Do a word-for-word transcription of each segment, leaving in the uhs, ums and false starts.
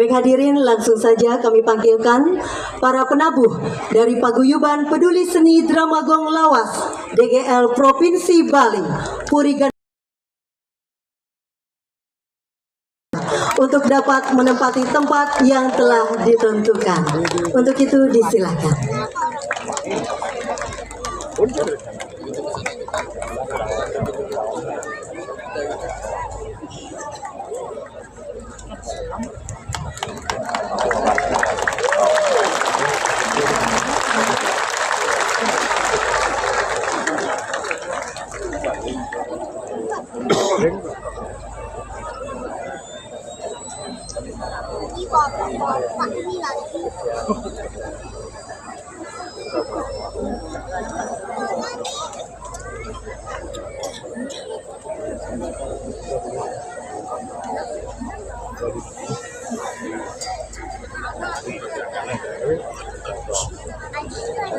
Hadirin, langsung saja kami panggilkan para penabuh dari Paguyuban Peduli Seni Drama Gong Lawas D G L Provinsi Bali, Puri Gan-, untuk dapat menempati tempat yang telah ditentukan. Untuk itu, disilakan.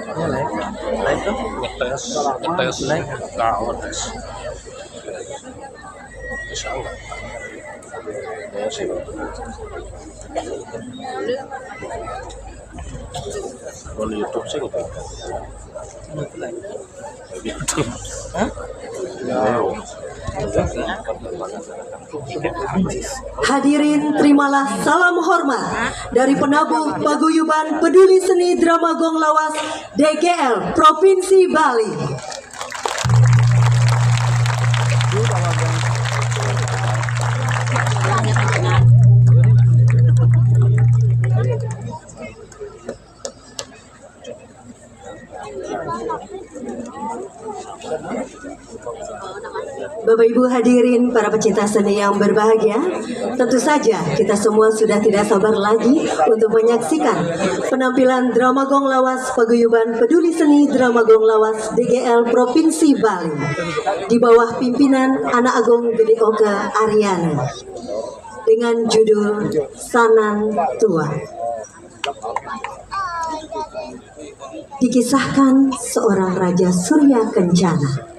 Ini lain, lain tuh. Ngetes, ngetes, ngetes. Insya Allah. Ya sih. Kalau YouTube sih gitu. Hah? Hadirin, terimalah salam hormat dari penabuh Paguyuban Peduli Seni Drama Gong Lawas D G L Provinsi Bali. Bapak Ibu hadirin, para pecinta seni yang berbahagia, tentu saja kita semua sudah tidak sabar lagi untuk menyaksikan penampilan Drama Gong Lawas Paguyuban Peduli Seni Drama Gong Lawas D G L Provinsi Bali di bawah pimpinan Anak Agung Gede Oka Aryana dengan judul Sanan Tua. Dikisahkan seorang Raja Surya Kencana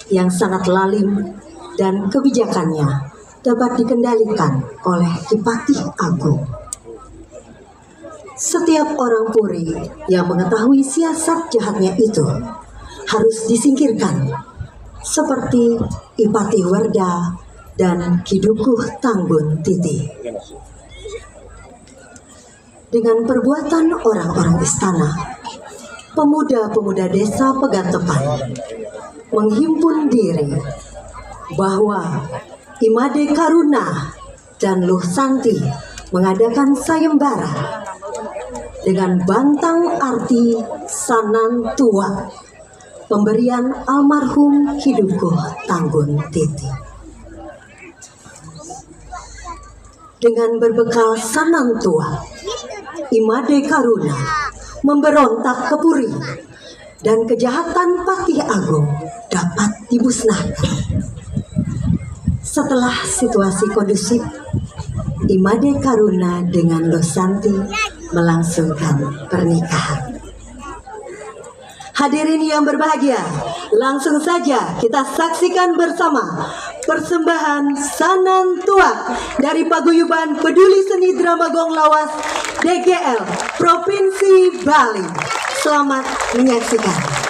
yang sangat lalim dan kebijakannya dapat dikendalikan oleh Kipatih Agung. Setiap orang Puri yang mengetahui siasat jahatnya itu harus disingkirkan, seperti Ipatih Werda dan Kidukuh Tanggun Titi. Dengan perbuatan orang-orang istana, pemuda-pemuda desa Pegantepan menghimpun diri bahwa Imade Karuna dan Luh Santi mengadakan sayembara dengan bantang arti Sanan Tua, pemberian almarhum Kidukuh Tanggun Titi. Dengan berbekal Sanan Tua, Imade Karuna memberontak ke Puri dan kejahatan Patih Agung dapat dimusnahkan. Setelah situasi kondusif, Imade Karuna dengan Luh Santi melangsungkan pernikahan. Hadirin yang berbahagia, langsung saja kita saksikan bersama persembahan Sanan Tuak dari Paguyuban Peduli Seni Drama Gong Lawas D G L Provinsi Bali. Selamat menyaksikan.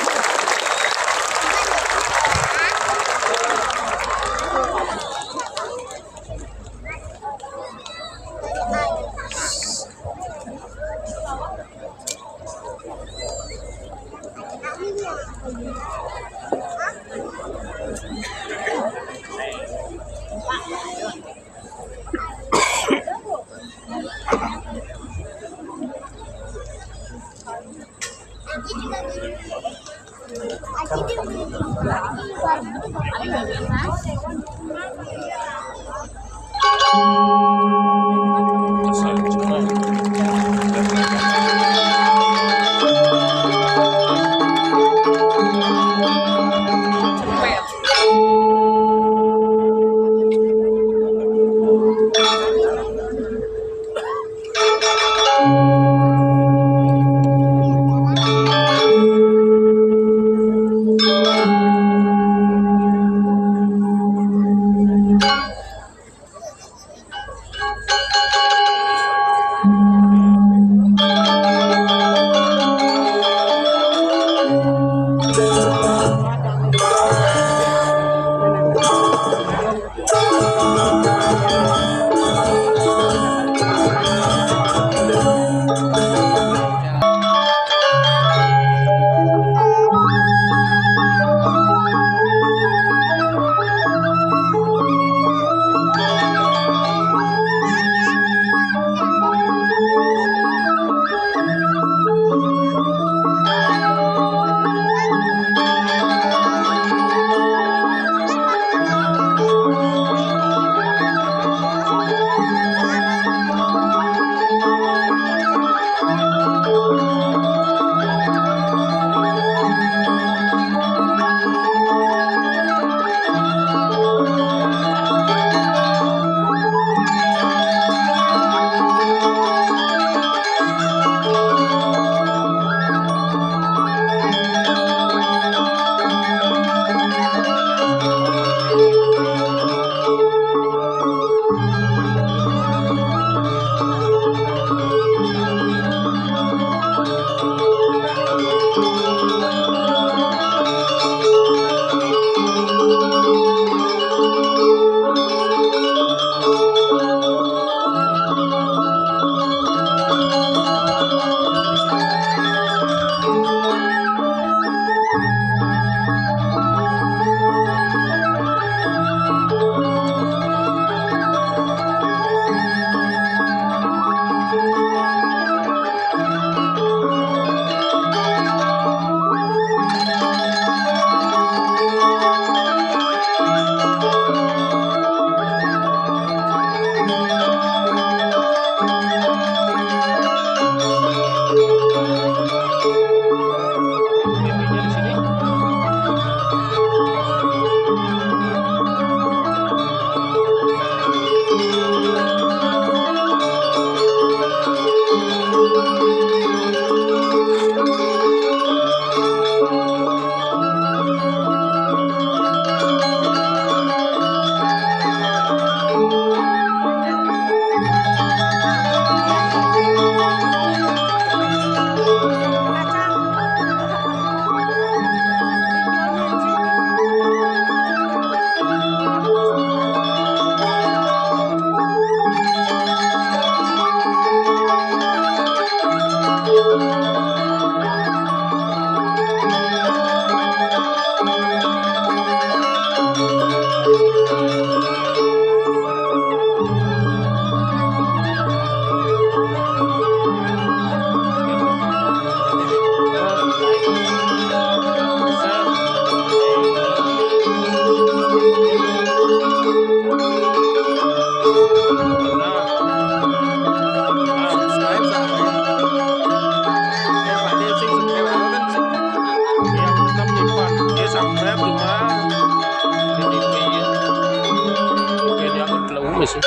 Eso.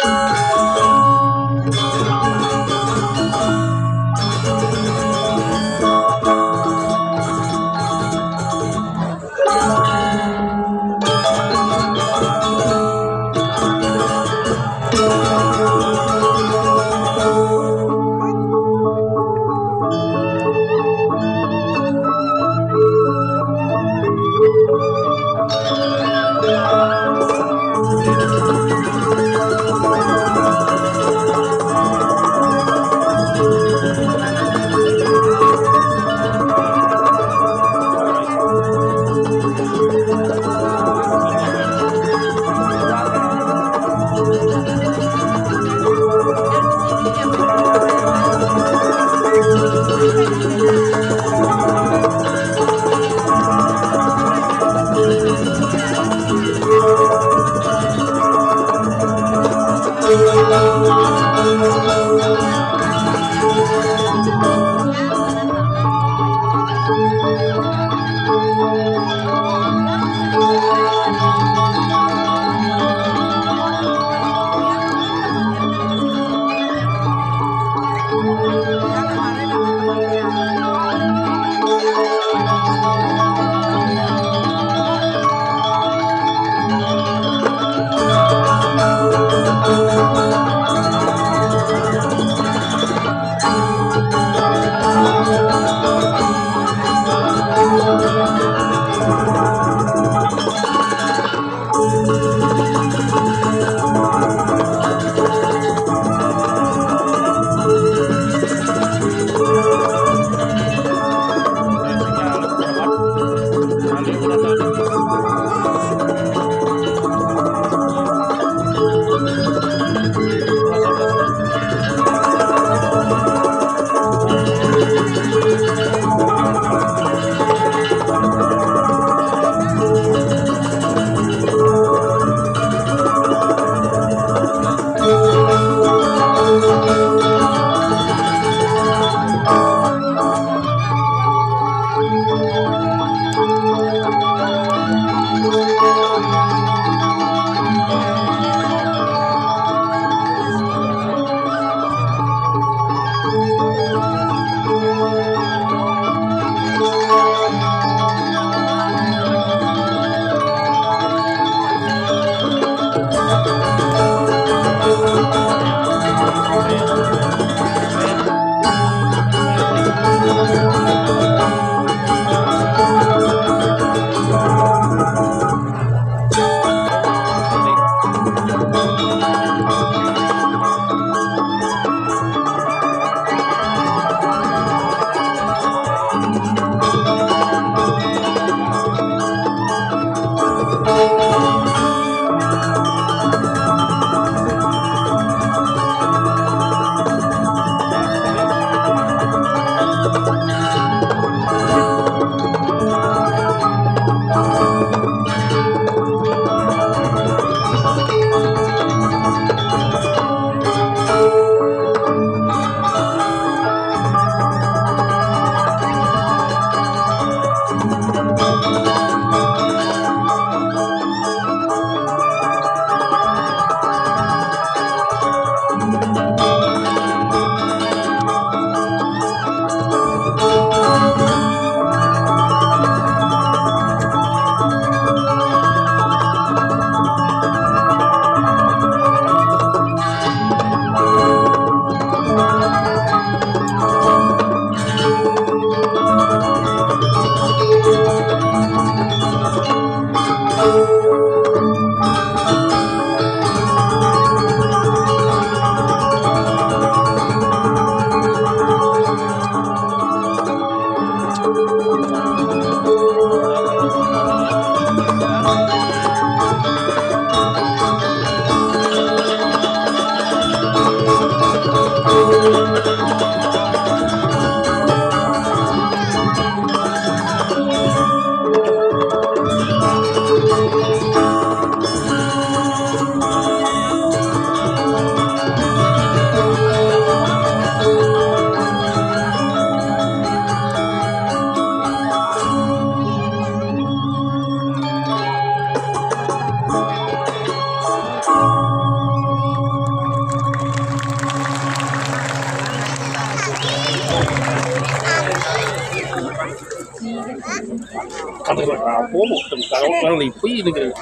Oh, mau tentang orang lipi ini, guys.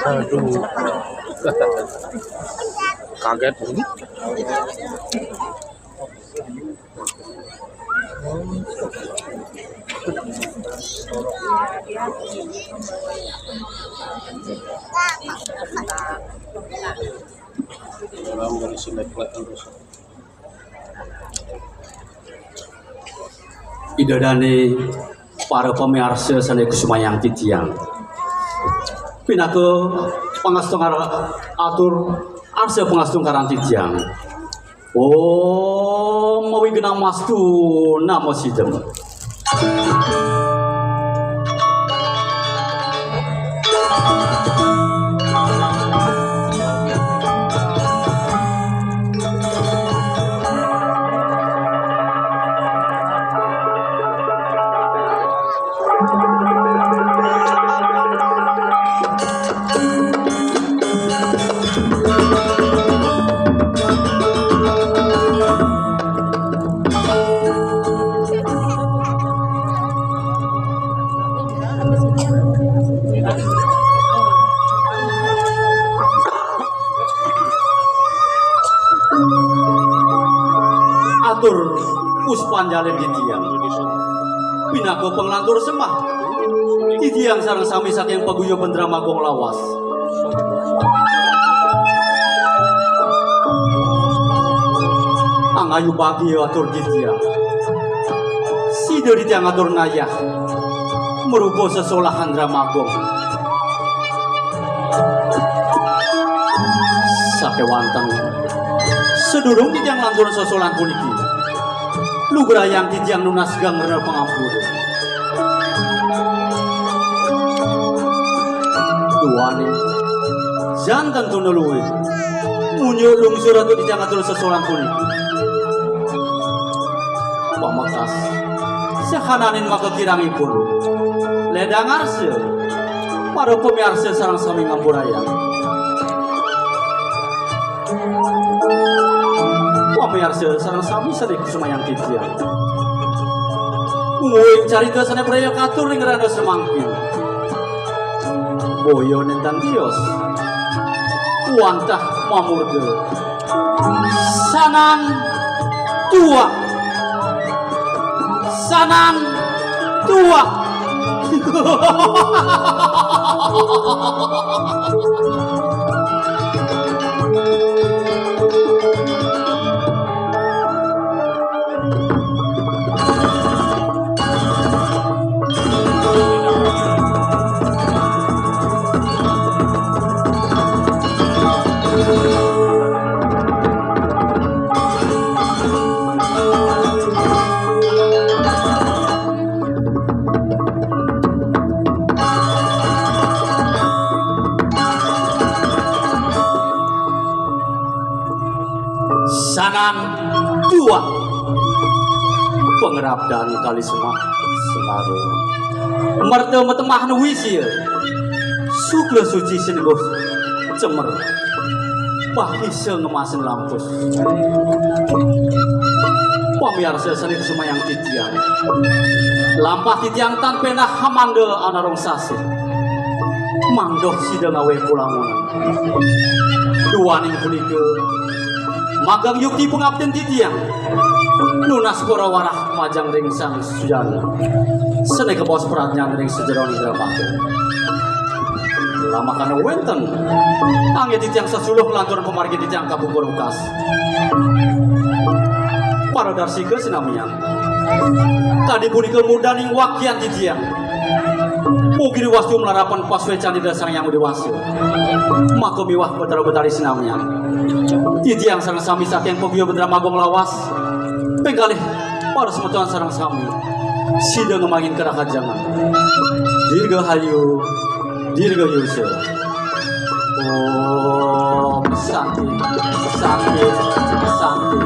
Aduh. Kaget. Ida dané para pamiarsa sané kusumayang titiang. Pinaka pangastu ngara-, atur arsa pangastu ngaran titiang. Om Awighnamastu Namo Sidham. Atur puspanjalin titiang. Pinaka panglantur sembah. Titiang sareng sami saking paguyuban Drama Agung Lawas. Angayu bagia atur titiang. Sida titiang atur nayah. Marupa sesolahan Drama Agung. Sakéwanten, sadurung titiang lantur sesolahan puniki, lugrayang titiang nunas geng rena pangampura. Duaning, janten tuna luih, munjuk lungsur atur titiang atur sesolahan puniki. Pamekas, sahananing makakirangipun, ledang arsa, para pamiarsa sareng sami ngampurayang. Pamiarsa sareng sami sané kusumayang titiang. Mungguing carita sané praya katur ring rahina samangkin. Boya nénten tios. Wantah mamurda. Sanang tuak. Sanang tuak. Sanang tuak. Pangrabdan kali semak semara. Merta matemah nuwi sia. Sukla suci sinengguh cemer. Pahisa ngemasin lampus. Pamiarsa sané kusumayang titiang. Lampah titiang tan péndah hamanda anarung sasih. Mangda sida ngawé kulangun. Duaning punika, magang yukti pangaptin titiang. Nunas para warah majeng ring Sang Sujana. Sané kabaos pradnyan ring sajeroning drama. Lamakana wénten, anggé titiang sasuluh nglanturang pamargi titiang kapungkur wekas. Para darsika sinamian. Kadi punika murdaning wakian titiang. Mugi diwastu malarapan pasuécan Ida Sang Hyang Widhi Wasa. Maka miwah Batara Batari sinamian. Titiang sareng sami saking paguyuban Drama Agung Lawas. Ping kalih, para semeton sareng sami. Sida ngemangin karahajengan. Dirgahayu, dirgayusa. Om Santi, Santi, Santi.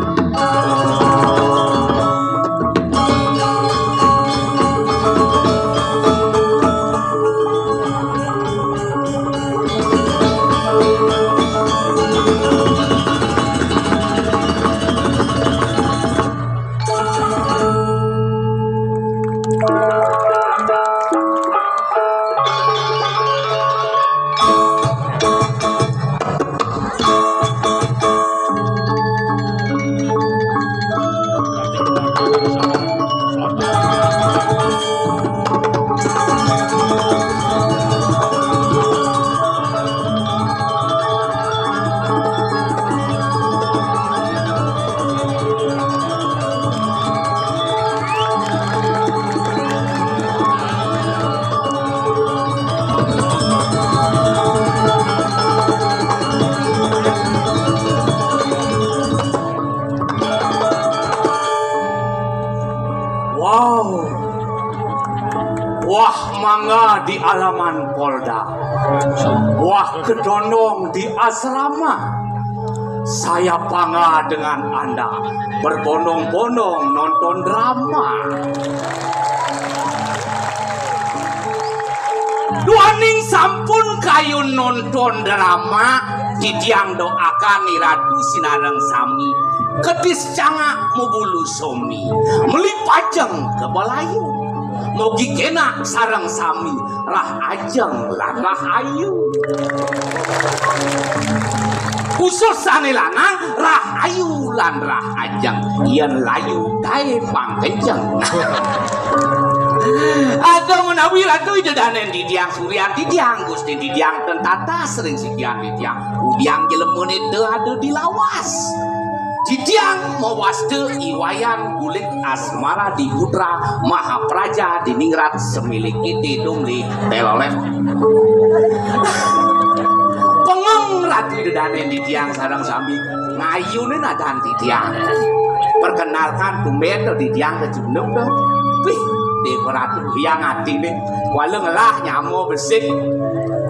Om. Halaman Polda. Wah, kedondong di asrama. Saya bangga dengan Anda berbondong-bondong nonton drama. Duaning sampun kayun nonton drama, titiang doakan Ni Ratu sinareng sami. Kedis cangak mabulu somi, meli pajeng ka balayu. Mogi kenak sareng sami, rah ajeng lan rah ayu. Khusus sane lanang, rah ayu lan rah ajeng. Yen layu kae pang kenceng. Aduh menawi Ratu Ida Danen titiang, Suryan titiang, Gusti titiang, ten tatas ring sikian titiang. Udiang jelemane te ada di lawas. Titiang mawasta I Wayan Kulit Asmara Diputra Mahapraja Diningrat Semiliki Tidung di Telolet. Pengeng Ratu Ida Danen titiang sareng sami ngayune nadan titiang. Perkenalkan tumben to titiang kecunduk to. Wih, Dewa Ratu yang atine. Wala ngelah nyama besik.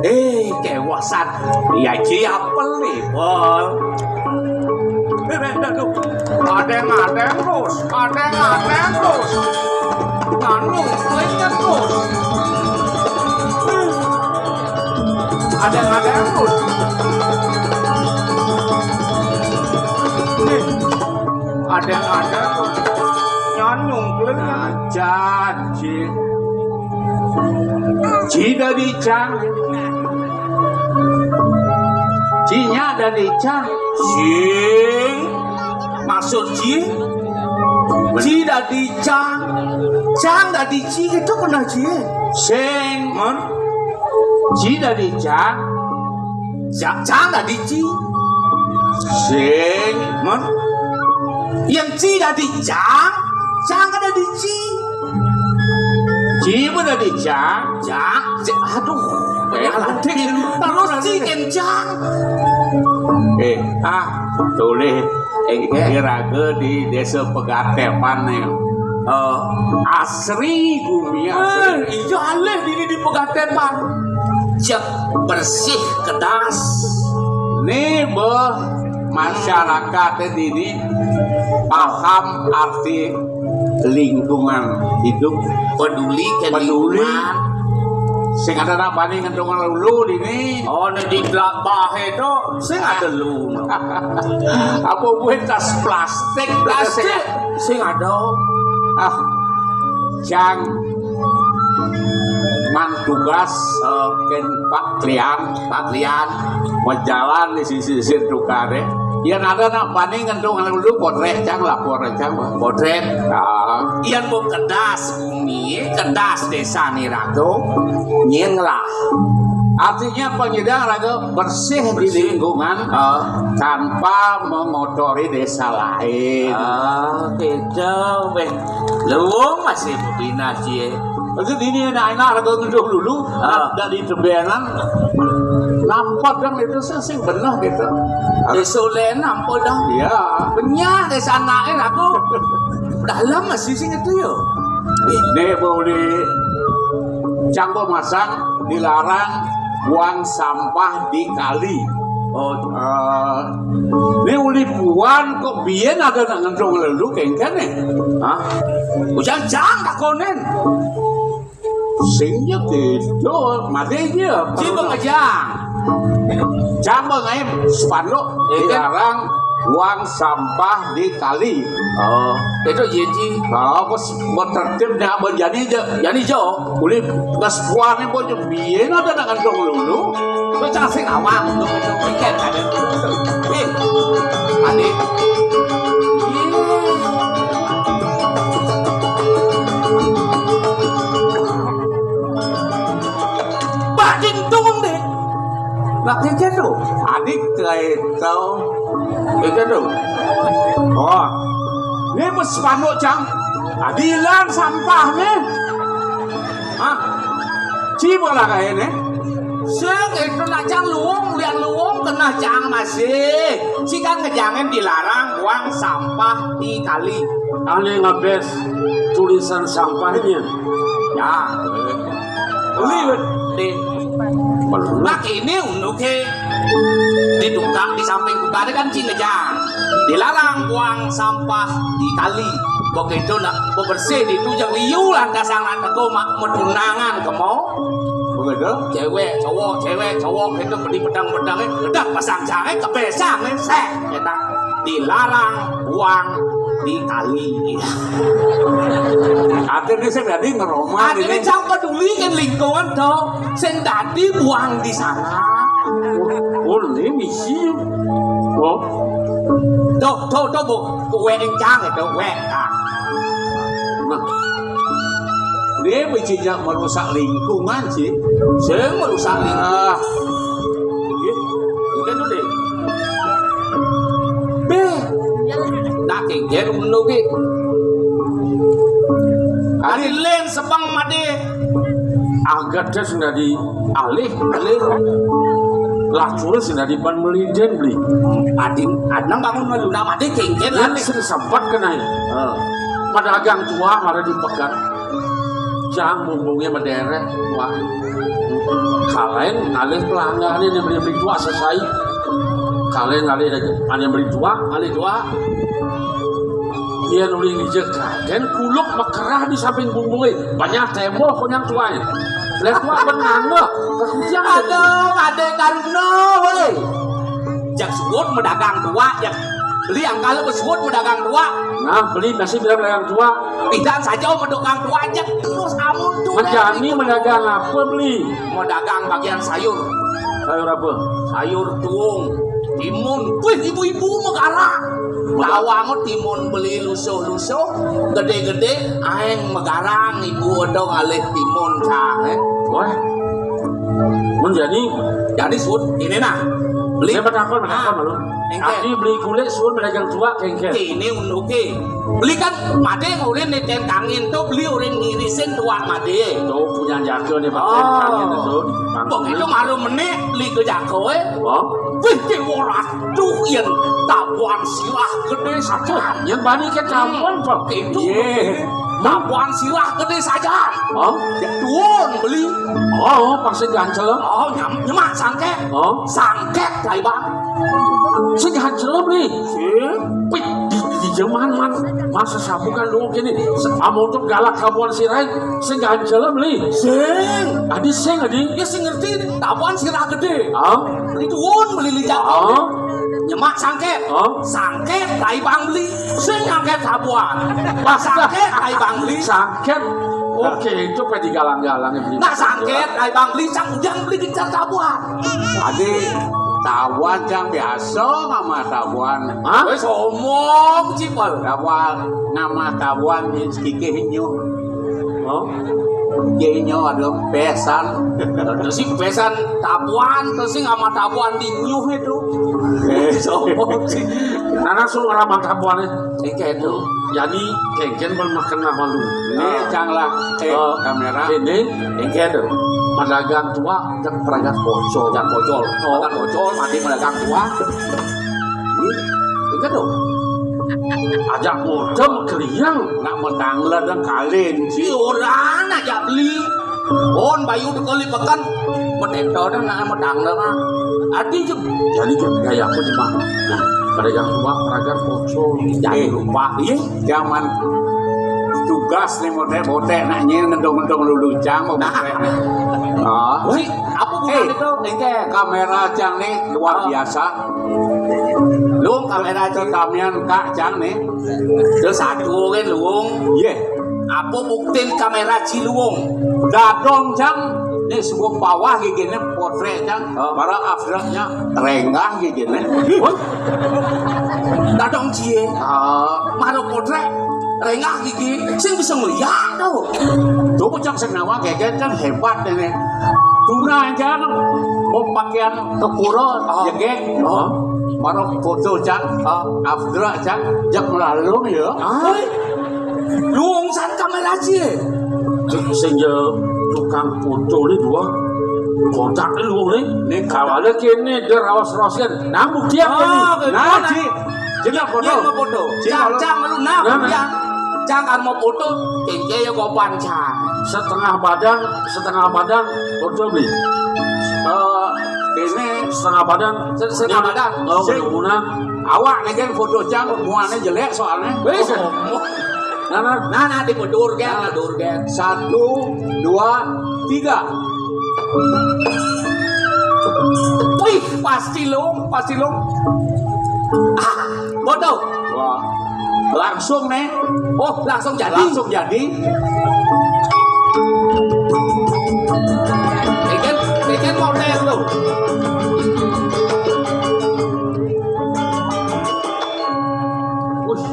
Eh, kewasan. Ya, ji apel nih, Pol. Eh, eh, aduh. Adeng-adeng terus, adeng-adeng terus. Nganu, kelinya terus. Adeng-adeng terus. Nih, adeng-adeng terus. Nyanyung, kelinya. Nah, caci. Ci dadi cang. Cinya dadi cang. Sing. Maksud ci? Ci dadi cang. Cang dadi ci gitu pernah ci? Sing. Mon? Ci dadi cang. Cang, cang dadi ci. Sing. Mon? Yang ci dadi cang, cang dadi ci. Ci pun dadi cang. Cang, ci, aduh. Eh, alah, dek, terus ci kencang. Eh, ah, tolih. Eh, eh. Iraga di Desa Pegatepan nih. Eh, asri gumi asri. Eh, iya alih dini di Pegatepan. Cek bersih kedas. Nih, beh, masyarakat dini paham arti lingkungan hidup. Peduli ke peduli. Lingkungan. Sing ada nak bani ngentungan lulu dini. Oh, ini di gelabah itu. Sing ada lu. Apa buat tas plastik, plastik? Sing ada. Ah, cang man tugas, eh, ken Pak Klian. Pak Klian. Mau jalan di sisi-sisi tukare. Yen ada nak bani ngentung dulu potret cang lapor cang. Potret. Ah. Yen mau kedas bumi, kedas desa ni raga, nyen lah. Artinya penyedang raga bersih di lingkungan, ah, tanpa mengotori desa lain. Ah, gitu, weh. Luwung masih bebina cie. Maksud ini enak-enak raga ngeduh dulu, ah, dari tebenan. Nampak dong itu sing bener gitu. Desolen nampak dong. Iya. Benyah desa anake aku. Dalam masih sing itu yo. Ini boleh cangkok masang dilarang buang sampah di kali. Oh, eh, ini uli buan kok biyen ada nak ngentung lelu kengken nih. Hah? Ujang jang takonen. Sing ya gitu, mati aja. Ci pengejang. Jang pengaim spanduk. Iya, kan? Dilarang buang sampah di kali. Oh, itu iya ci. Oh, bos, bos tertib dah, bos jadi aja. Jadi jo. Uli pas buahnya bos biyen ada nak ngantung lulu. Bos cang sing awang, untuk itu pikir ada. Eh, adik. Pak Ding Tung deh. Lah, kaya gitu. Adik kayak tau. Kaya gitu. Oh. Ini mesti spanduk, Cang. Adilan sampah nih. Hah? Ci bola kayak ini. Sing itu nak cang luwung, lian luwung kena cang masih. Ci kan ngejangin dilarang buang sampah di kali. Aneh ngabes tulisan sampahnya. Ya. Liwat. Nah, ini unduké di tukang, di samping tukangé kan cing ngejang. Dilarang buang sampah di kali. Begitu nak bebersih di itu jeung liu lantasan nak teko mak medunangan kemo. Begitu? Cewek, cowok, cewek, cowok itu beli pedang-pedangnya, udah pasang jahe, kebesang, seh, kita dilarang buang di kali. Akhirnya saya jadi ngeroma. Akhirnya ini. Jangan peduli kan lingkungan dong. Sing dadi buang di sana. Oh, ini misi. Oh. Tuh, tuh, tuh, Bu. Kue encang itu, kue encang. Nah. Dia mencinya merusak lingkungan sih. Saya merusak lingkungan. Ah. Iya. Udah tuh deh. Beh. Nak kengker menunggu. Ari lén sepeng madé. Agadé sing dadi alih, alih. Lah culé sing dadi ban melidén beli. Ading, adang bangun malu nama dé kengken lah. Sing sempat kenai. Heeh. Pedagang tua malah dipegat. Jang mumpungnya mederek, wah. Kalain ngalih pelanggané né beli-beli tua selesai. Kalain ngalih ane beli tua, alih tua. Yén uling dija kadén kuluk makerah di samping bumbungé. Banyak témboh konyang tuai. Lek tua benang mah. Kekucian. Aduh, adé karuna, woi. Jak suud medagang tua, jak beli angkal suud medagang tua. Nah, beli masih bilang medagang tua. Pidan saja medagang tua, jak terus amun tuh. Menjani medagang apa beli? Medagang bagian sayur. Sayur apa? Sayur tuung, timun. Wih, ibu-ibu megarang. Tawang timun beli lusuh-lusuh, gedé-gedé, aing megarang ibu odong alih timun cang, eh. Wah. Mun jadi, jadi suud ini nah. Beli. Saya bertakon, bertakon malu. Engké. Abdi beli kulit suud medagang tua kengken. Ini unduké. Beli kan madé ulin nitén kangin tuh, beli ulin ngirisin tua madé. Tuh punya jago nih, Pak. Oh. Kangin tuh. Begitu malu menik beli ke jago, eh. Oh. Wih, ki waduh, yén tabuan sirah gedé sajan. Yang bani ke tabuan, Pak. Itu. Iya. Tabuan sirah gedé sajan. Oh. Ya, tuun beli. Oh, pasti gancel. Oh, nyam, nyemak sangkét. Oh. Sangkét, kai bang. Si gancel beli. Si. Wih, di, di zaman man, masa sabu kan dulu gini. Amun tuh galak tabuan sirah, si gancel beli. Sing. Adi sing, adi. Ya, sing ngerti. Tabuan sirah gedé. Oh. Beli tuun, beli licak. Oh. Nyemak sangkét. Oh. Sangkét, kai bang beli. Sing nyangkét sabuan. Sangkét, kai bang beli. Sangkét. Oke, itu pe digalang-galang beli. Nah, sangkét, kai bang beli, cang ujang beli gencar sabuan. Adi, tabuan cang biasa nama tabuan. Hah? Wis omong, cipel. Tabuan, nama tabuan, kikih nyuh. Oh, kayaknya ada pesan. Terus si pesan tabuan, terus si sama tabuan di nyuh itu. Eh, sombong sih. Karena suruh orang tabuan ya. Ini kayak itu. Jadi kengken belum makan nama lu. Ini cang lah, eh, kamera. Ini kengken tuh. Madagang tua, cek perangkat bocor. Jangan bocor. Oh. Makan bocor, mati madagang tua. Ini, ini tuh. Ajak modem keriang. Nak metang ledeng kalin. Si orang ajak beli. Bon bayu dekali pekan. Meteta dah nak metang dah mah. Adi je. Jadi je gaya aku cuma. Nah, pada yang tua peragar kosong. Jangan lupa. Iya, zaman tugas nih botek-botek nak nyen ngedong-ngedong lulucang mau botek. Ah. Si, apa bukan itu? Ini kamera cang nih luar biasa. Luung kamera Citamian Kak Cang nih. Terus satu kan luung. Iya. Apa buktin kamera Ciluung? Dadong Cang. Nih sebuah bawah giginya potret Cang. Oh. Para afdraknya renggah giginya. Dadong cie. Ah. Maro potret renggah gigi. Sing bisa ngeliat tuh. Tuh bocah sing nawa geger kan hebat ini. Tuna Cang. Mau pakaian kepura, oh, jegeg. Oh. Maro foto Cang, ah, afdrak Cang, jak melalung ya. Ah. Luung san kamera cie. Sing ya tukang foto ni dua. Kontak ni luung ni. Ni kawala kene der awas rosian. Nambuk dia kene. Nah, ci. Cina foto. Cina foto. Cang, cang lu nah, nah, nah. Cang, cang kan mau foto. Kengke ya kopan cang. Setengah badan, setengah badan, foto bi. Eh, ini setengah badan, se-, setengah badan. Oh, sing. Awak nih kan foto cang, muanya jelek soalnya. Wis. Oke. Nah, nah. Nah, nah, dimundur kan, mundur kan. Satu, dua, tiga. Wih, pasti lo, pasti lo. Ah, foto. Wah. Langsung nih. Oh, langsung jadi. Langsung jadi. Bikin, bikin model lo. Wih,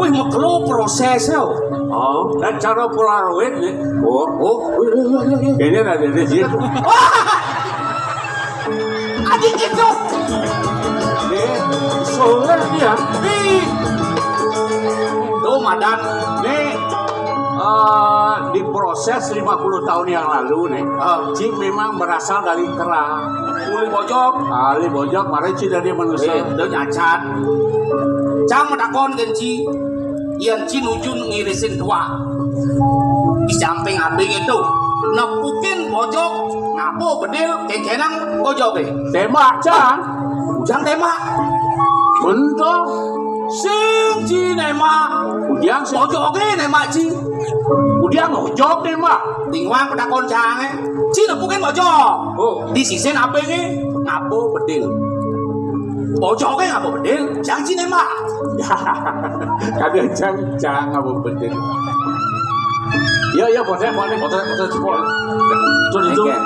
wih, makelo prosesnya. Oh, dan cara Polaroid nih. Oh, oh, ini ada di situ. Aji gitu. Nih, soalnya dia. Nih. Tuh, Madan. Nih, eh, diproses lima puluh tahun yang lalu nih. Eh, Cing memang berasal dari kera. Uli bojog. Uli bojog, mari Cing dari manusia. Eh, itu nyacan. Cang menakon kenci. Yén Cing nuju ngirisin tuak. Di samping abing itu, nepukin bojog, ngapa bedil, kékénang bojogé. Tembak, Cang. Ujang tembak. Bentuk. Sing Cing nembak. Ujang sing. Bojogé nembak Cing. Ujang bojog nembak. Tingwang petakon Cangé. Cing nepukin bojog. Oh. Di sisin abingé, ngapa bedil. Bojogé ngapa bedil, Cang Cing nembak. Kadang Cang, Cang ngapa bedil. Iya, iya, potret, potret, potret, potret, potret. Itu, itu. Oke.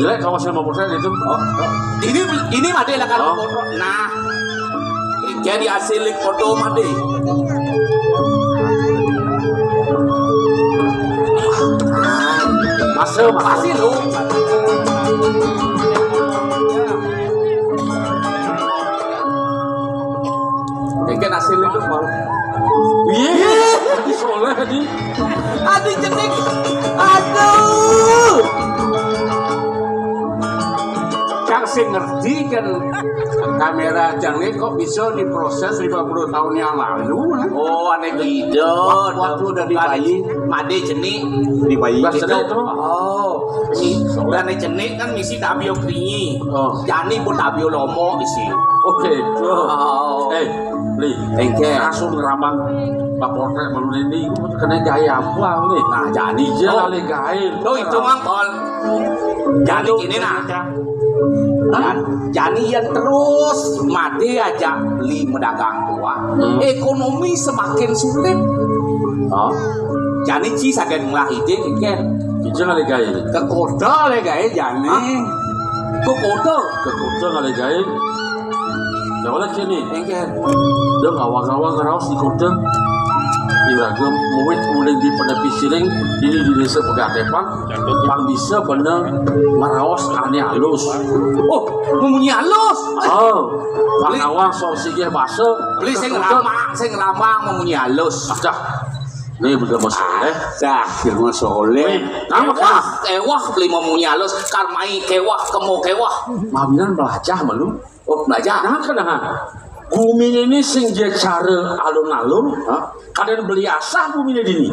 Jelek kalau saya mau potret itu. Oh, oh. Ini, ini mah dia lah kalau potret. Nah. Jadi hasil foto mah deh. Masuk, masih lu. Bikin hasil itu, Bang. Iya, di soleh di. Aduh, cenik. Aduh. Cang sing ngerti kan kamera Cang nih kok bisa diproses lima puluh tahun yang lalu, nah. Oh, aneh gitu. Wak-, waktu udah dibayi. Made cenik. Dibayi. Pas gitu. Cenik itu. Oh. Misi, dan cenik kan misi tabio kringi. Oh. Jani pun tabio lomo isi. Oke. Oh. Eh, Li. Engke. Langsung ngerambang Pak Portek malu ini kena gaya apa nih? Nah, jani aja kali gaya. Tuh, itu mah, Kol. Jani gini, nah. Jan-, jani yang terus mati aja beli medagang tua. Hmm. Ekonomi semakin sulit. Oh. Jani Ci sagan melah ide, kan. Ije kali gaya. Ke kota le gaya jani. Hah? Ke kota. Ke kota kali gaya. Ya oleh sini. Engke. Dong awang-awang ngeraos di kota. Iragem muwit uling di Penepi Siring, ini di Desa Pegatepan, pang bisa bener meraos ane alus. Oh, memunyi alus. Oh, pang awang sok sige basa. Beli sing ramang, sing ramang memunyi alus. Adah, ini bener masalah. Dah, ilmu soleh. Wih, nama kewah, kah? Kewah beli memunyi alus, karmai kewah, kemo kewah. Mawinan belajar malu. Oh, belajar. Nah, kadang gumi ini sing dia cara alun-alun, ha? Kadang beli asah gumi ini dini.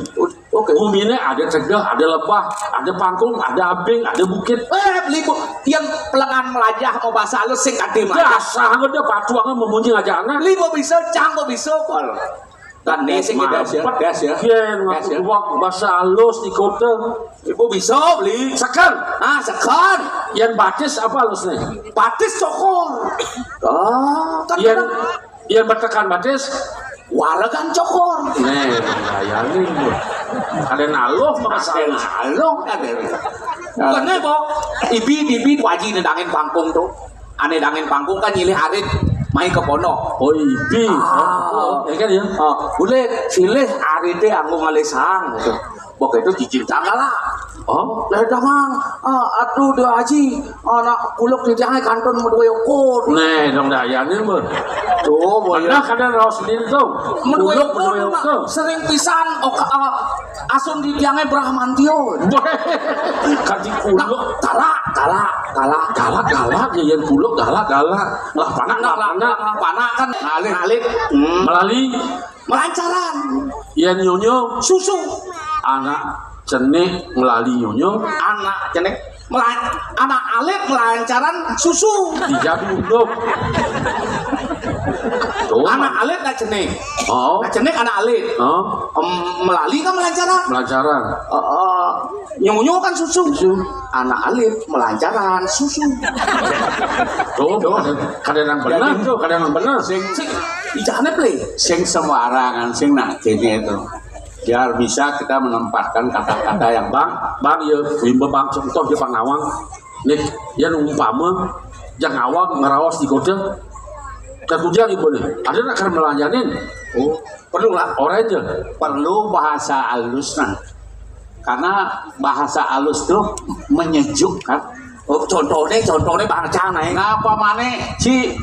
Oke. Gumi ini ada tegeh, ada lebah, ada pangkung, ada abing, ada bukit. Eh, beli bu, yang pelengan melajah mau bahasa halus sing kati mah. Dasar ada patuangan memunyi aja anak. Beli mau bisa, cang mau bisa, Kol. Kan nih sing das ya, das ya. Yen, das ya. Waktu bahasa halus di kota. Ibu bisa beli. Sekan. Ah, sekan. Yang batis apa halusnya? Batis cokor. Ah, kan yang, yang bertekan batis. Waregan cokor. Nih, bayangin. Kalian aluh, makasih aluh, kan. Bukan nih, Bo. Ibi, ibi, waji nendangin pangkung tuh. Ane dangin pangkung kan nyilih arit mai ke pondok. Oh, ibi. Ah. Oh, ya kan ya? Oh, boleh silih arite anggo ngalih sang gitu. Pokoknya itu cicing tanggal lah. Oh, lah damang. Ah, aduh, dia haji. Anak kuluk di jangan kantun mau dua ukur. Nih, dong dayane mah. Tuh, boleh. Pernah kadang raos sendiri tuh. Mau dua ukur, sering pisan. Oh, asun di tiangnya Bramantio. Kadi kuluk. Nah, kala, kala, kala. Kala, kala, ya, yang kuluk, kala, kala. Lah, panak, nah, lah, panak. Lah, panak kan. Ngalih. Ngalih. Hmm. Melali. Melancaran. Yang nyonyo. Susu. Anak. Cenik melali nyonyo. Anak cenik melan-, anak alit melancaran susu. Dijadu unduk. Tuh. Anak alit nak cenik. Oh. Nak cenik anak alit. Oh. Em, melali kan melancaran. Melancaran. Eh, eh, nyonyo kan susu. Susu. Anak alit melancaran susu. Tuh, tuh. Kada, kada yang benar, tuh, kada yang benar. Sing, sing, ijane, Ple. Sing sembarangan, sing nak kene itu. Biar bisa kita menempatkan kata-kata yang Bang, Bang, ya, limba Bang contoh di Pangawang. Nih, ya umpama, yang awang ngeraos di kode, dan kujang ibu nih, ada nak kan melanjanin. Oh, perlu lah. Orang aja. Perlu bahasa halus, nah. Karena bahasa halus tuh menyejukkan. Oh, contohnya, contohnya Bang Cang, eh. Ngapa mana, Ci?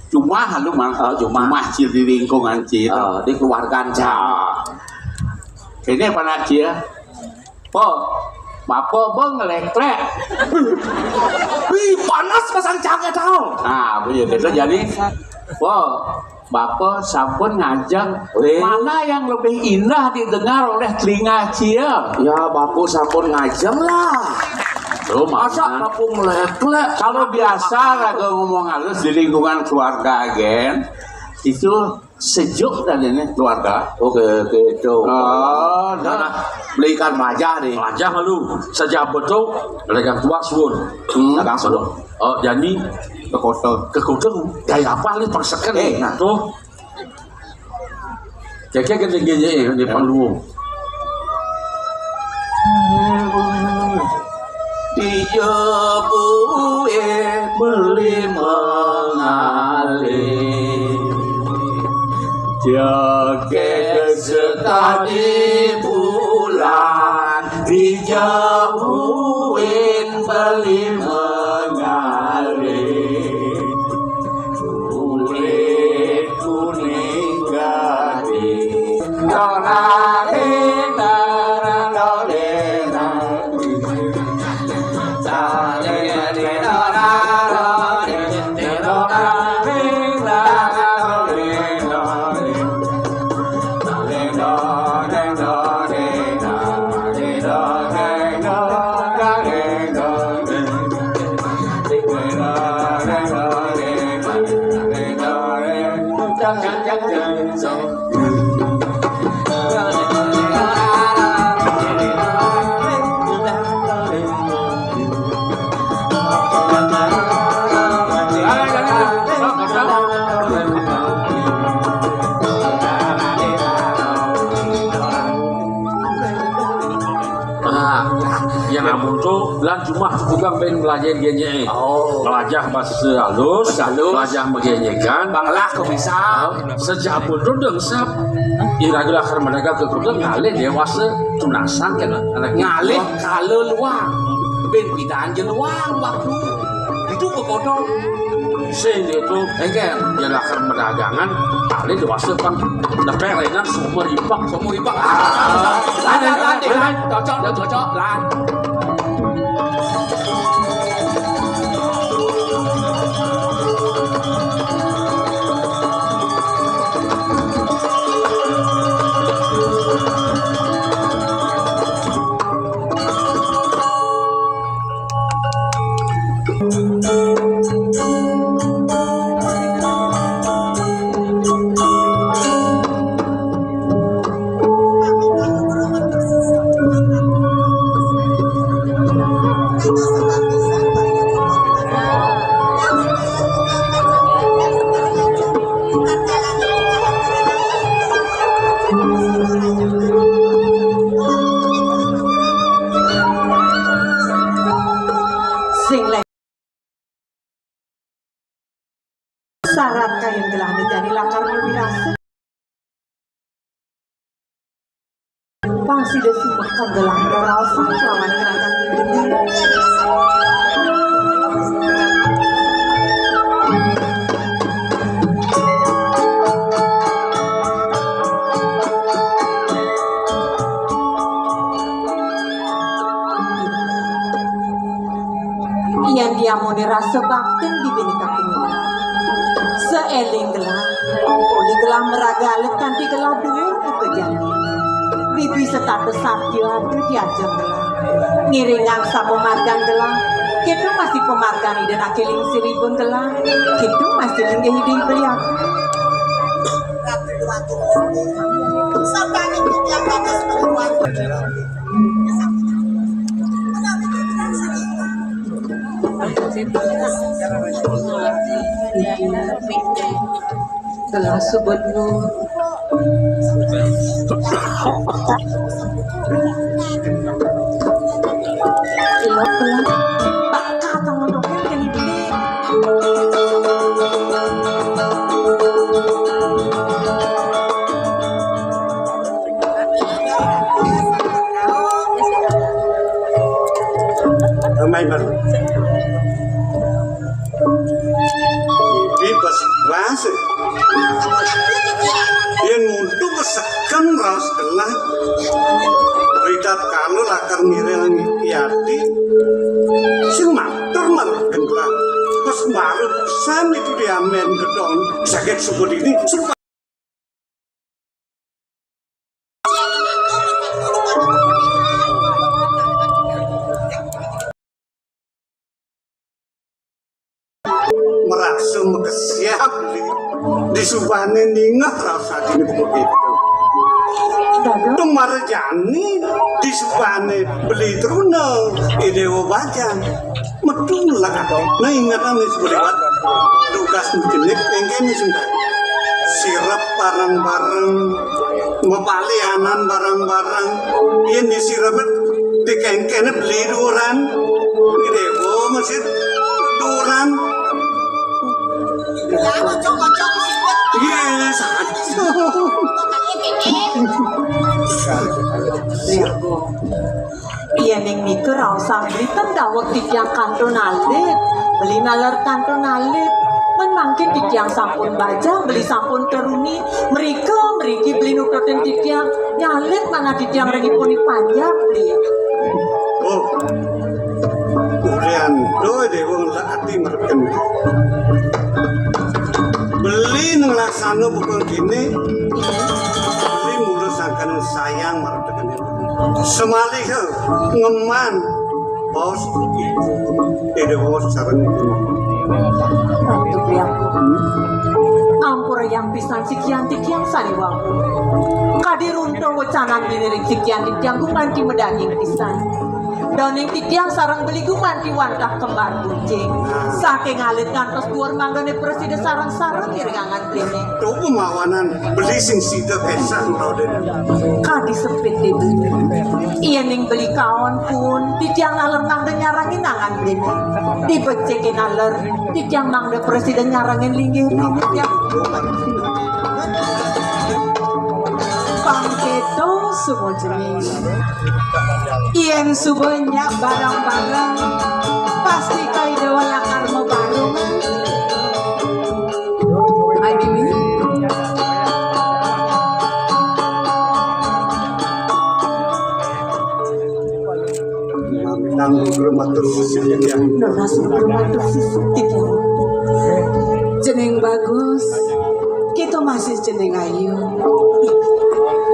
Cuma lu mang, eh, cuma. Cuma, Ci, di lingkungan, Ci, itu. Eh, di keluarga, Cang. Nah. Ini apa, nak, Ci, ya? Po, bapa, ba, ngeleklek. Wih, panas pasang cangnya tahu. Nah, apa ya, kita jadi, po, bapa sampun ngajeng. Weh. Mana yang lebih indah didengar oleh telinga, Ci, ya? Ya, bapa sampun ngajeng lah. Tuh, masa mana? Bapa ngeleklek. Kalau biasa raga ngomong halus di lingkungan keluarga, gen, itu sejuk dan ini keluarga. Oke, oke, itu. Oh, nah. Nah, belikan melajah nih. Melajah lu. Sejak betul, dagang tua suun. Hmm. Dagang suun. Oh, jadi ke kota. Ke kota. Gaya apa nih persekan? Eh, nih? Nah. Tuh. Keke gede-gede ya, di panggung. Dijabuin beli mengalih. Jaket sekali bulan, dijabuin beli mengalih. Kulit kuning gading. Nah, yang amun tu, lan cuma tukang ben belajar genjek. Oh. Belajar bahasa halus, halus. Belajar menggenyekan. Bang lah, kok bisa? Sejak pun tu dengsap. Iraga lakar menegak ke kuda ngalih dewasa tunasan kan anak ngalih kala luang. Ben pidan je luang waktu. Itu bekodong. Sing itu engkel ya lakar mendagangan ngalih dewasa pang depek renan sumur ipak. Sumur ipak. Ah. Lan, lan, lan, lan. Cocok, cocok, lan. Sing lek syarat kain gelah dijadi lakar wirasa. Pang sida sumekan gelah reraosan kelawan gerakan bibir. Yan diamuné rasa baktin di bini kapining. Saéling gelah, uli gelah maraga alit kanti gelah duur buka jani. Bibi setata satya ada di ajeng telah. Ngiringang sapamargan telah. Kita masih pamargan Ida Naki Lingsiripun telah. Kita masih linggih Ida beliau. Telah subuh. Ilok telah. Bakal tangan dokter kena dulu. Ramai baru. Iki bas-bas. Yen mutu keseken raos kelah. Ridat kalu lakar miril ngiki ati. Sing matur marep kelah. Pas baru pisan itu diamen gedong. Sakit suku dini. Sumpah. Merasa makesiab, Beli. Disubane ningeh rasa dini begitu. Tung marejani disubane Beli Truna, Idewa Bajang. Metu lah. Nah, ingatan wis liwat. Tugas jenik engkene sing sirep bareng-bareng, mepalianan bareng-bareng. Yen disirep dikengkene Beli duran. Idewa masih duran. Yes, aduh. Yening nika raosang Beli ten daweg titiang kantun alit, Beli naler kantun alit. Men mangkin titiang sampun bajang, Beli sampun teruni, mrika mriki Beli nututin titiang, nyalit manah titiang ring ipun panjak, Beli. Oh. Urian doe dewa ngelak ati mereken. Beli nang laksana bukan kene. Beli mula sangkan sayang marep tekene. Semaliha ngeman bos ibu. Ide bos sareng ibu. Ratu Priaku. Ampura yang pisan sikian tikian sariwaku. Kadi runtung wecanan dini ring sikian tikian gumanti medanying pisan. Daning titiang sareng Beli gumanti wantah kembar buncing. Saking alit ngantos duur manggane prasida sareng-sareng ngiringang dene. Tuh pemawanan Beli sing sida kesah laudene. Kadi sepit Beli. Yening Beli kaon pun titiang naler mangda nyarengin angan dene. Dibecike naler titiang mangda prasida nyarengin linggih titiang. Pangketo suba jening. Yen suba nyak bareng-bareng, pasti kai dewa lakar mabarung. Hai, Bibi. Nang matur sisip titiang. Nunas matur sisip titiang. Jening bagus, kita masih jening ayu.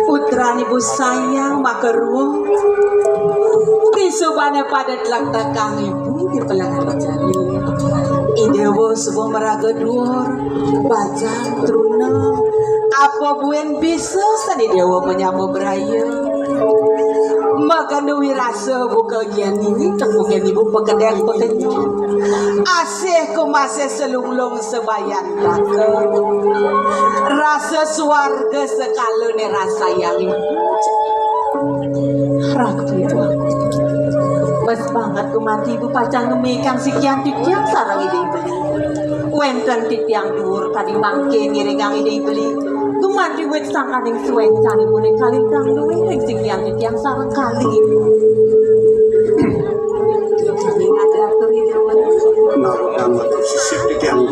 Putran ibu sayang maka ruwung. Disubane pada telak tekang ibu di pelengan jani. Idewa suba maraga duur, bajang truna. Apa buin bisa sani dewa menyama braya? Maganu wirasa buka gian ini tepukin ibu pekedek pekenyuh. Asih ku masih selunglung sebayan raka. Rasa suarga sekala ne rasayang ibu. Ratu ibu. Bes banget ku mati ibu pacang ngemikang sikian titiang sarang ide ibu. Wenten titiang duur kadi mangke ngiringang ide ibu. Gumanti wit sangkaning suencanipune kalintang luwih ring sikian titiang sareng kalih. Narutan matur sisip titiang.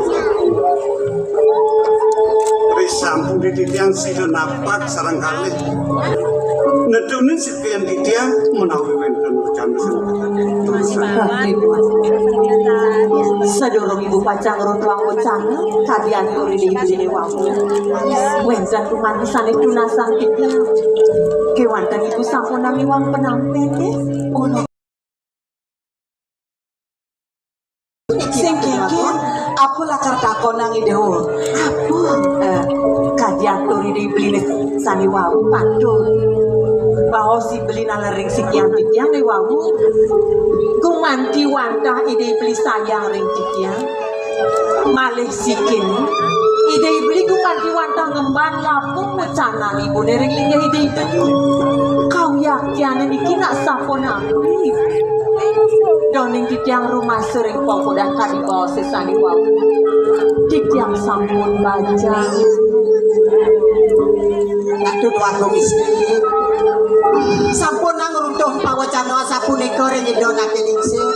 Risampun titiang sida napak sareng kalih. Nedunin sikian titiang menawi wenten. Sadurung ibu pacang ngrutuang wecana, kadian kuring ibu dene wau. Wenten kumanti sane tunasang titiang. Kéwanten ibu sampun namiwang penampén, nggih. Sing kéngkén, aku lakar takonang I Déwa. Apa? Eh, kadi atur Ida I Beli sané wau, patur. Baos I Beli nalering sikian titiang né wau. Gumanti wantah Ida I Beli sayang ring titiang. Malih sikiné, Ida I Beli gumanti wantah ngemban lapung wecanan ibuné ring linggih Ida I Beli. Kawiaktiané niki nak sapunapi? Duaning titiang rumasa ring pagodan kadi baosé sané wau. Titiang sampun bajang. Ratu Déwa Agung Istri. Sampunang runtuh pawecana sapunika ring Ida Anaké Lingsir.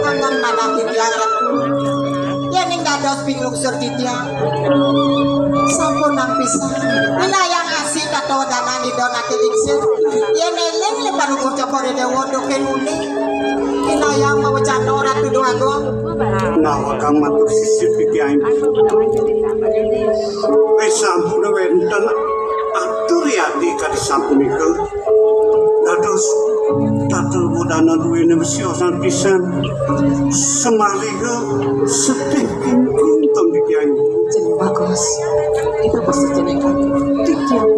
Angen manah titiang Ratu. Yéning dados pinglungsur titiang. Sampunang pisan. Inayang asih katuhunan Ida Anaké Lingsir. Yén éling ring Palungguh Cokor I Déwa duké uning. Inayang mawecana Ratu Déwa Agung. Nawakang matur sisip titiang. Wis sampun wénten atur yadi kadi sapunika. Dados tata wudana duwéné siosan pisan. Semaliha sedih kingking ton titiang. Jeneng bagus. Itu pasti jeneng titiang.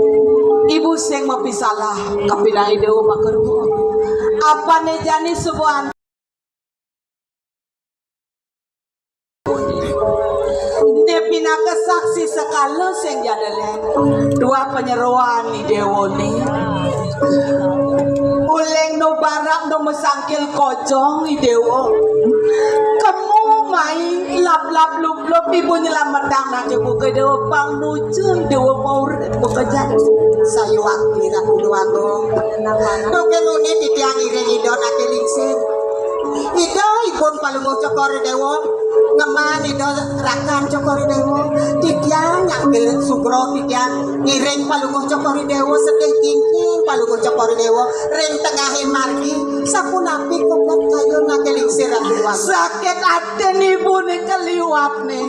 Ibu sing mapisalah kapining I Déwa Makarwa. Apané jani sebuah Né pinaka saksi sekala sing jadalén. Dua panyeroan I Déwané. Uling nu barak nu masangkil kojong I Déwa. Kemu mai lap-lap lup-lup ibu nyelametang nak ibu ka Déwa pang nuju I Déwa maurip makejang. Sayuwakti Ratu Déwa Agung. Duké uning titiang ngiring Ida Anaké Lingsir. Ida ipun Palungguh Cokor I Déwa, ngemban Ida rakan Cokor I Déwa. Titiang nyangkil sugra titiang ngiring Palungguh Cokor I Déwa sedih kingking Palungguh Cokor I Déwa ring tengahing margi. Sapunapi kobet kayun Anaké Lingsir Ratu Déwa Agung? Sakit atin ibuné kaliwatné.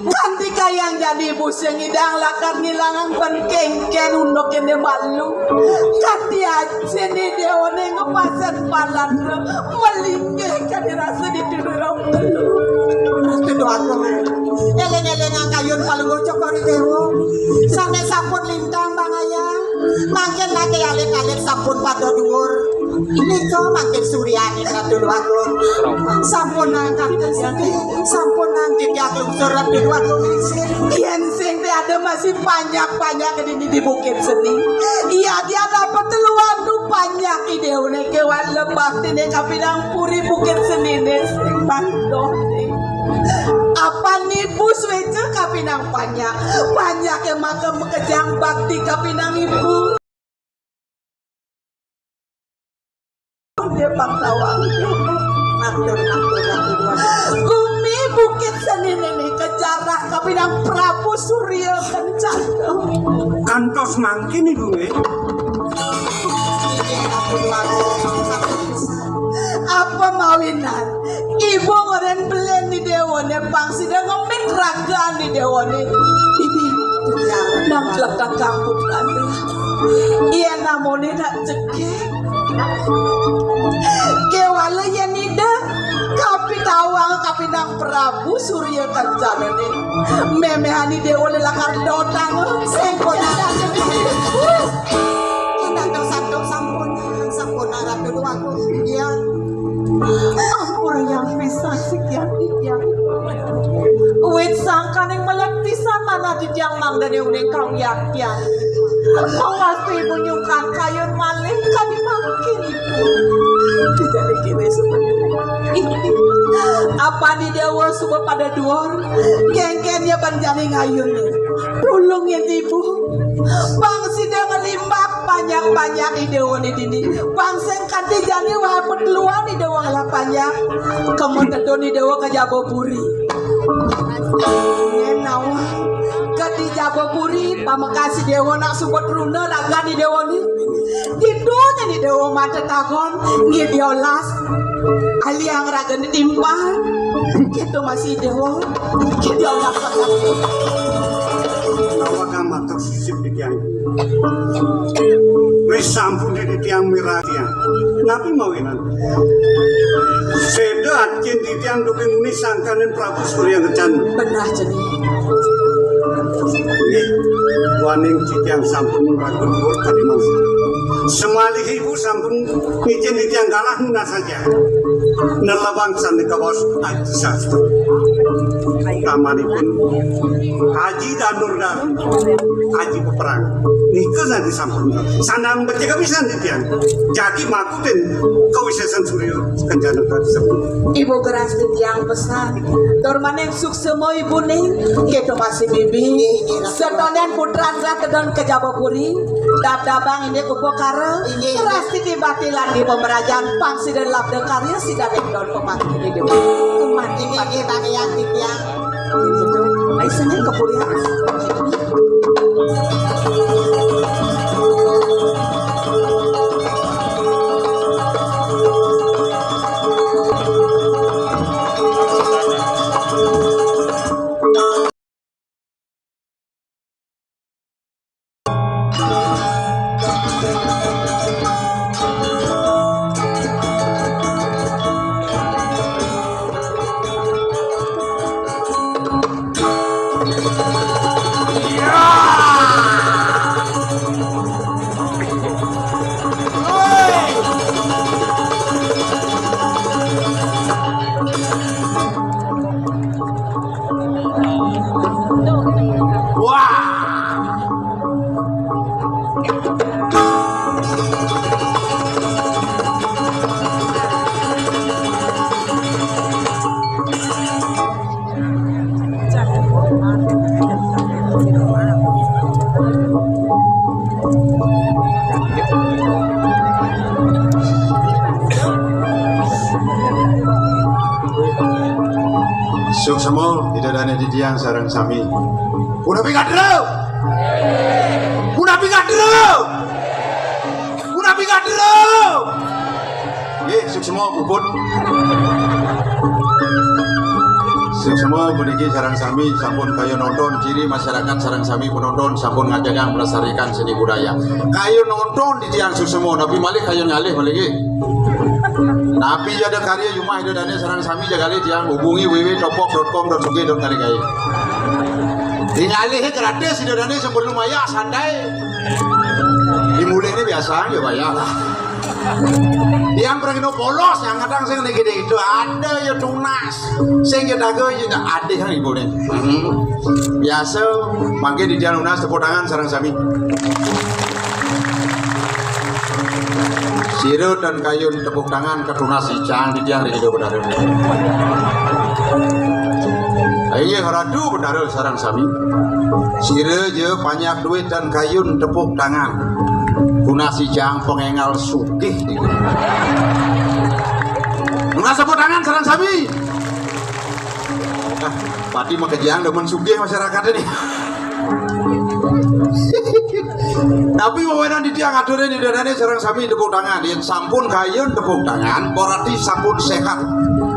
Kanti kayang jani ibu sing ngidang lakar ngilangang ban kéngkén unduk kéné malu. Kanti ajin I Déwané ngepasang palan malinggih kadi rasa dituduh rom telu. Ratu Déwa Agung. Éling-élingang kayun Palungguh Cokor I Déwa. Sané sampun lintang bangayang. Mangkin naké alit-alit sampun pada duur. Nika mangkin suryaning Ratu Déwa Agung. Sampunang kantos sedih, sampunang titiang lungsur Ratu Déwa Agung Lingsir. Yén sing té ada masih banyak-banyak di, di Bukit Seni. Iya, dia dapat teluan tu banyak I Déwané kéwala baktiné kapining puri Bukit Seniné sing mandoh. Apan ibu suéca kapining banyak. Banyak yang maka makejang bakti kapining ibu. Dia pang tawang. Matur, matur, matur, matur. Gumi Bukit Seni niki kajarah kapining Prabu Surya Kencana. Kantos mangkin ibu nggih. Apa mawinan? Ibu ngoréng belén I Déwané pang sida ngemit ragan I Déwané. Bibi, nang tlekak kampung tanda. Iya namoné nak cekek. Kéwala yén Ida kapitawang kapining Prabu Surya Kencanané. Méméhan I Déwa lakar dotang. Sing kono. Santo sampun, sampun Ratu Déwa Agung. Iya. Ampura yang pisan sikian titiang. Wit sangkaning melek pisan manah titiang mangdané uning kawiaktian. Pawastu ibu nyungkan kayun malih kadi mangkin ibu. Dijadi kini sebenarnya. Apan I Déwa suba pada duur. Kéngkén ya ban jani ngayun. Tulung ya ibu. Pang sida ngelimbak panyak-panyak I Déwané dini. Pang sing kanti jani wah peteluan I Déwa ngelah panyak. Kemu tedun I Déwa ka Jabapuri. Yén nawang ka di Jabapuri, pamekas I Déwa nak suba truna ragan I Déwané. Ditu nyén I Déwa mata tagon, nggih diolas. Aliang ragané timpal. Kéto masih I Déwa. Nggih diolas. Nawang matur sisip di tiang. Wis sampun titiang mirah tiang. Napi mawinan? Séda akin titiang dugi muni sangkaning Prabu Surya Kencana. Benah, Jeni. Nggih, duaning titiang sampun ragu dhuwur kaliman. Samaliha ibu sampun ngicén titiang galah nunas saja. Nelebang sané kabaos Aji Sastra. Ramanipun Aji Danur Daru, Aji Peperang. Nika sané sampun. Sandang becik kapisan titiang. Jagi makutin kawisésan Surya Kencana tadi sampun. Ibu geras titiang pesan. Tur maning suksema ibuning, kéto masih bibi. Setonen putran ratedon kejaba puri. Dab-dabang indik upakara. Teras titi bati lan di pemerajan. Pang sida labda karya sida ning don pemati idup. Umat ini bagi yang titiang. Ayo sini ke puri. Wah. Suksma, Ida Dané titiang sareng sami. Punapi kadra? Punapi kadra? Punapi kadra? Nggih, suksma puput. Suksma puniki sareng sami sampun kayun nonton, ciri masyarakat sareng sami penonton sampun ngajagang melestarikan seni budaya. Kayun nonton titiang suksma, napi malih kayun ngalih malih nggih. Napi ja ada karya jumah Ida Dané sareng sami jaga kalih titiang hubungi www topok dot com dot sugih dot kari kai. Di ngalih gratis Ida Dané sebelum mayah santai. Di mulihné biasa ya bayar lah. Tiang pragina polos yang kadang sing niki itu ada ya tunas. Sing ya daga ya ada kan ibu nih. Hmm. Biasa mangke titiang nunas tepuk tangan sareng sami. Sira tan kayun tepuk tangan katunas icang titiang ring Ida Betara. Inggih Ratu Betara sareng sami. Sira ja panjak duit tan kayun tepuk tangan. Tunas icang pangénggal sugih. Nunas tepuk tangan sareng sami. Nah, pati makejang demen sugih masyarakat ini. Tapi mawinan titiang aturin Ida Dané sareng sami tepuk tangan. Yén sampun kayun tepuk tangan, berarti sampun séhat.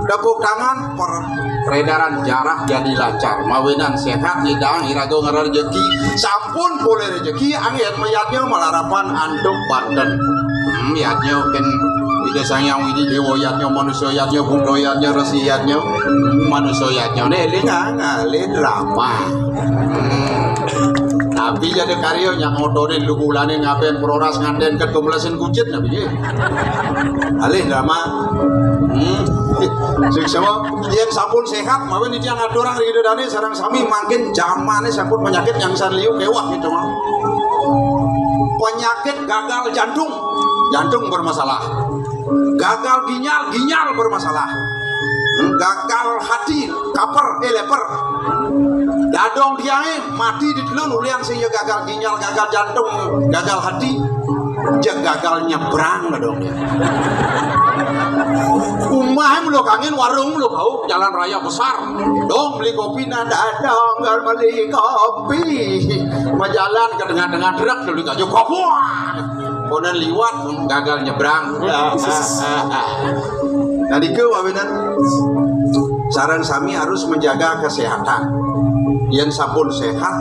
Tepuk tangan, per-, peredaran darah jadi lancar. Mawinan séhat, nyidang iraga ngrejeki. Sampun polih rejeki, anggén mayadnya malarapan antuk banten. Hmm, yadnya kan Ida Sang Hyang Widi Déwa yadnya, manusa yadnya, Buddha yadnya, resi yadnya, manusa yadnya. Né éling ah, ngalih drama. Hmm. Tapi jadi karya nyak motorin lu bulané ngabén proras ngandén ketumlesin kucit napi nggih. Alih drama. Hmm. Suksma, yén sampun séhat, mawinan titiang aturang ring Ida Dané sareng sami mangkin jamané sampun penyakit yang san liu kéweh gitu mah. Penyakit gagal jantung, jantung bermasalah. Gagal ginjal, ginjal bermasalah. Gagal hati, kaper, eh, leper. Dadong tiangé mati di telun ulian sing ya gagal ginjal, gagal jantung, gagal hati. Cek gagal nyebrang dadong. Umahé mula kangin, warung mula bau, jalan raya besar. Dong beli kopi nanda dong, beli kopi. Majalan ke tengah-tengah truk, beli kayu kopi. Konon liwat, gagal nyebrang. Nah, nika wawinan Sareng sami harus menjaga kesehatan. Yén sampun sehat,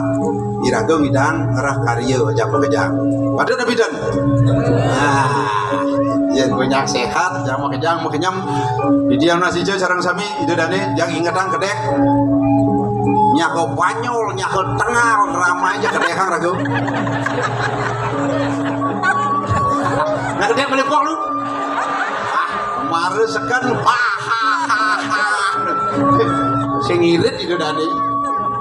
iraga ngidang ngrah karya aja makejang. Pada nabi dan. Nah, yén banyak sehat, jang makejang, makenyem. Didiang nasija sareng sami, ida dané, jang ingetang kedék. Nyaka Banyol, nyaka Tengal, ramai aja kedék raga. Nah, kedék balik kok lu. Mara seken. Sing irit itu tadi.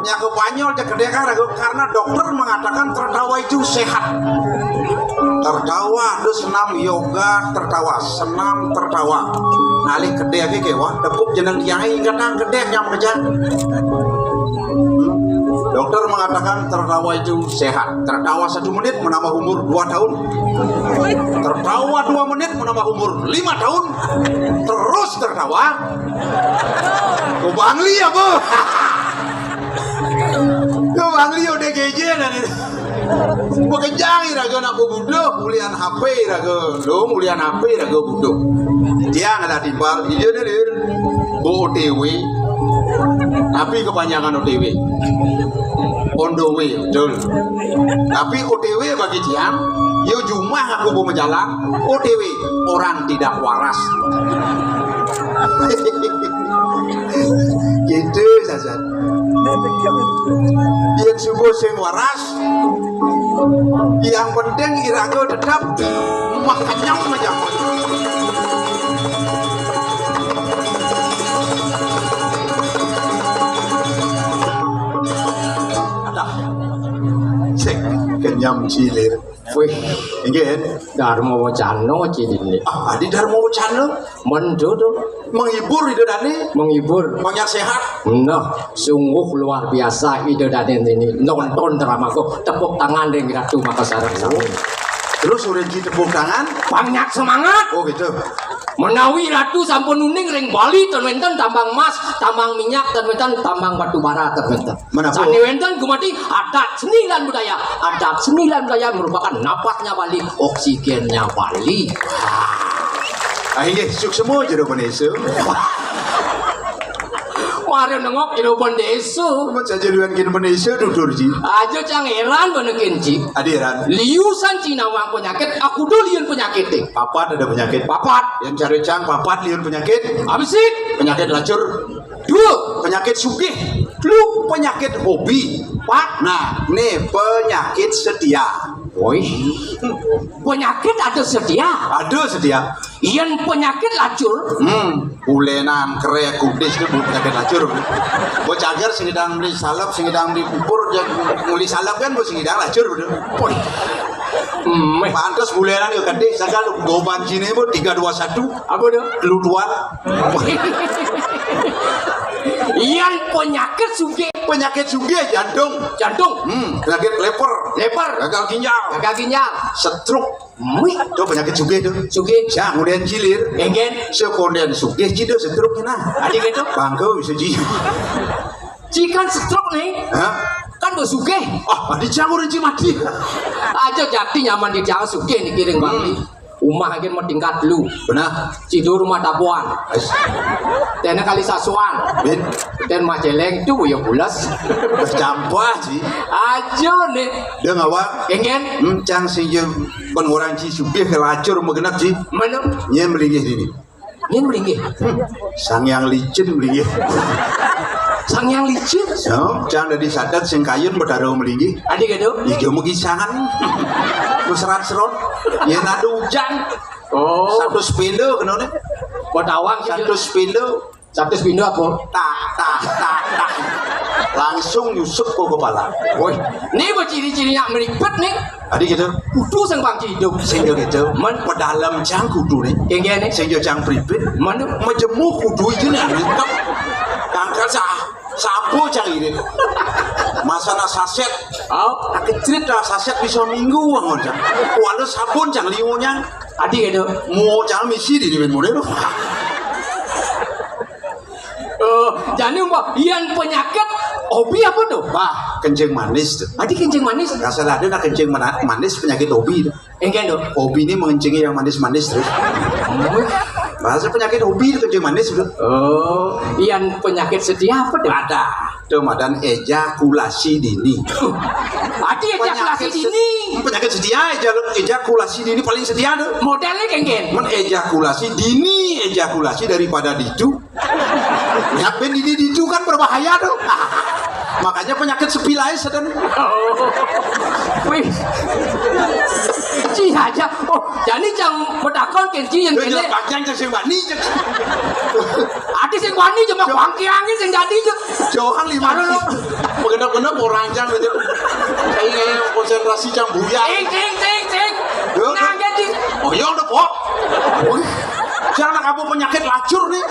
Nyaka Banyol cek kedék raga karena dokter mengatakan tertawa itu sehat. Tertawa, terus senam yoga, tertawa, senam, tertawa. Ngalih kedék iki wah tepuk jeneng kiai, kadang kedék yang makejang. Dokter mengatakan tertawa itu sehat. Tertawa satu menit menambah umur dua tahun. Tertawa dua menit menambah umur lima tahun. Terus tertawa. Ku Bangli apa? Ku Bangli udah geje dan ini. Makejang iraga nak bebuduh, mulian H P iraga. Lo mulian H P iraga buduh. Tiang ada timpal, iya deh, Lir. Bu O T W. Tapi kepanjangan O T W. On the way, betul. Tapi O T W bagi tiang, yo jumah aku bu majalan, O T W, orang tidak waras. Gitu saja. Yang subuh sing waras, yang penting iraga tetap makenyem aja. Adah. Sing kenyem cilir. Wih, inggih. Dharma wacana cilik. Ah, adi Dharma wacana. Mendo to. Menghibur itu tadi. Menghibur. Banyak sehat. Nah, sungguh luar biasa Ida Dané ini nonton drama kok. Tepuk tangan ring Ratu Makassar sami. Terus udah di tepuk tangan. Banyak semangat. Oh gitu. Menawi Ratu sampun uning ring Bali, ten wénten tambang emas, tambang minyak, ten wénten tambang batu bara, ten wénten. Menapa? Sané wénten gumanti adat seni lan budaya. Adat seni lan budaya merupakan napasnya Bali, oksigennya Bali. Ah, inggih, suksma jero Bendesa. Mara nengok jero Bendesa. Amat saja liwan kin Bendesa tutur ji. Aja cang éran benekin ji. Adi éran. Liu san ci nawang penyakit, aku do liun penyakité. Papat ada penyakit. Papat. Yang cari cang papat liun penyakit. Apa sih? Penyakit lacur. Dua. Penyakit sugih. Telu. Penyakit hobi. Empat. Nah, nih penyakit setia. Woi. Penyakit ada setia. Ada setia. Yén penyakit lacur. Hmm. Bulenan, kerek, kudis itu bu-, penyakit lacur. Bu cagar sing idang beli salep, sing idang beli pupur, ya, beli salep kan bu sing idang lacur betul. Woi. Hmm. Pantes bulenan yo gedé, sagal goban sini bu tiga dua satu. Apa tuh? Lu dua. Yén penyakit sugih. Penyakit sugih jantung. Jantung. Hmm, penyakit lever. Lever. Gagal ginjal. Gagal ginjal. Stroke. Wih, itu penyakit sugih tuh. Sugih. Ya, kemudian cilir. Enggén. Sekondén sugih cida stroke nah. Adi gitu. Bangku bisa ji. Ci kan stroke nih. Hah? Kan bu sugih. Ah, adi jangan orang ci mati. Aja jati nyaman di jangan sugih nih kiring bang. Hmm. Umah aja mau tingkat lu. Benar. Cido rumah tabuan. Tena kali sasuan. Bin. Ten mah celeng itu ya pulas. Bercampur ji. Aja nih. Dia ngawak. Enggén. Hmm, cang sing je pengurang ci sugih kelacur megenap ji. Mana? Nyem linggih dini. Nyem linggih. Hmm. Sang yang licin linggih. Sang yang licin. Ya, cang dari sadat sing kayun bedaro melinggih. Adi gitu. Ijo megisangan. Mesrat serot. Yen ada ujang. Oh. Satu sepindu kena nih. Kau tawang satu sepindu. Satu sepindu apa? Tak, tak, tak, tak. Langsung nyusup ke kepala. Woi, ini apa ciri-cirinya meripet nih? Adi gitu. Kudu sang bangki hidup. Sehingga gitu. Men pedalem jang kudu nih. Kengge nih. Sehingga jang pripit. Mana? Majemu kudu itu nih. Lengkap. Kangkal sah. Sabu cang irit. Masana saset. Oh. Kecrit lah saset bisa minggu angon cang. Kuala sabun cang liunya. Adi gitu. Mau cang misi di dimen model. Oh, jadi mbak, yang penyakit hobi apa tuh? Bah, kencing manis tuh. Adi kencing manis. Asal ada nak kencing mana-, manis penyakit hobi tuh. Enggak dong. Hobi ini mengencingi yang manis-manis terus. Bahasa penyakit hobi itu kencing manis tuh. Oh, Yang penyakit setia apa tuh? Ada. Tuh madan ejakulasi dini. Ati ejakulasi dini. Penyakit setia eja-, ejakulasi dini paling setia tuh. Modelnya kengken. Men ejakulasi dini, ejakulasi daripada ditu. Ya, ben dini ditu kan berbahaya tuh. Makanya penyakit sepilais sedang. Oh. Wih. Ci aja. Oh, jadi cang matakon kén ci yang kene. Panjang cang sing wani. Ati sing wani cuma kuangkiangin sing dadi cek. Johan lima. Bener-bener orang cang gitu. Kayak konsentrasi cang buya. Cing, cing, cing, cing. Yo, ngaget, cing. Oh, ya udah, Pok. Jangan aku penyakit lacur nih.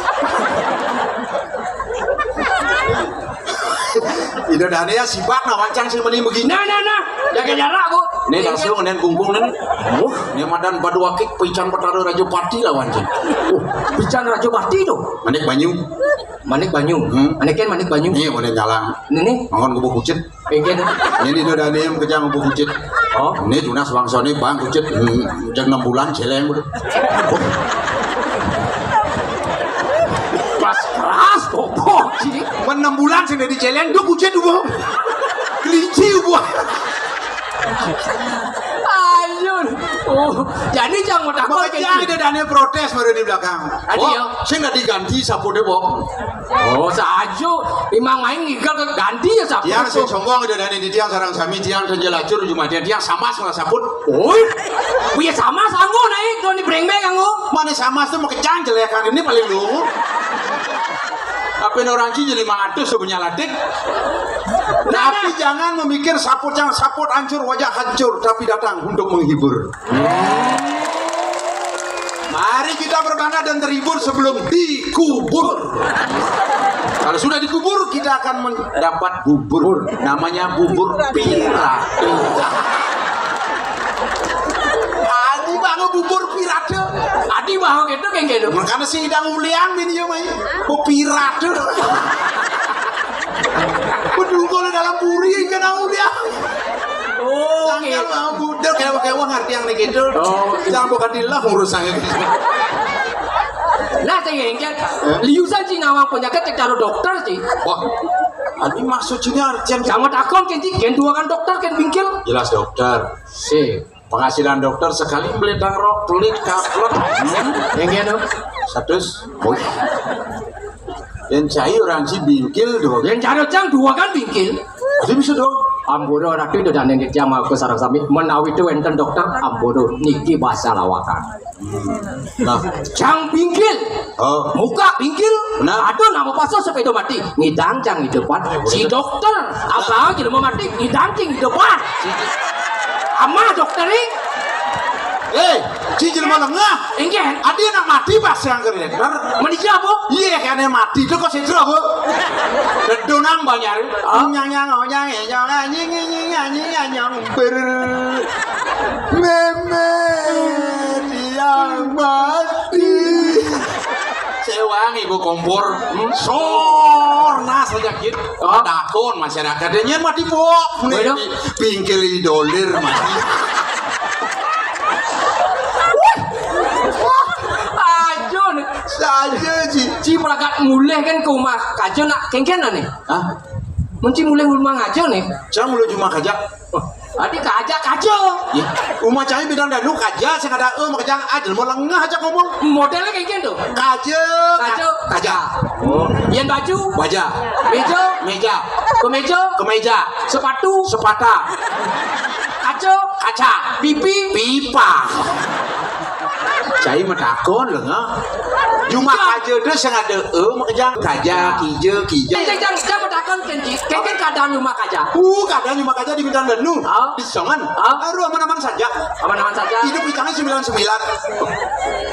Ida dane ya sibak nah wancang sing meni begini. Nah, nah, nah. Jaga jarak, Bu. Nih, langsung nen kungkung nen. Uh, nih madan badu akik pican Betara Rajapati lah wancang. Uh, pican Rajapati tuh. Manik banyu. Manik banyu. Hmm. Manik kan manik banyu. Nih, udah jalan. Nih, nih. Mangon gubuk kucit. Pengen. Ini udah nih kejang gubuk kucit. Oh. Ini tunas bangsa nih bang kucit. Hmm. Jam enam bulan celeng udah. Pas keras kok, Ci. Men enam bulan sing dadi celeng, duh kucit ubuh. Kelinci ubuh. Ayo. Oh, jadi jangan takut. Makanya ada dane protes baru di belakang. Adi, oh, ya. Sing nggak diganti sapu deh, Bok. Oh, sajo. Imang main ngigal ke ganti ya sapu. Tiang sing sombong ada dane di tiang sarang sami tiang dan jelacur cuma tiang tiang sama salah saput. Oh, iya sama sanggup naik doni brengbe kanggo. Mana sama tuh mau kecang jelekan ini paling lu. Apa orang Cina lima ratus sebenarnya latik. Tapi jangan memikir saput yang saput hancur wajah hancur tapi datang untuk menghibur. Mari kita berbangga dan terhibur sebelum dikubur. Kalau sudah dikubur kita akan mendapat bubur. Namanya bubur pirate. Adi bangun bubur pirate. Adi bangun gitu kayak gitu. Makanya sih idang uliang ini ya mai. Bubur pirate. Bedugul dalam puri kena uliang. Oh, tanggal mau budek kayak pakai uang harga yang gitu. Oh. Jangan bukan dilah urusannya gitu. Nah, saya ingat. Liusan sih nawang penyakit cek taruh dokter sih. Wah, ini maksudnya artian sama takon kan sih, kan dua kan dokter kan bingkil. Jelas dokter. Si penghasilan dokter sekali beli rok pelit kaplet. Hmm. Yang gitu. Satu. Wih. Yang cai orang si bingkil dua. Yang cari cang dua kan bingkil. Jadi bisa dong. Ambodo ratu itu dan yang dia mau ke sarang sami menawi itu enten dokter Ambodo niki bahasa lawakan. Nah, cang bingkil. Oh. Muka bingkil. Benar. Aduh nama paso sepeda mati. Ngidang cang hidupan. Si dokter apa aja mau mati ngidang cing hidupan. Ama dokter ini. Eh, cicil mau lengah. Enggak. Ada anak mati pas yang kerja. Menikah apa? Iya, kayaknya mati itu kok sih apa? Dedonang banyak. Nyang nyang nyang nyang nyang nyang nyang nyang nyang nyang nyang ber. Meme dia mati. Sewang ibu kompor. Hmm, sor nah saja gitu. Oh. Takon masyarakat dia mati pok. Nih, pingkil di dolir mati. Ajun. Saja ji. Ci meragat mulai kan ke rumah kajo nak kengken nih. Hah? Menci mulai rumah ngajo nih. Jangan mulai cuma kaja. Oh, adi kaja kajo. Ya. Rumah cai bidang danu kaja sing ada eh makanya aja mau lengah aja ngomong. Modelnya kayak gitu. Kaja. Kajo. Kaja. Oh. Yang baju. Baja. Meja. Meja. Kemeja. Kemeja. Sepatu. Sepata. Kaco. Kaca. Pipi. Pipa. Cai matakon lengah. Cuma kaja tu sing ada eh makanya kaja kija kija. Cang cang cang matakon kenji. Kengken keadaan rumah kaja. Uh, keadaan rumah kaja di bintang danu. Ah. Di Songan. Ah. Aduh aman-aman saja. Aman-aman saja. Hidup di tangan sembilan sembilan.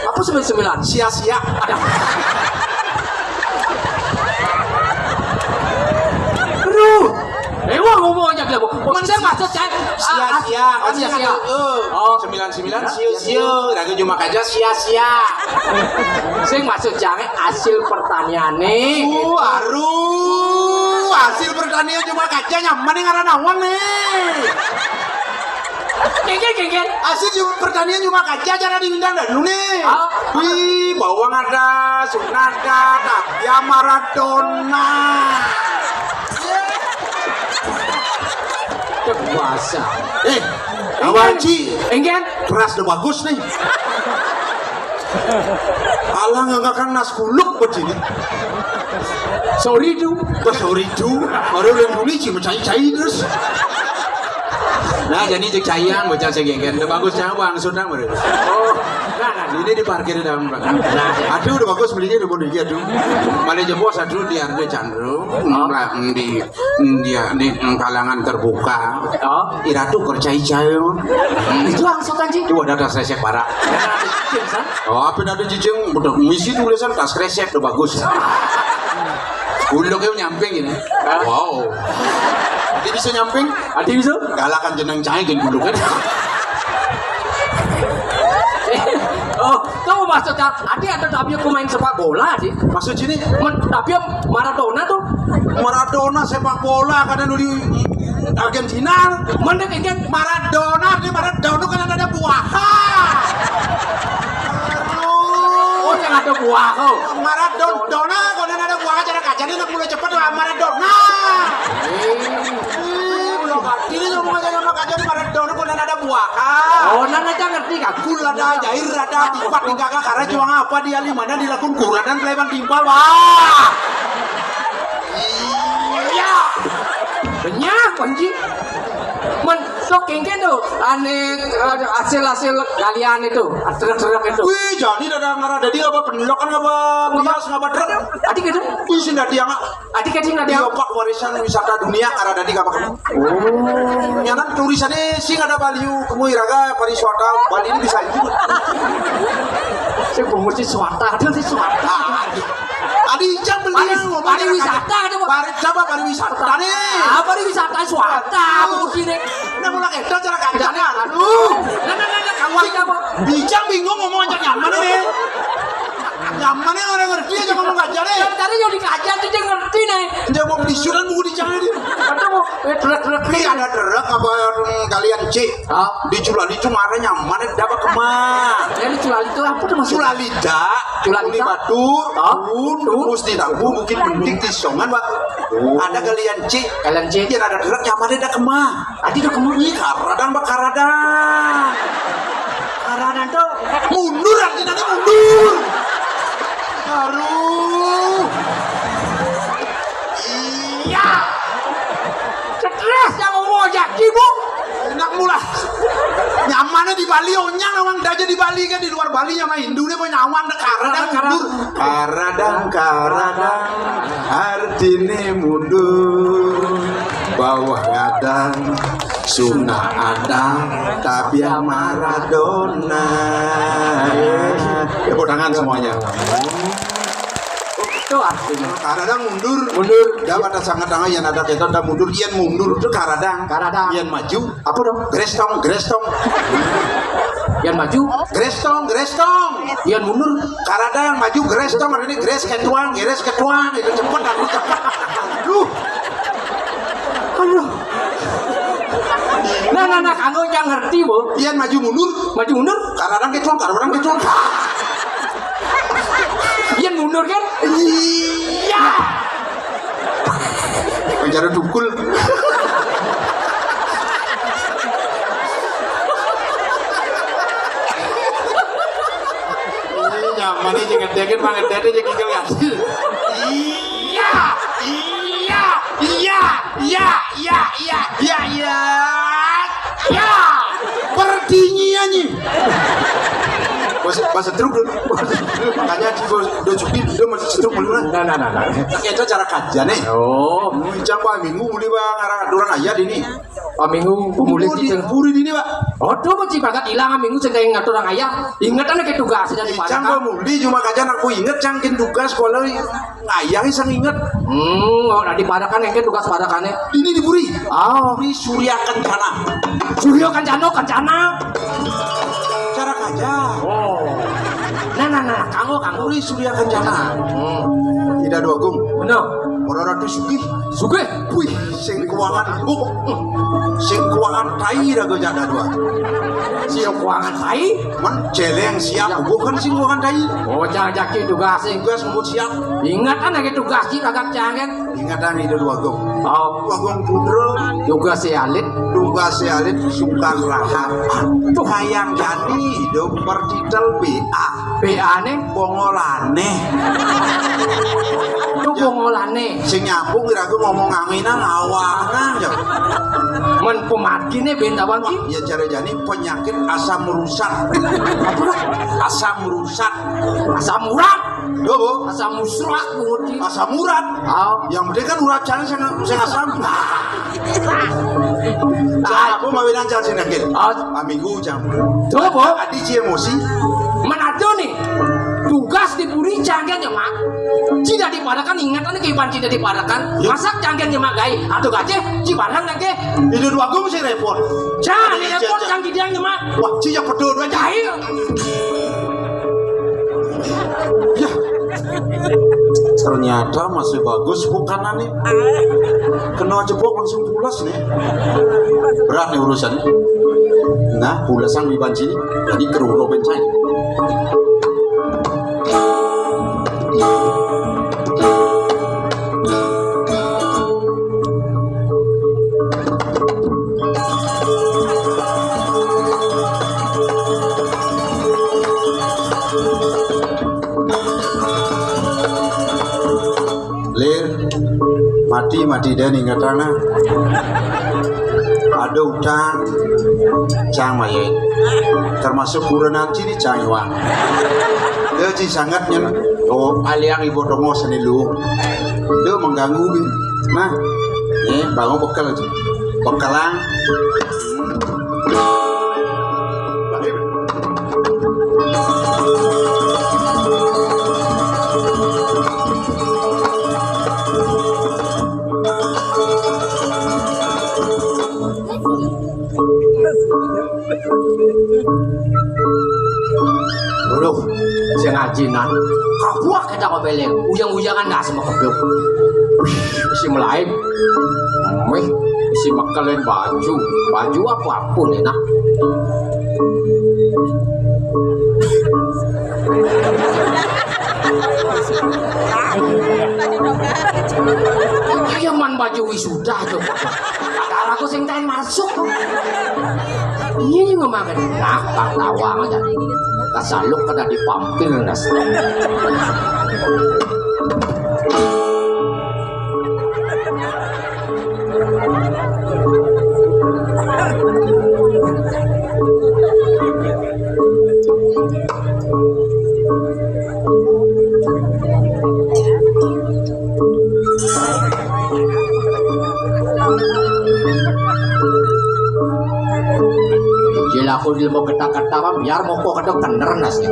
Apa sembilan sembilan? Sia-sia. Ada. Aduh. Eh, wah, ngomong aja dia. Maksudnya maksud saya sia-sia. Kan sia-sia. Oh, sembilan sembilan sio-sio. Lagu cuma kaca sia-sia. Sing maksud jangan hasil pertanian nih. Uh, aduh. Hasil pertanian cuma kaca nyaman nih ngaran awang nih. Kéngkén, kéngkén. Asli di pertanian cuma kaca cara diundang dah dulu nih. Ah. Wih, bawang ada, Sunada, tapi ya Maradona. Dewasa. Eh, kawan Ci. Kéngkén. Keras udah bagus nih. Alah, nggak akan nas kuluk begini. Sorry tuh. Pas sorry tuh. Baru yang dulu Ci mencai-cai terus. Nah, jadi cek caian bocah segegen. Udah bagus cawang sudah baru. Oh, nah, nah, ini diparkir dalam belakang. Nah, aduh, udah bagus belinya udah bodoh aduh. Malah jebos aduh di Arjo Chandro. Nah, di dia di kalangan terbuka. Oh. Iratu kerja hijau. Itu langsung kan, Ci? Itu ada tas resek parah. Oh, apa ada cicing udah misi tulisan tas resek udah bagus. Gulungnya nyamping ini. Wow. Dia bisa nyamping? Ada bisa? Kalahkan jeneng cai gin gulungnya. Oh, tuh maksudnya, Adi ada tapi aku main sepak bola, Adi. Maksud sini? Men, tapi Maradona tuh. Maradona sepak bola karena dulu di Argentina. Mending kan Maradona, di Maradona kan ada buah. Oh, yang ada buah, oh. Maradona, kalau ada buah cara kaca ini nak mulai cepat lah Maradona. Ini ngomong aja sama kaca Maradona, kalau ada buah. Oh, nana aja ngerti kan? Kula ada jair, ada tipat di kakak karena cuma apa dia lima dan dilakukan kurang dan keleban timpal, wah. Iya. Banyak, anjing. Men, sok kéngkén tuh, ane, eh, hasil-hasil galian itu, truk-truk itu. Wih, jadi ada ngarah dadi apa pendelokan apa bias apa truk? Tadi gitu. Wih, sing dadi yang Tadi kan sing ada. Iya, Pak, warisan wisata dunia ngarah dadi apa kamu? Oh. Yang kan tulisannya sing ada Bali, kamu iraga pariwisata Bali ini bisa itu. Saya promosi swata, ada sih swata. Adi Ijang beli pariwisata ada, Pak. Pari, siapa pariwisata nih? Ah, pariwisata swata, mungkin deh. Nah, mulai kita cara kancana. Aduh. Nah, nah, nah, nah, kawan apa? Ijang bingung ngomong aja nyaman nih. Nyaman nih orang ngerti aja ngomong aja deh. Yang tadi yang dikajar tuh dia ngerti nih. Dia mau beli surat buku di sana dia. Ada mau, eh, truk-truk nih ada truk apa, hmm, kalian cek? Ah. Di Culali itu marah nyaman dapat kemah. Ya, di Culali itu apa tuh maksudnya? Culalita, Culalita. Kuli Batur, ah, Bun, tuh. Terus di Tambu, Bukit Pendik, di Songan, Pak. Oh. Ada kalian cek. Kalian cek. Dia ada truk nyaman ada kemah. Adi tuh kemah. Ih, karadang, Pak, karadang. Karadang tuh. Mundur, artinya mundur. Aduh. Iya. Stres yang ngomong aja, sibuk. Enak mula. Nyamannya di Bali, onyang orang aja di Bali kan, di luar Bali sama Hindu dia mau nyawang deh, karadang mundur. Karadang, karadang, artinya mundur. Bawah kadang, Suna ada, tapi Maradona. Tepuk tangan semuanya. Itu artinya. Karadang mundur. Mundur. Dia pada sangat tangan yang ada kita ada mundur, yang mundur itu karadang. Karadang. Yang maju. Apa dong? Grestong, grestong. Yang maju. Grestong, grestong. Yang mundur. Karadang maju grestong, hari ini gres ketuang, gres ketuang, itu cepet aku cepet. Aduh. Aduh. Nah, nah, nah, kamu yang ngerti, Bu. Yang maju mundur. Maju mundur. Karadang ketuang, karadang ketuang. Yang mundur kan? Iya. Penjara tukul. Ini nyaman nih, jangan deket banget, deket aja gigil ngasih. Iya, iya, iya, iya, iya, iya, iya, iya, iya. Pertinyiannya. Pas, pas setruk dulu. Makanya di bos, udah cukup, udah masih setruk dulu lah. Nah, nah, nah, nah. Kita cara kajian nih. Oh. Ucap Pak Minggu, boleh bang, arah orang ayat ini. Pak Minggu, pemulik di puri ini, Pak. Oh, tuh, Pak, cipakat hilang Minggu, sedang ngatur orang ayat. Ingat anak tugas, jadi Cang, Pak Muli, cuma kajian aku inget, Cang, kin tugas, kalau ayah sang inget. Hmm, oh, nah, di Parakan, yang tugas Parakannya. Ini di puri. Oh. Puri Surya Kencana. Surya Kencana, Kencana. Cara kajian. Oh. Nah, nah, nah, kanggo, kanggo. Puri Surya Kencana. Hmm. Tidak dua gung. Benar. Ora ratu sugih. Sugih. Wih, sing kuangan buk. Sing kuangan tai raga janda dua. Sing kuangan tai? Men celeng siap, bukan sing kuangan tai. Oh, jangan jaki tugas sih. Tugas ngebut siap. Ingatan lagi tugas sih kagak jangan. Ingatan itu dua gong. Oh. Dua gong putra. Tugas si alit. Tugas si alit suka rahat. Tuh. Hayang jadi hidup bertitel B A. B A ne? Bongolane. Itu bongolane. Sing nyambung kira aku ngomong anginan awangan ya. Men pematine bentawan ki. Ya cara jani penyakit asam rusak. Apa? Asam rusak. Asam urat. Yo, Bu. Asam musrak, Bu. Asam urat. Oh. Yang penting kan urat jani sing sing asam. Nah, aku mau bilang jangan sing dengkil. Oh. Amigu jangan. Coba. Adi ji emosi. Menado nih. Tugas di puri jangan ya, Mak. Tidak dipadakan ingatan ke iban tidak dipadakan. Ya. Masak jangan ya, Mak, gai. Atau gaje, ji barang lagi. Itu dua gong sih repot. Jangan repot jangan gidiang ya, Mak. Wah, ci ya pedul dua jahil. Ya. Ternyata masih bagus bukanannya. Kena jebok langsung pulas nih. Berat nih urusannya. Nah, pulasan di banci ini. Jadi kerungu bencai. Lir, mati mati dan ingatana. Ada utang, cang mayain. Termasuk kurenan cini cang iwang. Dia ci sangat nyen. Oh, aliang ibu dongo seni lu. Dia mengganggu bi. Nah, nih bangun bekel aja. Bekelang. Dulu, sing ajinan. Kabuak kita kok beleng. Uyang-uyangan nggak sama kebel. Wih, si melain. Wih, si mekelin baju. Baju apapun enak. Iya man baju wisuda tuh. Ada aku sing tain masuk. Iya nih memakan. Nah, tak tawa aja. Kasaluk kada dipampil nas. Jil aku di mau kata-kata mah biar mau kok ada kener nasi.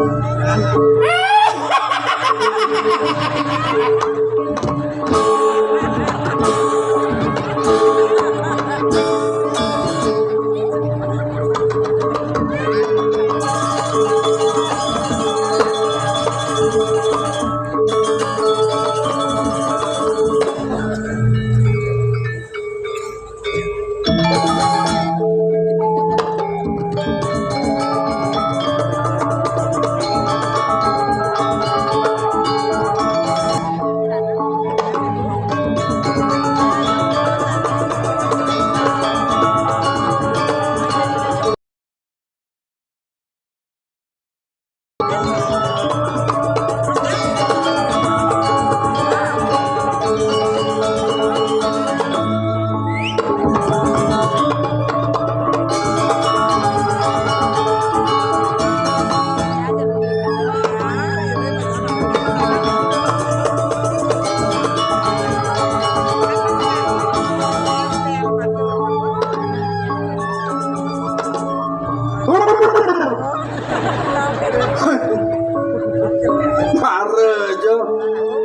Mare aja,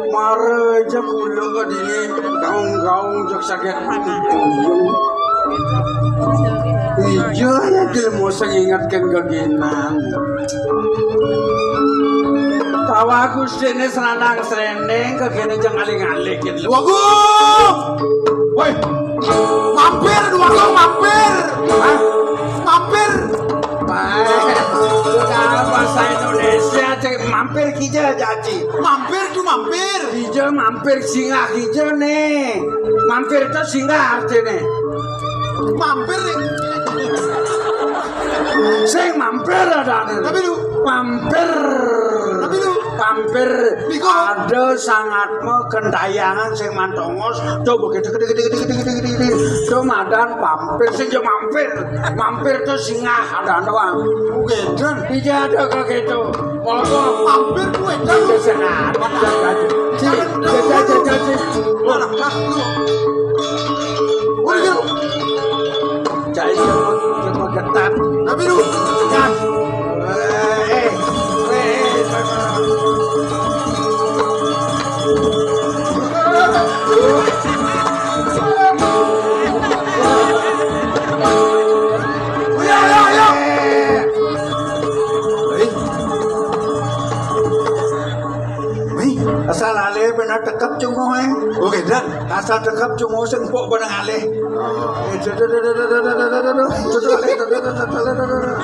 mare aja kula ka dini gaung-gaung jek sakit puyung. Iya, ya, dia mau sing ingatkan ke Ginang. Tawa Gustine seranang srendeng kegene jeng aling-aling gitu. Waduh. Woi. Mampir, Dwagung, mampir. Hah? Mampir. Baik. Sudah bahasa Indonesia, cek mampir kija jaji. Mampir tuh mampir. Kija mampir singgah kija nih. Mampir itu singgah artinya. Mampir nih. Sing mampir ada nih. Tapi lu. Mampir. Tapi lu. Mampir. Niku. Ada sangat me kentayangan sing mantongos. Coba gitu gitu gitu gitu gitu gitu gitu. Coba madan mampir sing yo mampir. Mampir tuh singgah ada doang. Oke, dan. Tidak ada kok gitu. Monggo. Mampir kuwe, Cak. Wis, nah, tak gaji. Ci, jajal, jajal, ci. Ora, Cak, lu. Ora, lu. Cak, iya, coba getar. Tapi lu. Gas. Eh, eh, eh, eh. Wih. Wih. Asal ale bener tekep cunguh, eh. Oke, dah. Asal tekep cunguh sing empuk bener ale.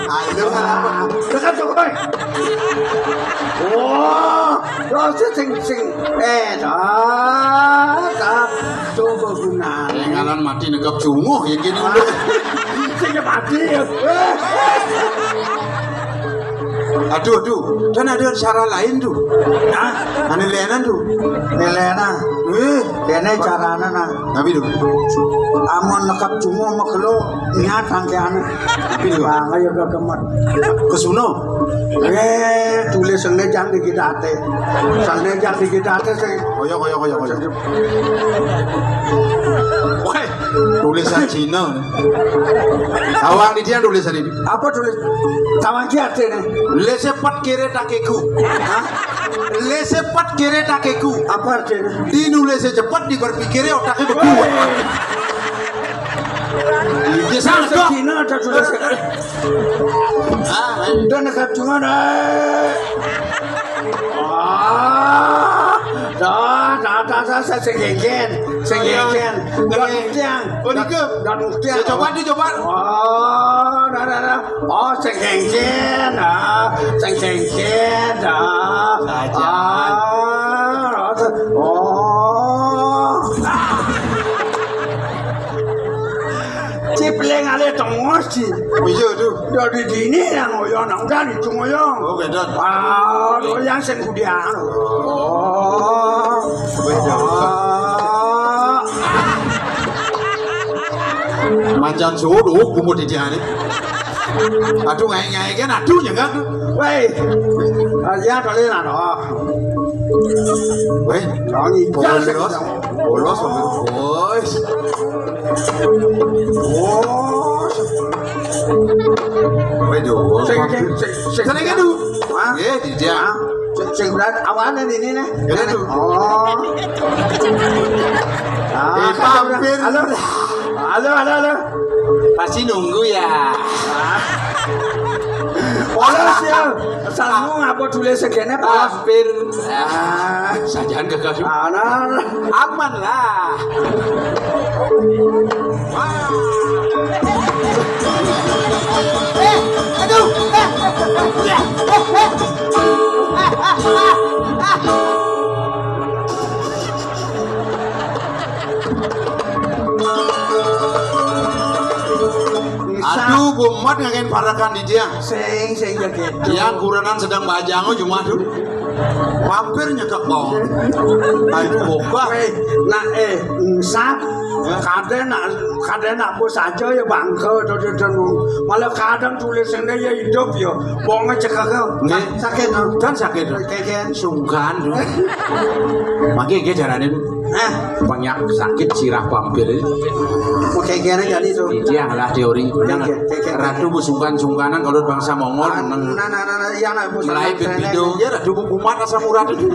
Ayo, ngapa? Tekep cunguh, eh. Wah, terus sing, sing, eh, dah, dah. Coba guna. Ngalan mati negap cunguh ya gini. Sing mati ya. Aduh, aduh, kan ada cara lain tuh. Nah, ane lenan tuh. Lelena. Eh, kene carane nah. Tapi tuh. Amun nekap cunguh makelo niat sangkeane. Tapi tuh. Bang, ayo gegemet. Kesuno. Eh, tulis sene jang dikit ate. Sene jang dikit ate sing. Koyo, koyo, koyo, koyo. Woi, tulisan Cina. Tawang di dia tulisan ini. Apa tulis? Tawang ki artine? Lese pat kere takeku. Hah? Lese pat kere takeku. Apa artine? Di nulese cepet, di berpikire otaknya beku. Dia salah dong. Cina ada tulis. Ah, dan negap cunguh, eh. Ah, dah, dah, dah, dah, dah, sing genggen, sing genggen. Dah muktiang. Oh, niku. Dah muktiang. Ya, coba, dicoba. Oh, dah, dah, dah. Oh, sing genggen, ah. Sing genggen, ah. Saja. Ah, oh. Cipling ale tengos, Ci. Oh, iya, tuh. Dari dini yang ngoyo nang udah itu ngoyo. Oh, beda. Ah, lo yang sing kudian. Oh. Beda. Ah. Macan sudu, kumu di jari. Aduh, ngai-ngai kan, aduh, nyengat tuh. Woi. Ah, ya, kali lah, no. Woi, kau ni bolos. Bolos, bolos. Oh. Waduh. Sing, sing, sing, sing. Seneng kan, tuh? Hah? Nggih, di dia. Hah? Sing, sing berat awane ini nih. Ini tuh. Oh. Ah, eh, pampir. Halo. Halo, halo, halo. Pasti nunggu ya. Polos ya. Salmu ngapa tulis segene polos? Pampir. Ah, sajan gagal. Ana. Aman lah. Eh, aduh. Eh, eh, eh, eh, eh. Aduh, bumat ngangin parakan di dia. Sing, sing ya gitu. Yang kurenan sedang bajang, oh, cuma tuh. Mampir nyekek mau. Aduh, bobah. Weh, nah, eh, ensat. Kadang nak, kadang nak bos aja ya bangke, tuh, tuh, tuh. Malah kadang tulis ini ya hidup ya. Bonge cekek. Nggih. Sakit, no? Kan sakit. Kayak, kayak. Sungkan, tuh. Mangke nggih carane, tuh. Nah, banyak sakit sirah pampir. Oke, kira jadi itu. Iki adalah teori. Oke, oke, oke. Ratu bu sungkan-sungkanan kalau bangsa Mongol. Ah, neng nah, nah, nah, nah, iya, nah, bu mulai sungkan video, ya, Ratu bu kumat asam urat itu.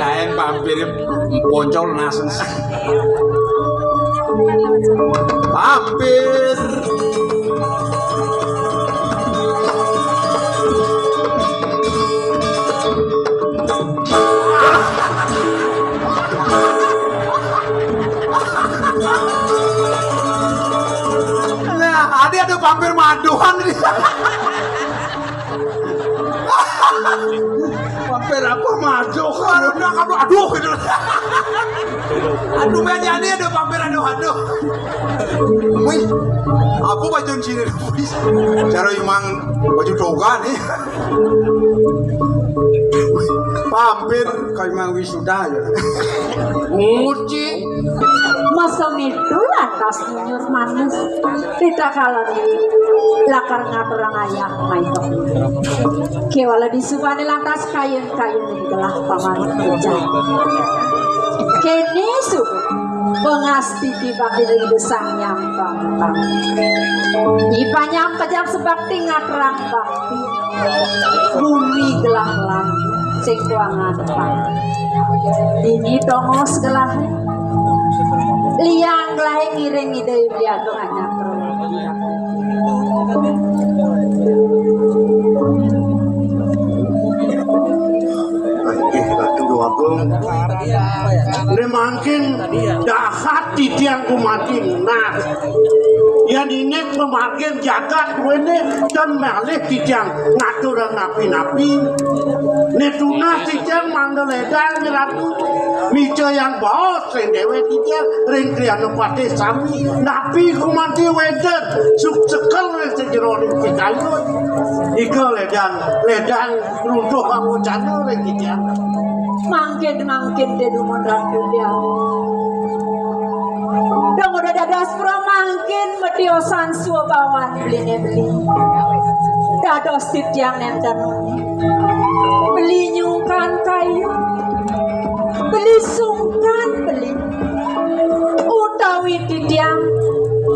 Daén pampir poncol nasen. Pampir. Nah, ada ada pampir maduhan nih. Pampir apa madu? Aduh, aduh, aduh, gitu. Aduh, banyak nih ada pampir, aduh, aduh. Wih, apa baju sini, wih? Cara emang baju toga nih. Pampir kayak emang wisuda ya. Nguci. Masa itu lantas nyinyir manis. Tidak kalah lakar ngaturang ayah maito. Kewala disubane lantas kayun-kayun gelah paman kerja. Kene suku pengastiti bakti ring desang nyampang. Ipanyam pejak sebakti ngaturang bakti. Bumi gelah lan sing kuangan. Ini tongos gelah. Liang gelah ngiring ide biaga anyar. Inggih, Ratu Déwa Agung. Né mangkin dahat titiang gumanti nunas. Yén inik pamargin jagat kuwiné ten malih titiang ngaturang napi-napi. Né tunas titiang mangda ledang, Ratu. Micayang baos sing déwé titiang ring Kriana Patih sami. Napi gumanti wénten suksekel ring sajeroning pikayun. Ika ledang, ledang runtuh pangwacana ring titiang. Mangkin, mangkin, Déwa Ratu Déwa. Dong udah dadas pura mangkin, metiosan suabawan beliné beli. Dados titiang nénten beli nyungkan kayu, beli sungkan beli. Utawi titiang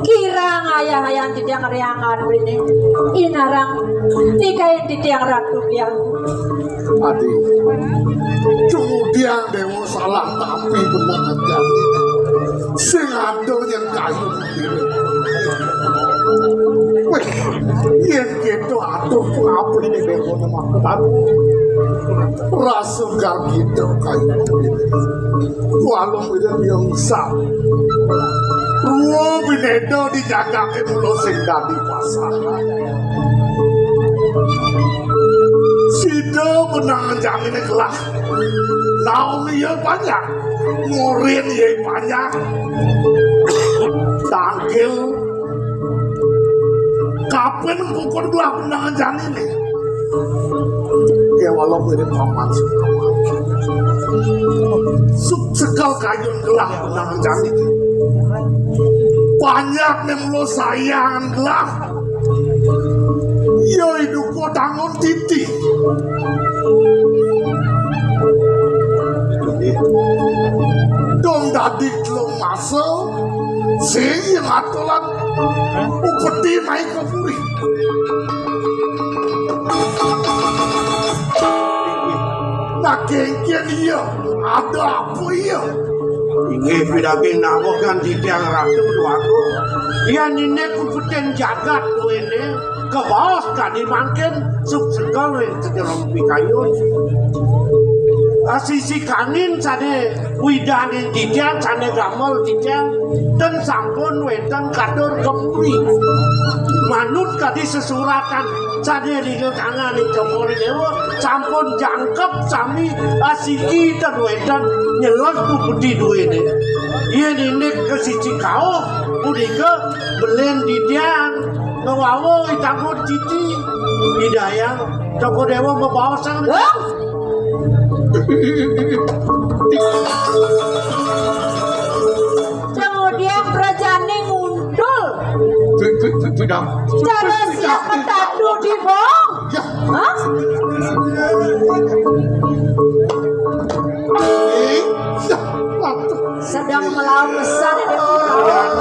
kirang ayah-ayahan titiang riangan beliné. Inarang nikahin titiang Ratu Déwa. Adi, kemudian Déwa salah tapi bener aja. Sing ada yang kayu. Wéh, yén kéto atuh pengabdi Déwa makotan. Rasa gar kita kayu. Walau beda biasa. Ruwa bineda di jagate mula sing dadi pasah. Sida benang jangine kelah. Naomi ya banyak. Morin ya banyak. Tangkil. Kapan pukul dua benang jangine. Kewala mirip paman sukawati. Suk sekal kayun gelah benang jani. Banyak ning lo sayang gelah. Ya iduko tangon titi. Dong dadi telung masa sing yang atolan upeti naik ke puri. Nah, kengken iya, ada apa iya? Inggih pidaging nawuh kan titiang Ratu Déwa Agung. Yan inik kupetin jagat duwene, kebaos kadi mangkin suksekel ring sajeroning pikayun. Asisi kanin sane widaning titiang, sane gamel titiang, ten sampun wenten katur kemuri. Manut kadi sesuratan sane ringa tangan ing Cokor Dewa, sampun jangkep sami asiki ten wenten nyelod kupeti duwene. Yen indik kasicik kauh punika belen titiang ngawawa itamun titi. Idayang Cokor Dewa mabaosan. Hah? Kemudian prajane nguntul. Pi-, pi-, pi-, pidang. Cara siap petadu di bong. Ya. Hah? Eh, ya, waduh. Sedang melaut besar ini orang.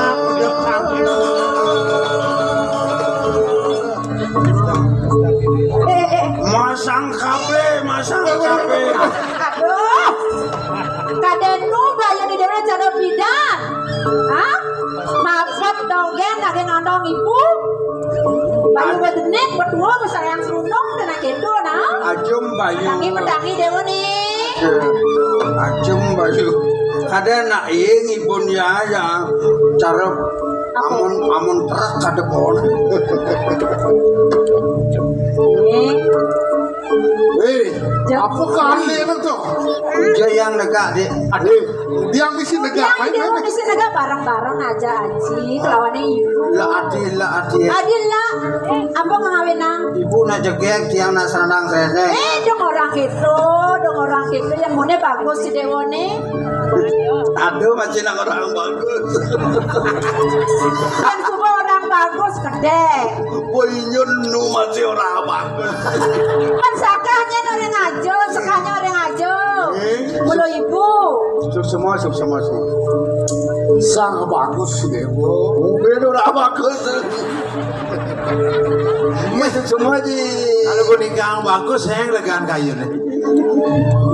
Eh, eh. Masang kape, Mas. Aduh. Kadén nu bayu di déwék cara pidan. Hah? Maksud dogén lagi ngandong ibu. Bayu bedenik berdua besayang serundung dan gitu nah. Ajum bayu. Tangi pedangi déwék nih. Ajum bayu. Kadén nak ing ibun ya ya cara amun amun truk kadé pohon. Wéh, apa kali itu tuh? Dia yang negak, Dik. Aduh, dia misi negak. Yang main dia misi negak bareng-bareng aja, Aji. Kelawannya ibu. Lah, Adi, lah, Adi. Adil lah. Apa ngawinang? Ibu nak jegeg, tiang nak serendang serendeng. Eh, dong orang gitu, dong orang gitu. Yang mana bagus si Dewo nih? Aduh, masih nak orang bagus. Yang semua orang bagus, gede. Boy nyun nu masih orang bagus. Kan sakahnya orang aja, sakahnya orang aja. Eh? Mulu ibu. Sub semua, sub semua, semua. Sang bagus si Dewo. Mungkin orang bagus. Iya, sub semua di. Kalau kuning kang bagus, saya legaan kayu nih.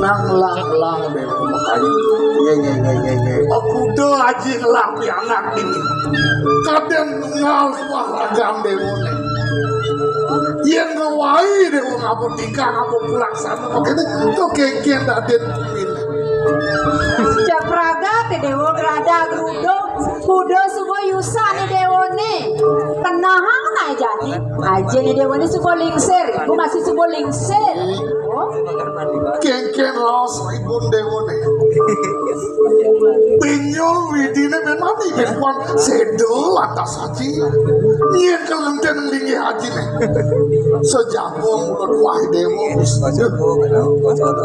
Nang lang-lang deh, makanya. Iya, iya, iya, iya, iya. Aku tuh aji ngelampi anak ini. Kadén ngalih wah ragam deh, mone. Yén ngawai deh, ngapa tingkah, ngapa pulang sana, makanya tuh kengkén dadén ini. Cak praga, teh Dewo, gerada, geruduk, kuda, suba, yusan, nih, Dewo, nih. Tenahang, nah, jadi. Aja nih Dewa ini suka lingsir, ibu masih suka lingsir. Oh. Kengkén raos ibun Dewa nih. Binyul widine ben mati ben kuan sedul atas haji. Nyén kelenten linggih haji nih. Sejabung mulut wah Dewa.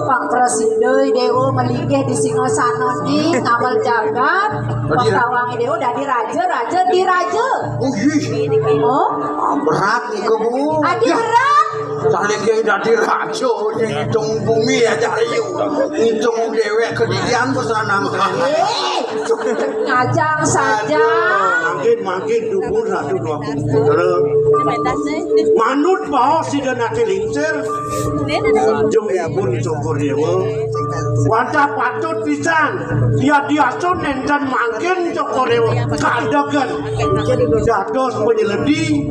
Pak Presido Dewa melinggih di singgasana nih ngamal jagat. Pengtawang Dewa dadi raja, raja di raja. Oh, iya. Oh. Ah, berat nih, Bu. Adi berat. Saling dia dadi raja, ngitung bumi ya, cari. Ngitung dewek kedidian pesanan. Eh, ngajang saja. Mangkin, mangkin, dubur satu dua puluh. Terus. Manut bahwa si dan hati lingsir. Jung ibun Cokor Dewa. Wantah patut pisan. Ya diasun nenten mangkin Cokor Dewa. Kadegan. Dados penyeledi.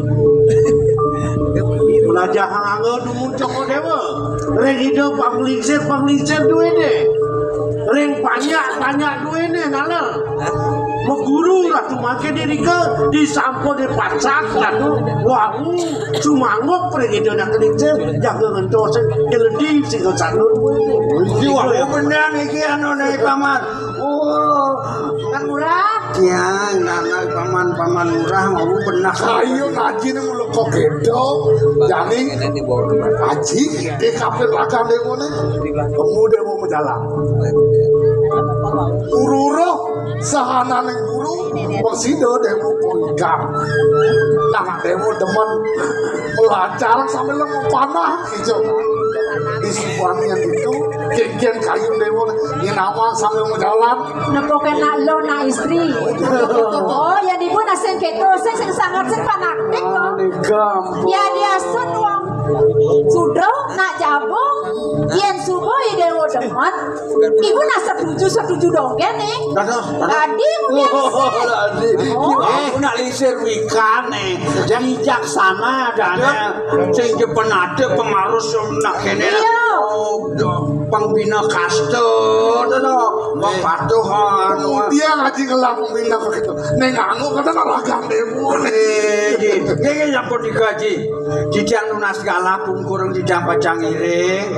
Belajar anggo dumun Cokor Dewa. Ring ida panglingsir, panglingsir duwene. Ring panyak, panyak duwene ngalel. Meguru Ratu mangkin irika disampun dipacak Ratu. Wau sumanggup ring ida nak kelinci jaga ngentos jeledi sing sanur. Iki wau benang iki anu nih, Paman. Oh, Kang Murah. Tiang, anak paman-paman murah mau benah. Ayo ngaji nih mulu kok gitu. Jani haji di kafe belakang demo nih. Kamu demo berjalan. Ururo sahana ning guru, wong sida demo poligam. Nah, demo demen melancar sambil mau panah gitu. Di Subang yang itu, kengkén kayu demo, ini nama sambil mau jalan. Nepukin nak lo, nak istri. Oh, ya ibu nak sing gitu, sing, sing sangat, sing fanatik kok. Ah, ini gampang. Ya diasun wong Sudra nak jabung, yen subuh ya Dewa demen. Ibu nak setuju, setuju dong, kan, nih? Dadah, dadah. Tadi mungkin. Oh, tadi. Oh. Aku nak lisir wikan, nih. Bijaksana, dadah. Sing jepen ada pengaruh nak kene. Iya. Oh, pembina kasta, dadah. Patuhan. Dia ngaji ngelah pembina kasta. Neng anu kata nak ragang demo. Eh, iya. Iya, iya, yang pun dikaji. Titiang nunas galah pungkur titiang pacang ngiring.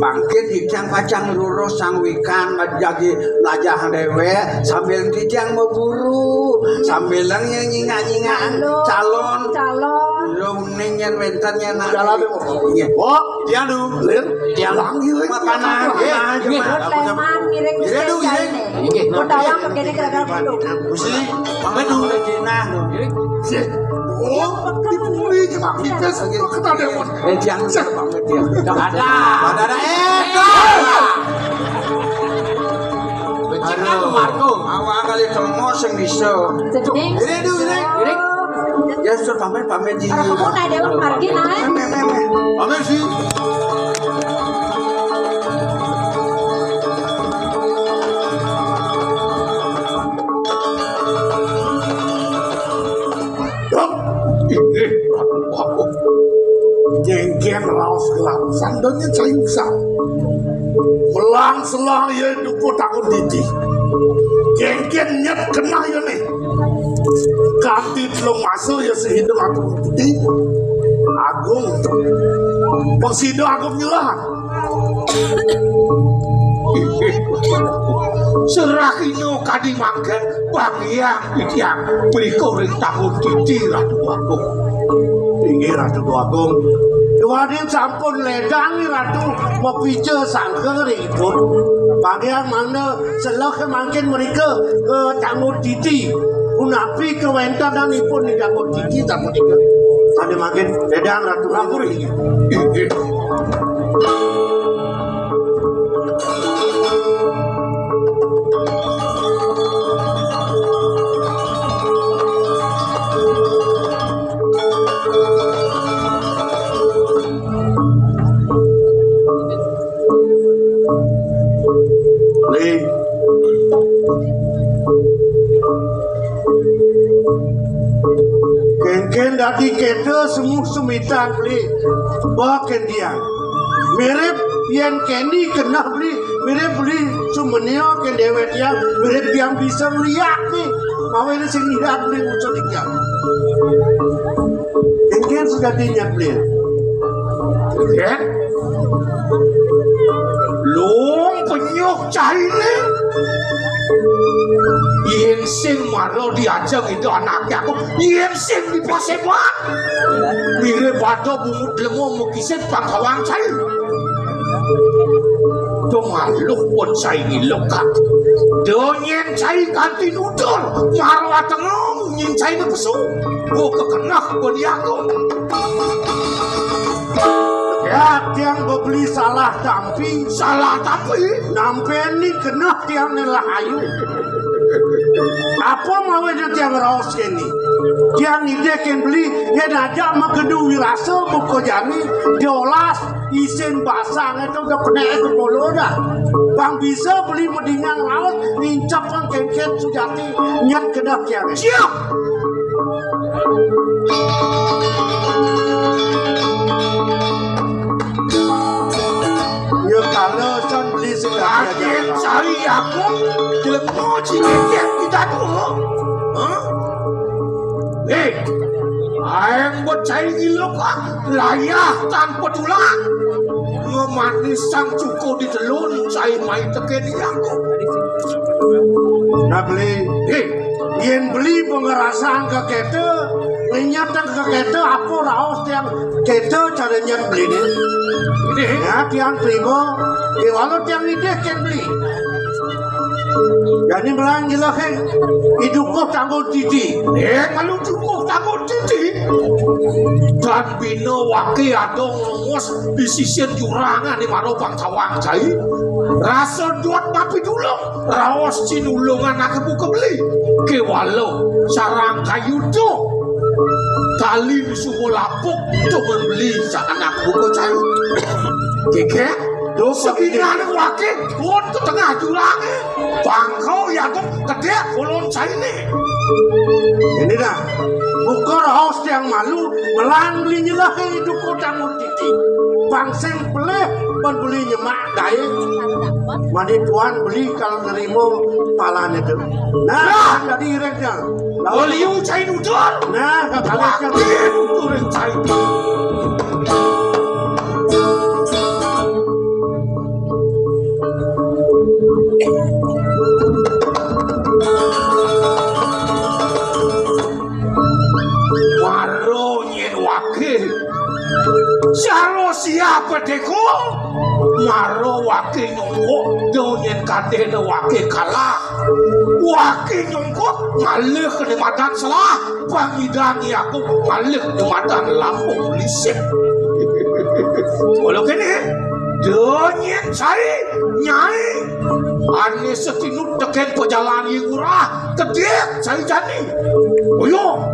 Mangkin titiang pacang lurus sang wikan majagi lajah dewek sambil titiang meburu sambil nyingak-nyingak calon. Calon. Lo ning yen wenten yen nak. Jalan dulu. Iya. Oh, dia dulu. Lir. Dia lagi. Makanan. Iya. Iya. Leman ngiring. Iya, dulu, iya. Nggih. Utawa mengkene kira-kira kudu. Gusti, pamit dulu. Nah, nggih. Oh, dipuli iki Mak Pipis kok kenal dewon. Eh, jangan pamit ya. Ada. Ada, ada. Eh, kok. Becik kan Marco. Awak kali temu sing bisa. Sedeng. Ini dulu, ini. Ini. Ya, sudah pamit, pamit iki. Arep aku nak dewon margi nae. Meh, meh, meh. Pamit sih. Sandonnya cai usah. Melang selang ya duko takut diti. Kengken nyet kenah ya nih. Kanti telung masa ya sehidung atau putih. Agung. Pang sida agung nyelahan. Serahina kadi mangken, bagiang titiang mrika ring tangun titi Ratu Agung. Inggih Ratu Agung. Duaning sampun ledang Ratu mapica sangka ring ipun. Bagiang mangda selah mangkin mrika, eh, tangun titi. Punapi kawentenanipun ing tangun titi sapunika. Sane mangkin ledang Ratu Agung. Inggih. Beli. Kengken dadi keda semuh semitan beli. Baken dia. Mirip yen keni kenah beli, mirip beli sumenia ken dewek dia, mirip yang bisa melihat nih. Mawe sing lihat beli ucul dia. Kengken sejatinya beli. Ya. Lung penyuh caine. Yen sing mara diajeng itu anake aku, yen sing dipaseban. Mirip pada bungut lemo mekisit pangkawang cai. Tumaluh pun cai ngilukan. Donyen cai kanti nudul, mara tengah nyen cai nepesu. Ku kekenah pun diaku. Ya, tiang bebeli salah tampi. Salah tampi? Nampeni kenah tiang nelah ayu. Apa mawena tiang raos kene? Tiang ngidih ken beli, yen ajak magedu wirasa buka jani, diolas, isin basang, itu udah penek kepala dah. Bang bisa beli medingang raos, nincap bang kengket sujati, nyet kedah tiang. Siap! Ya kala san beli sing Agen sari aku jelema cicit kita tu. Hah? Eh, aeng buat cai gilok ah, layah tanpa tulang. Ngemanis sang cuko di telun, cai mai teke di aku. Nah, beli. Eh, yen beli pengerasaan ke kete, ngenyatan ke kete, apa raos yang kete cara nyet beli ni? Ini. Ya, tiang terima. Eh, walau tiang idih ken beli. Jani melang jelas, eh. Idukuh tanggul titi. Eh, malu dukuh tanggul titi. Dan bina wake adong longos di sisir jurangan di maro bangkawang cai. Rasa duat mapi dulung. Raos cinulungan ake buka beli. Kewala sarang kayu tu. Tali sumo lapuk tu membeli sa anak buka cai. Keke, tu sekinya anak wake, pun ke tengah jurang. Bangkau ya tu kedek kolon cai ni. Ini dah. Buka raos yang malu, melang beli nyelahi duko tanggul titi. Bang sing pelih, ban beli nyemak dae. Mani tuan beli kalau nerima palane tu. Nah, nah. Jadi irit dah. Lalu liu cai nudul. Nah, kalau cai nudul cai. Maro nyen wake. Saro siapa teko? Maro wake nyongkok, do nyen kadeh do wake kalah. Wake nyongkok, ngalih kene madan selah. Pangidan aku ngalih kene madan lampung lisik. Walau kene, do nyen cai, nyai. Ane setinut teken pejalan ye ngurah. Kedek cai jani. Oyo.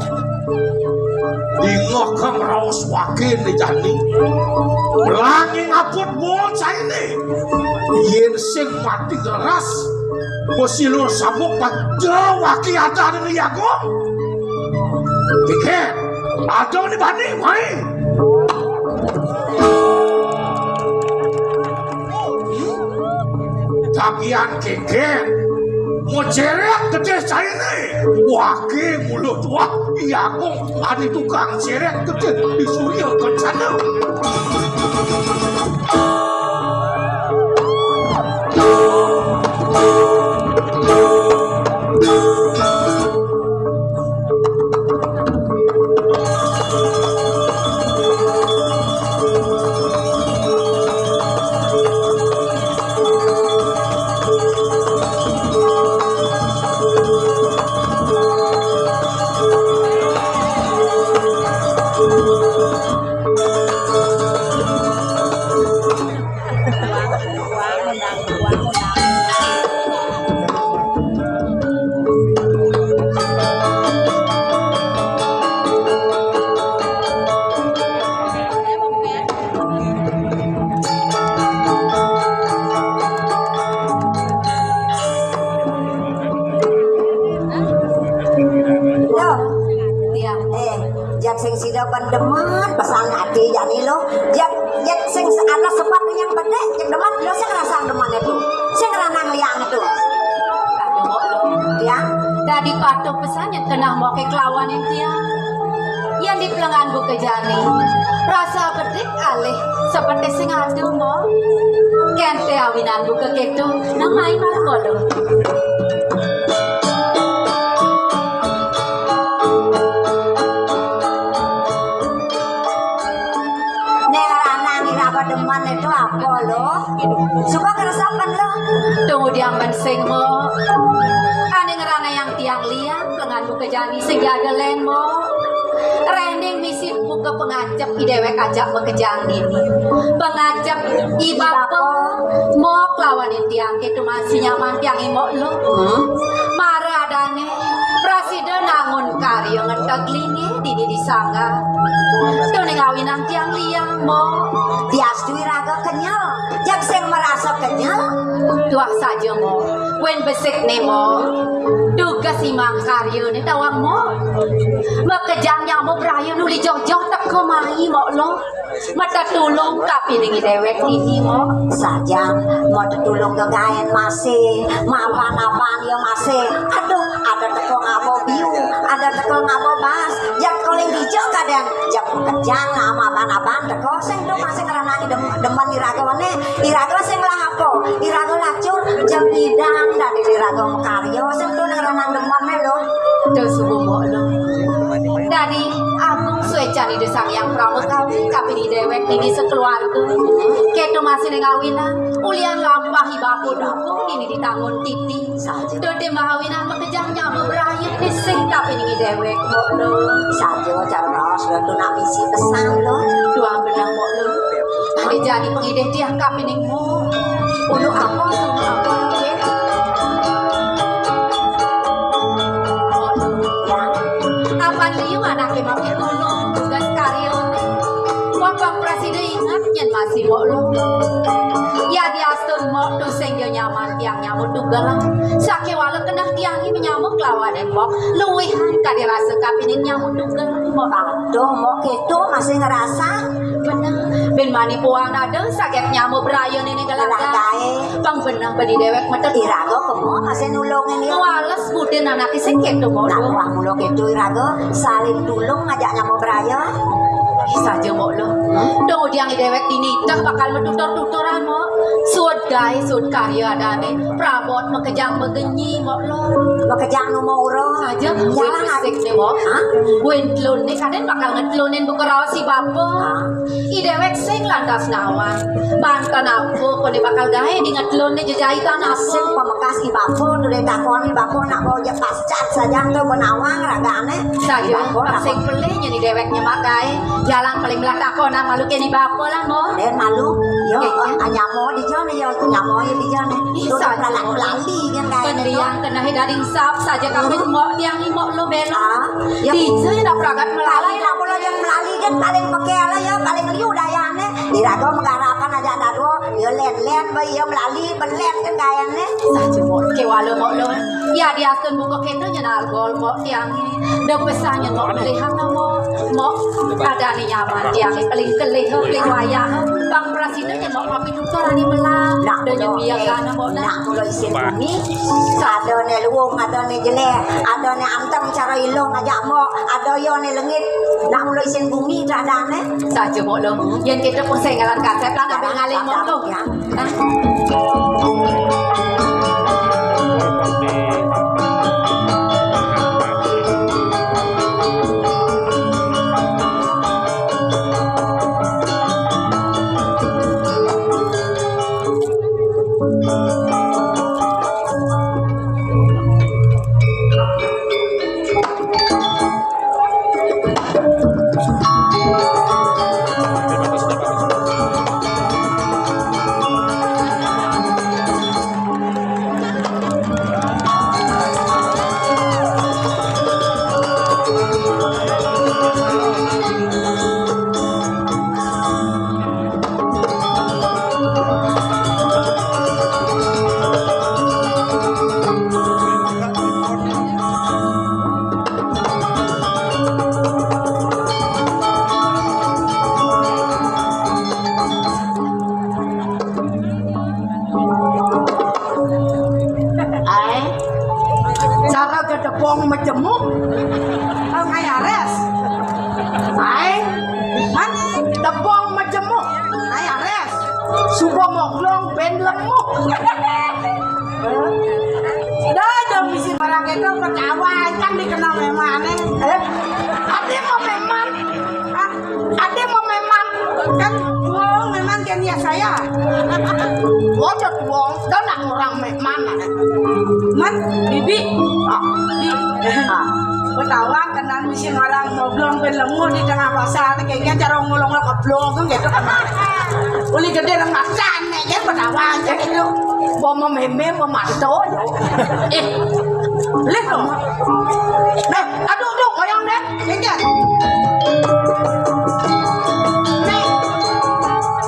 Dingeh ka meraos wake ne jani. Melanging aput bol cai ne. Yen sing mati geras. Besilur sabuk pa. Ja wake ada ne yago. Tiket. Ada ne bani mai. Tagihan kénkén. Mau cérék gedé cainé. Wah, ké mulut wah, iya kok ada tukang cérék gedé di Surya Kencana. Loh, tiang, eh, jak sing sida pendemen pesan ati jani lo. Jak, jak sing ada sepat yang bedé, jak demen lo sing ngerasa demen itu. Sing ngeranang liang itu. Aduh, Mbok Luh. Tiang, dadi patuh pesan yang kenah moke kelawanin tiang. Yang di pelengan buka jani. Rasa bedik alih seperti sing ada, Mbok. Kénte awinan buka kéto, namai malah bodoh. Né ngeranang iraga demen itu apa lo? Suka ngerasa apa lo? Tunggu dia mensing, Mbok. Ané ngeranang yang tiang liang, lengan buka jani sing ada lén, Mbok. Réning misi buka pengajep i déwék ajak makejang dini. Pengajep i bapa, Mbok, lawanin tiang kéto masih nyaman tiang i Mbok Luh. Hmm? Mara adané prasida nangun karya ngenteg linggih dini di sanggar. Tuning awinan tiang liang, Mbok. Diastu iraga kenyel, jak sing merasa kenyel. Tuah saja, Mbok. Wén besik né, Mbok. Tugas imang karya né tawang, Mbok. Makejang nyama braya nuli joh-joh teka mai, Mbok Luh. Matetulung kapining i déwék niki, Mbok. Saja, mau tetulung gegaén masih, mapan-apan ya masih. Aduh, ada teka ngaba biu, ada teka ngaba bas. Jak koling dija kadén, jak makejang nah mapan-apan teka sing tu masih ngeranang dem-, demen iragané. Iraga sing lah apa? Iraga lacur, jak nyidang dadi iraga makarya sing tu ngeranang demen lo. Terus subuh, Mbok Luh. Dadi agung suécan Ida Sang Hyang Pramakawi, kapining déwék niki sakeluarga. Kéto masih ning awinan, ulian lampah i bapa dukung niki ditanggun titi. Saja. Dadi mawinan makejang nyama braya sing kapining i déwék, Mbok Luh. Saja cara raos lo tu nak misi pesan lo. Tuah benang, Mbok Luh. Dadi jani pengidih tiang kapining Mbok. Ulu apa, ulu apa, Cik? Ya. Apan liu anaké maké tulung tugas karya. Wong prasida inget nyén masih Mbok Luh. Ya diastun Mbok tu sing ya nyaman tiang nyama tugel. Sakéwala keneh tiang i menyama kelawané Mbok. Luwihan kadi rasa kapining nyama tugel, Mbok. Aduh, Mbok kéto masih ngerasa. Beneh, bén mani puang dada sagét nyama braya niki gelah gaé. Pang beneh badi déwék metet. Iraga kema masih nulungin ya. Wales budin anaké sing kéto, Mbok. Nah, wah mula kéto iraga saling tulung ngajak nyama braya. Saja, Mbok Luh. Dong udiang i déwék dini dah bakal matutur-tuturan, Mbok. Suud gaé, suud karya adané. Prabot makejang magenyi, Mbok Luh. Makejang nu maura. Saja, jalan besik né, Mbok. Hah? Wén telun né kadén bakal ngetlunin buka raos i bapa. Hah? I déwék sing lantas nawang. Banten apa koné bakal gaé di ngetlun né jejaitan apa? Sing pamekas i bapa tu dadi takon i bapa nak bawa jak pascat saja tu benawang ragané. Saja, sing pelih nyén i déwék nyemak gaé. Jalan paling belah takon nak malu kén i bapa lah, Mbok. Dén malu. Yo, nyama dija né, yo, nyama yo dija né. Ih, saja. Pelali kan gaé né. Pendiang keneh dadi sap saja kapining Mbok tiang i Mbok Luh bela. Ah, ya. Dija nak pragat melali. Nak bola yang melali kan paling pakai lah ya, paling liu dayané. Iraga menggarakan aja dadua, ya lén-lén baé ya melali, belén kan gayané. Saja, Mbok, kéwala, Mbok Luh. Ya, diastun buka kéto nyén algol, Mbok, tiangé. Da besah nyén, Mbok, pilihan, Mbok. Mbok, adané nyaman tiangé, paling kelih, paling wayah. Bang prasida nyén, Mbok, mapitukarané belah. Nah, da nyén biasané, Mbok, nah. Nah, kula isin bumi. Adané luung, adané jelék, adané anteng cara ilung aja, Mbok. Ada yané lengit. Nah, kula isin bumi, adané. Saja, Mbok, lho. Yén kéto pun sing ngalan kasép, lan ambil ngalih, Mbok, lho. Ya. Aé, cara gedebong majemuk. Aé, man, gedebong majemuk. Aé, suba moglong bén lemuk. Dah, jam bisi barang itu ketawa, kan dikenal memang aneh. Eh, ada mau memang. Ah, ada mau memang. Kan, wong memang kan ya saya. Wong, wong, dah nak orang memang. Man, bibi. Ah, bibi. Ah. Ketawa, kenal misi orang moglong bén lemuk di tengah pasar, kayaknya cara ngolong keblong kan gitu. Uli gedé nang macan, nek, ya, ketawa aja gitu. Bomo mémé, memanto, ya. Eh, lihat dong. Nah, aduh, aduh, goyang deh. Kéngkén. Nek.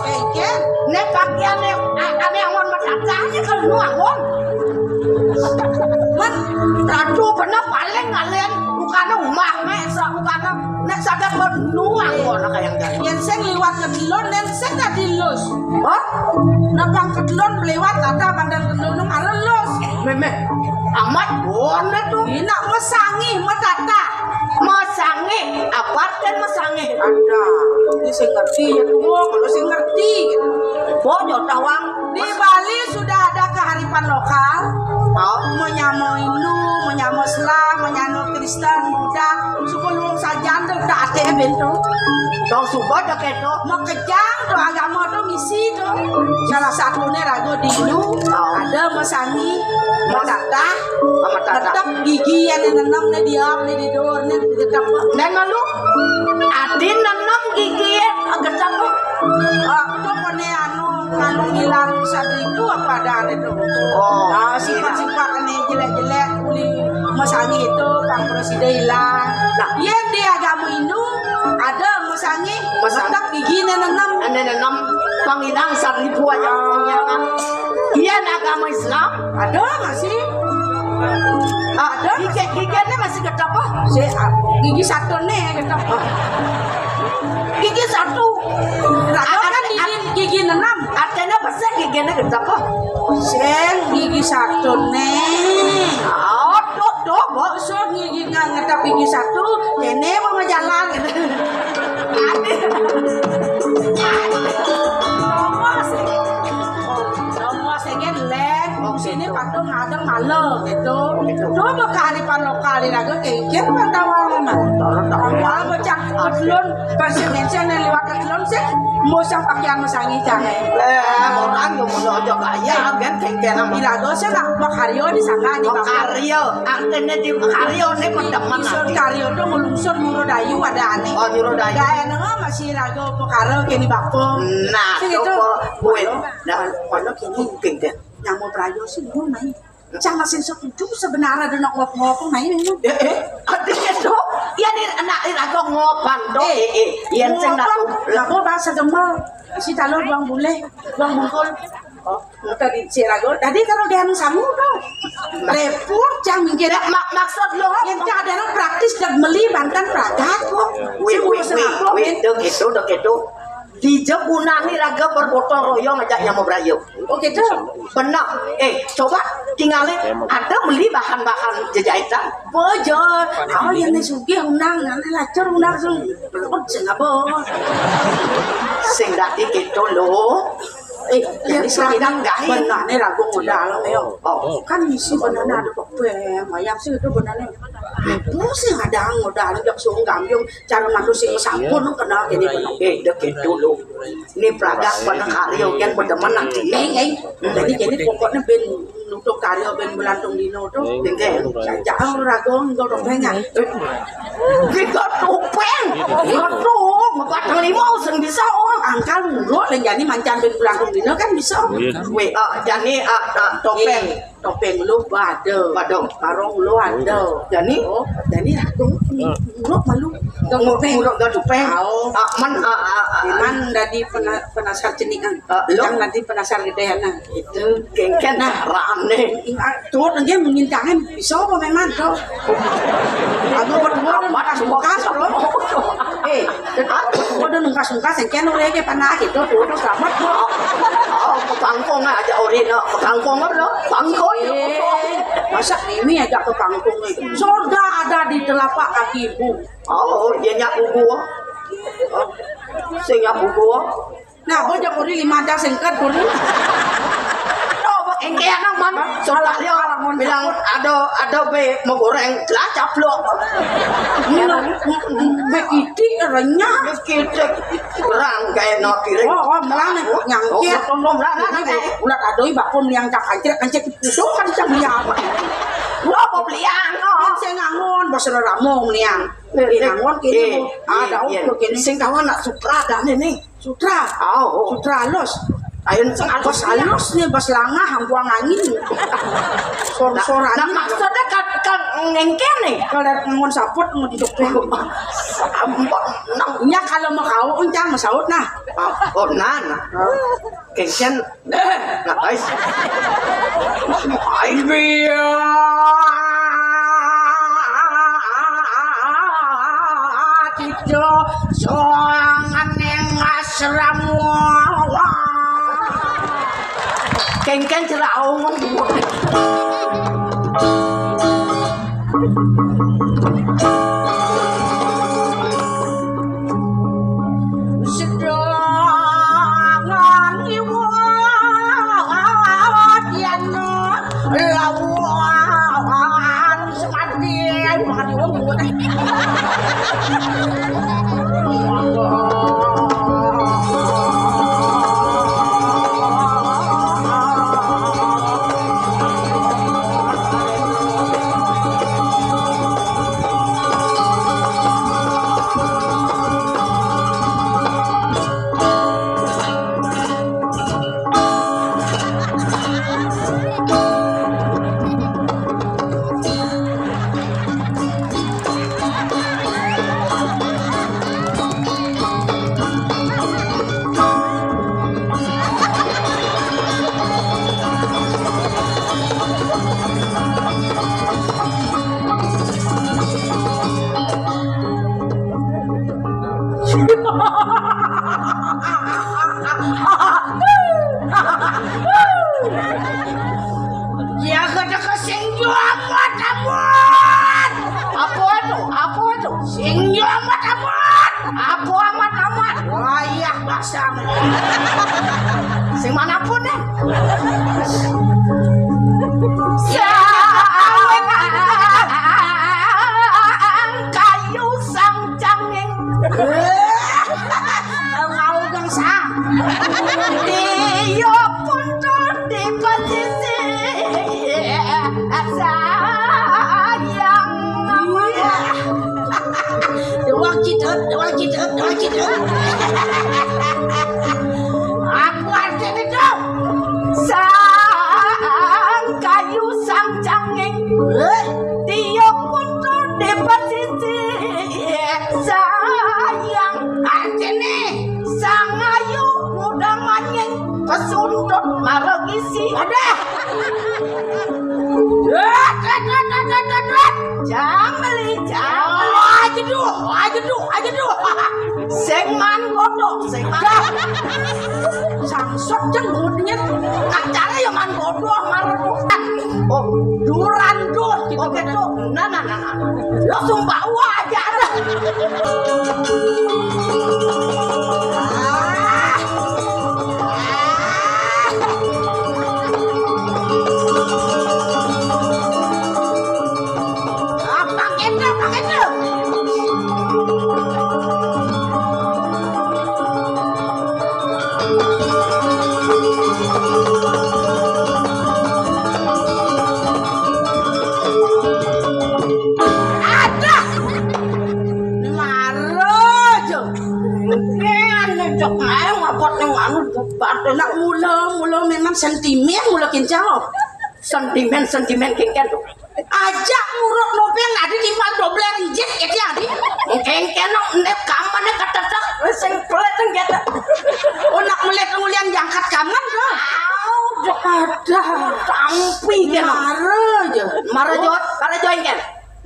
Kéngkén. Nek pakaian nek, a-, ane angon medadane kalau nu angon. Men, ratu bener paling ngalen, bukannya umah, nek sa-, bukannya, nek sadar nu angon, kayak gini. Yén sing liwat kedulun, nek sing dadi lus. Hah? Napa kedulun liwat, ada pandang kedulun nang alus. Mémé, amat, wone tuh. Ina mesangi, metata. Masange, apa artinya masange? Ada. Ini sing ngerti ya, tuh, kalau sing ngerti. Bojo tawang. Di Bali sudah ada kearifan lokal. Oh. Menyamo Hindu, menyamo Islam, menyamo Kristen, Buddha. Suku luwung sajan tuh, tak ate bento. Tong suba dah keto. Makejang tuh agama tuh misi tuh. Salah satunya ragu di Hindu, oh, ada masangi, metata. Sama tata. Tetep gigi yang nenem nih diam nih di dur nih tetep. Nen malu. Ati nenem gigi ya, agak cakep. Ah, itu kone anu, anu ngilang sadriku apa ada anu itu. Oh, ah, sifat-sifat ane jelek-jelek, uli masangi itu, pang prosida hilang. Nah. Yen di agama Hindu, ada masangi, masangi. Tetep gigi nenem. Ane nenem, pang hilang sadriku aja, ah, pang hilang. Iya, nah, agama Islam. Ada masih. Ah, ada. Gigi, giginya masih ketapa? Si, ah, gigi satu nih ketapa. Gigi satu. Lah, ah, kan ah, gigi, gigi enam. Artinya apa sih giginya ketapa? Sing gigi satu nih. Oh, tuh, tuh, Bu. Usut gigi nggak ngetap gigi satu, ini mau jalan gitu. Ada. Ada. Nomor sih. Semua sing lén, wong sini padha ngadeg malu gitu. Coba kearifan lokal di raga kengken pantauan, Mas. Orang bocah kedulun, persimensian yang liwat kedulun sih, musang pakaian musangi jangan. Eh, orang yang mau aja gaya, kan kengken sama. Di raga sih nak makaryo di sana, di makaryo. Artinya di makaryo ini pendemen. Isun karyo tuh ngelungsur Nyurudayu ada aneh. Oh, Nyurudayu. Gaya nengah masih raga pekara kini bakung. Nah, sing itu. Coba, buat. Nah, kono kene kengken. Nyamo prayo sih, ngono, Mai. Cang masih setuju sebenarnya ada nak ngop-ngop, Mai, ngono. Eh, eh, artinya tuh, ya nih anak iraga ngopan tuh. Eh, eh, eh, yen sing ngopan, nak aku bahasa Demak, si talon buang bule, buang bungkul. Oh, udah di Cilago. Tadi kalau dia anu samu tuh. Repot cang mikir. Ya, mak-, maksud lo, yang cang ada praktis dan meli bantan pragat kok. Wih, wih, wih, wih, dek itu, dek itu. Di jebunan nih raga bergotong royong aja yang mau berayu. Oh gitu. Benar. Eh, coba tinggalin. Ada beli bahan-bahan jejahitan. Bojor. Oh, yang ini sugih unang, nanti lacur unang sing. Belum sing apa? Sing dadi gitu lo. Eh, jadi seragam gawe. Benane ragu modal yo. Oh. Kan isi benane ada topeng, wayang sih itu benane. Apa sih ada modal jak sunggambyung cara manusia sampun kenal jadi benang. Eh, dek dulu. Ini pragat pada karyo kan berteman nanti. Eh, eh. Jadi, jadi pokoknya ben nutup karyo ben belantung dino tuh. Nggih. Jangan ragu enggak topeng ya. Kita topeng. Betul, batang lima sing bisa, oh, angkal nguruk lenjani mancan ben belantung dino kan bisa. Wih, ah, jani, ah, ah, topeng. Topeng lu ada. Padong. Parong lu ada. Jani? Oh, jani ragu. Nguruk malu. Nguruk, nguruk enggak topeng. Oh. Ah, man, ah, ah, ah. Memang dari pena-, penasar cenikan. Ah, lo? Yang nanti penasar gedean nah. Itu kengken nah rane. Tuh dia mengintangan bisa apa memang tuh? Aku berdua kan makan semua kasar loh. Eh, aku udah nungkas-nungkas yang kena udah kayak panah gitu tuh, tuh selamat tuh. Oh, ke Bangkong aja ori no, ke Bangkong no, Bangkong. Eh, masa ini aja ke Bangkong nih? Surga ada di telapak kakimu. Oh, dia nyapu gua. Sing nyapu gua. Nah, bocah kuri lima jam singkat kuri. Engke anak man, saudara bilang ada, ada be mau goreng, lah caplok. Ini be kitik renyah. Kitik kurang kayak no piring. Oh, oh, melane nyangkir. Oh, melane, melane. Ulat adoi bakul meliang cak ancrek ancrek itu kan bisa beli apa? Lo apa beliang? Oh, saya ngangon, bos ramo meliang. Eh, ngangon kini. Ada apa kini? Sing kawan nak sutra ada nih. Sutra. Oh. Sutra alus. Ayo sing alus. Bos alus nih, bos langah, buang angin. Sor-sor angin. Nah, maksudnya kan, kan ngengken nih. Kalau dari ngon saput mau didok. Nya kalau mau kau uncang mau saut nah. Oh, nah, nah. Kengken. Nah, guys. Ayo. Tijo soangan ning asrama. Kengken jeraung. Sedangan iwa dian lawan semati. Ya, kata ke sing jual buat amat. Apa tu? Apa tu? Sing jual buat amat. Apa amat amat? Wah, iya, basang. Sing manapun deh. Ya, kayu sang canging. Mau gangsang. Dia pun tuh di posisi sayang. Dua kita, dua kita, dua kita. Aku artinya itu. Sang kayu, sang canging. Dia pun tuh di posisi sayang. Artinya, sang ayu muda manying kesuntut marang Ada. Dut, dut, dut, dut, dut, dut, dut. Jambeli, jambeli. Aja duh, aja duh, aja duh. Sing man godok, sing man. Sangsot jengutnya. Kacangnya ya man godok, marah. Oh, duran duh, gitu. Oke, gitu. Nah, nah, nah, nah. Langsung bawa aja. Ah. Ah, pakai tuh, pakai tuh. Ada. Mara aja. Ini aja kayak ngapot ning anu, debat. Nak mula, mula memang sentimen, mula kincang. Sentimen, sentimen kengken. Aja ngurut nopeng adi timpal dobler injek keti adi. Kengken no, ndep kamane ketetek, sing pelet, sing getek. Oh, nak melet ngulian jangkat kaman, no. Au, ada. Tampi keno. Mara aja. Mara jo, mara jo engken.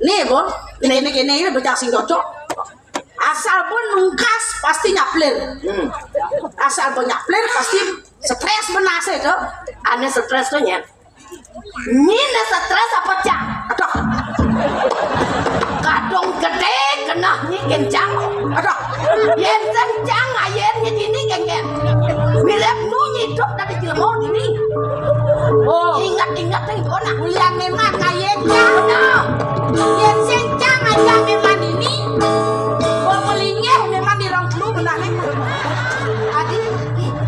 Nih, Bon. Ini, ini, ini, ini bocah sing cocok. Asal Bon nungkas, pasti nyaplir. Hmm. Asal Bon nyaplir, pasti stres benase to. Ane stres to, Nyet. Nyine stres apa, Cang? Aduh. Kadung gede, genah nyi kencang. Aduh. Yen kencang, ayen nyi dini, kengken. Mirip nu nyidup dari jelema dini. Oh. Ingat-ingat, teng kona. Ulian memang, ayen, Cang. Bener. Yen sing cang aja memang ini. Wong melingeh memang di rong telu benane. Adi,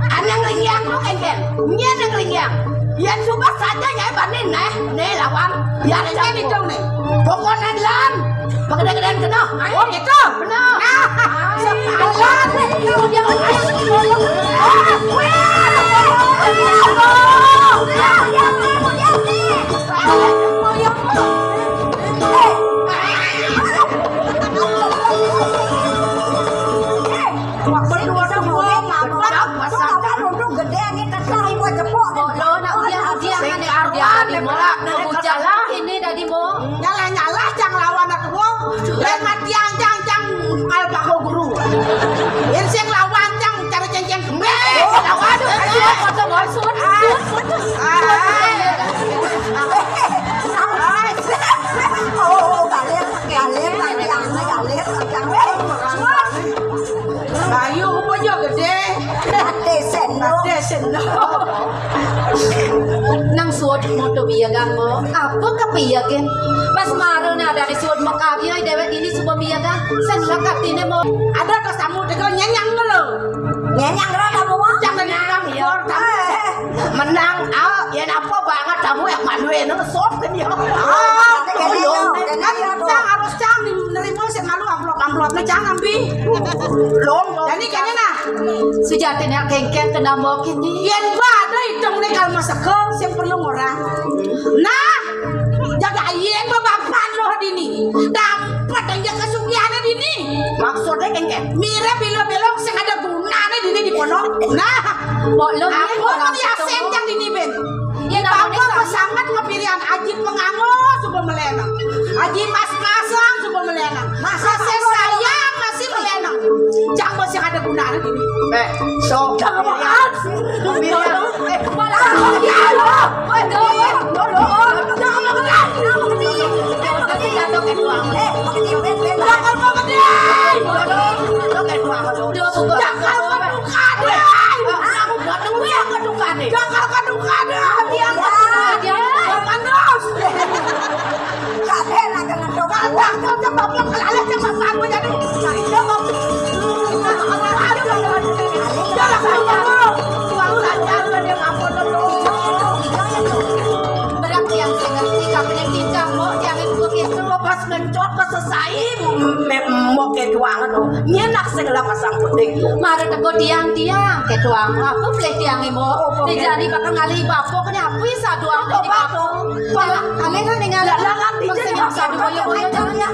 ane nglinggih lu, kengken. Nyene nglinggih. Yen sumpah saja nyai bani neh, neh lawan. Biar aja itu nih. Pokoknya lan. Pegede-gedean kena. Oh, gitu. Bener. Nah, sepalan. Dia ini dadi mo. Nyalah-nyalah cang lawan aku mo. Len matiang cang, cang alpako guru. Yen sing lawan cang cara cengceng kembang. Lawan. Aduh, foto boy, sun, sun. Ah. Ah. Oh, galer, galer, galer, galer, galer. Bayu, apa yo gede? Ate sendok. Ate sendok. Nang suud moto biyagan mo. Apa kapiyagan? Pas mara nadane suud makagya dewek ini suba biyagan. Sing lakatine mo. Ada tas tamu teko nyenyang lo. Nyenyang lo tamu mo. Jangan nyenyang, iya. Menang, ah, ya napa banget kamu yang malu ini, sop kan ya. Ah, kene yo, kene yo. Cang harus cang nerima sing malu amplop-amplopnya cang ambi. Long, long. Jadi kene nah. Sujatine kengken kena mo kini. Yen ba ada itung ne kal masaka sing perlu ngorang. Nah, jaga yen ba bapan lo dini. Dapat aja kesugihane dini. Maksudnya kengken. Mire bilo-bilo sing ada gunane dini di pondok. Nah, Mbok Lun, aku ya, kan ya orang senjang di nibin. Ya, namanya apa sama. Sangat ngepirian Aji Pengango suba melenang. Aji Mas Masang suba melenang. Masa saya masih melenang. Jangan masih ada gunanya ini. Eh, so. Jangan. Pirian. Eh, malah. Ya Allah. Waduh. Waduh. Jangan makan. Jangan makan. Jangan makan. Jangan makan. Eh, makan. Jangan makan. Waduh. Jangan makan. Waduh. Jangan makan. Kadai. Aku buat nunggu yang kedukane. Jangan kedukane. Dia, dia, dia. Panas. Kadai lah kena dok. Kadai, kau cakap apa? Kalau ada cakap apa jadi? Dia mau. Dia lah keluar. Tuang saja, dia ngapa dulu? Berarti yang saya ngerti, kapan yang tidak mau, jangan ikut itu. Pas ngencot, pas selesai, me-, mau ke tuangan, oh. Nyenak segala pasang penting. Mara teko tiang-tiang, ke tuang. Apa boleh tiang imo? Oh, di jari bakal ngalih bapok, ni apa ya satu apa di bapok? Pak, aneh kan dengan. Lah, lah, lah, di jari satu boyo-boyo, jangan ya.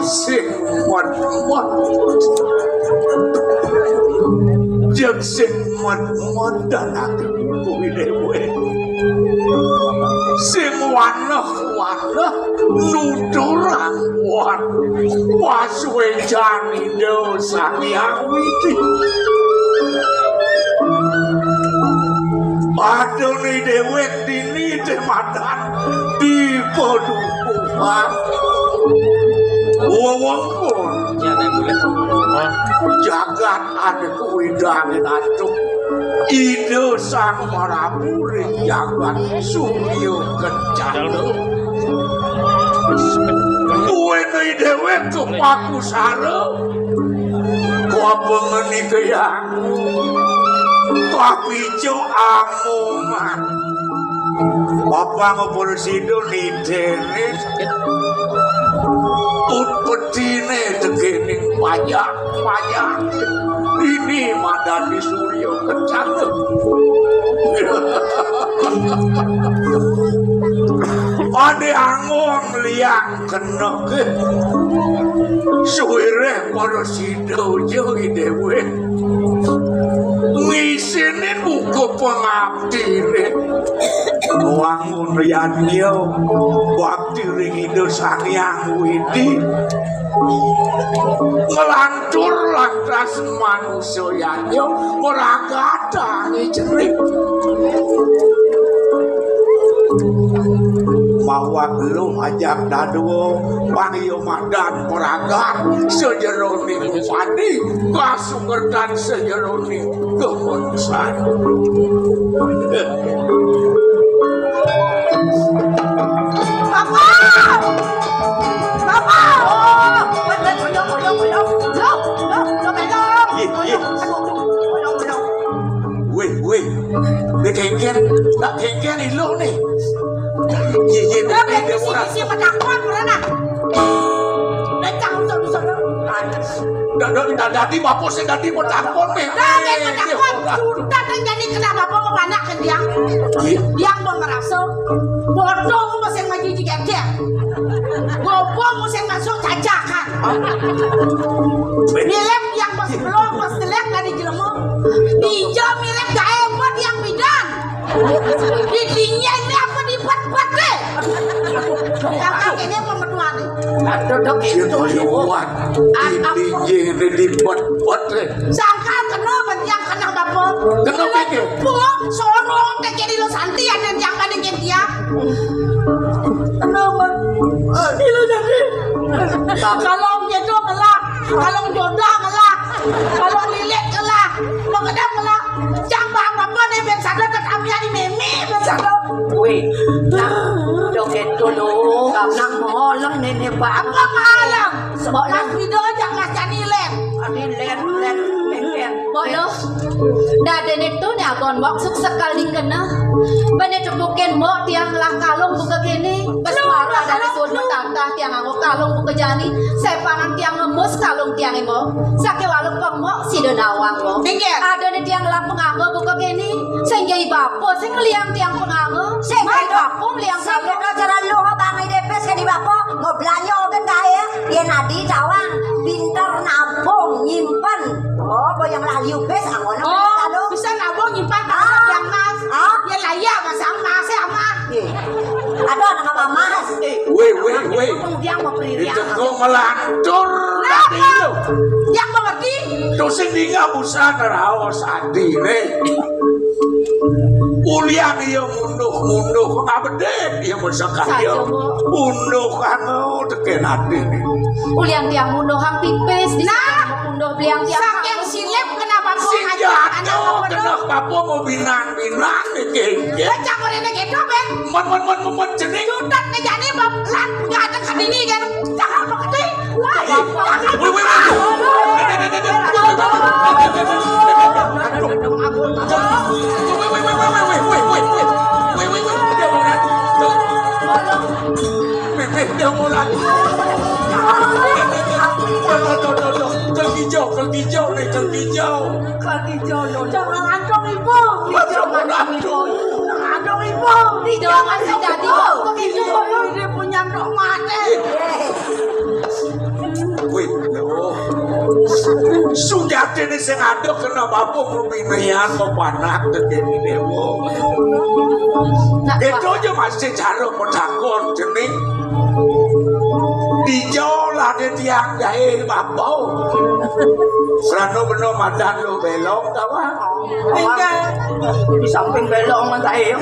Sing met-met. Jeng sing met-met dan aku kuwi dhewe. Sing waneh-waneh nuturang wan. Wasuwe jani dosa nyawiti. Padone dhewe dini dematan di podukuhan. Wewengkon jagat ane kuwi dane atuk. Ida Sang Prabu ring jagat Surya Kencana. Kuwene dhewe kepakusara. Kuwi pengeni kaya aku. Tapi cok amongan. Bapak ngopor sidu nidene. Put pedine tegening payah, payah. Ini madan di Surya Kencana. Ade angon liang kena ke. Suwireh para sida uja dhewe. Ngisinin buka pengabdine. Wangun yadnya bakti ring Ida Sang Hyang Widi. Nglantur lantas manusa yadnya meragatang cerik. Mawak lu ajak dadua, pangyo madan meragat, sejeroning padi, kasukertan sejeroning kemensan. Bapak! Bapak! Oh, bener, bener, bener, bener. Loh, loh, loh, bener. Iya, iya. Aduh, aduh, bener, bener. Weh, weh. Dia kengken, tak kengken ilu nih. Iya, iya, tapi dia murah. Isi petakon, pernah. Dah, dah, dah, dadi bapa sing dadi petakon, meh. Nah, meh, petakon. Sudah, kan jadi kenapa apa mau anak kan dia? Iya. Dia mau ngerasa bodoh, mau sing maju juga dia. Bobo mau sing masuk cacakan. Mirip yang pas belum, pas jelek dari jelema. Dia mirip gae apa dia bidan. Di dinya ini apa di bet-bet deh. Kakak ini pemetuan nih. Aduh, dok, itu liwat. Di dinya ini di bet-bet deh. Sangka kena bentiang kena bapa. Kena bapa. Sorong tak jadi lo santi ada yang bandingin dia. Kena bapa. Ilo jadi. Kalau gitu ngelak, kalau jodoh ngelak, kalau lilit ngelak, mengenal ngelak. Cang bang bapa nih ben sadar ke kami ani meme ben sadar. Weh, nah, joget dulu. Nang moleng nene, Pak. Apa malang? Sebab nang video aja nggak jadi len. Adi len, len, len, len. Mbok yo. Dadene tu ne agon mbok suk sekal dingkena. Bene tepukin mbok tiang lah kalung buka kene. Bes para dari sun metantah tiang anggo kalung buka jani. Sepangan tiang ngemus kalung tiang mbok. Sake walu pengmok sida nawang mbok. Inggih. Adene tiang lah penganggo buka kene. Sing jai bapa sing ngeliang tiang penganggo. Sing jai bapa ngeliang kalung. Sing cara lu bangai depes ke di bapa. Mau belanja ogen kae. Yen adi tawang pinter nabung nyimpen. Oh, boyang lah liu bes angon. Oh, bisa nabung nyimpen kalau yang mas. Ah? Yen lah iya mas, mas ya mas. Ada nama mas. Weh, weh, weh. Dia mau beri dia. Itu kok melantur tadi lo. Yang mengerti? Terus ini nggak usah neraos adi nih. Ulian iya munduh-munduh, ngabedek iya mesakaya. Saja, Bu. Munduh anu teken ati. Ulian tiang munduh hang pipis, di nah, munduh beliang tiang. Saking silip kenapa kok sing jatuh, kenapa mau binan-binan nih, geng, geng. Baca kok ini gitu, Ben. Men, men, men, men, men, jening. Jutat nih, jadi, Bang. Lan, nggak ada kan ini, kan. Jangan mengerti. Woi, woi, woi. Kerang antong ibu. Kerang antong ibu. Kerang antong ibu. Kerang antong ibu. Dia punya dok mati. Atine sing adoh kena bapa peminian pepanak tekene dewa. Itu aja masih cara petakon jening dijauh lah dia tiang gawe bapa. Serano beno madan lo belok kawan. Enggak. Di samping belok mah gawe.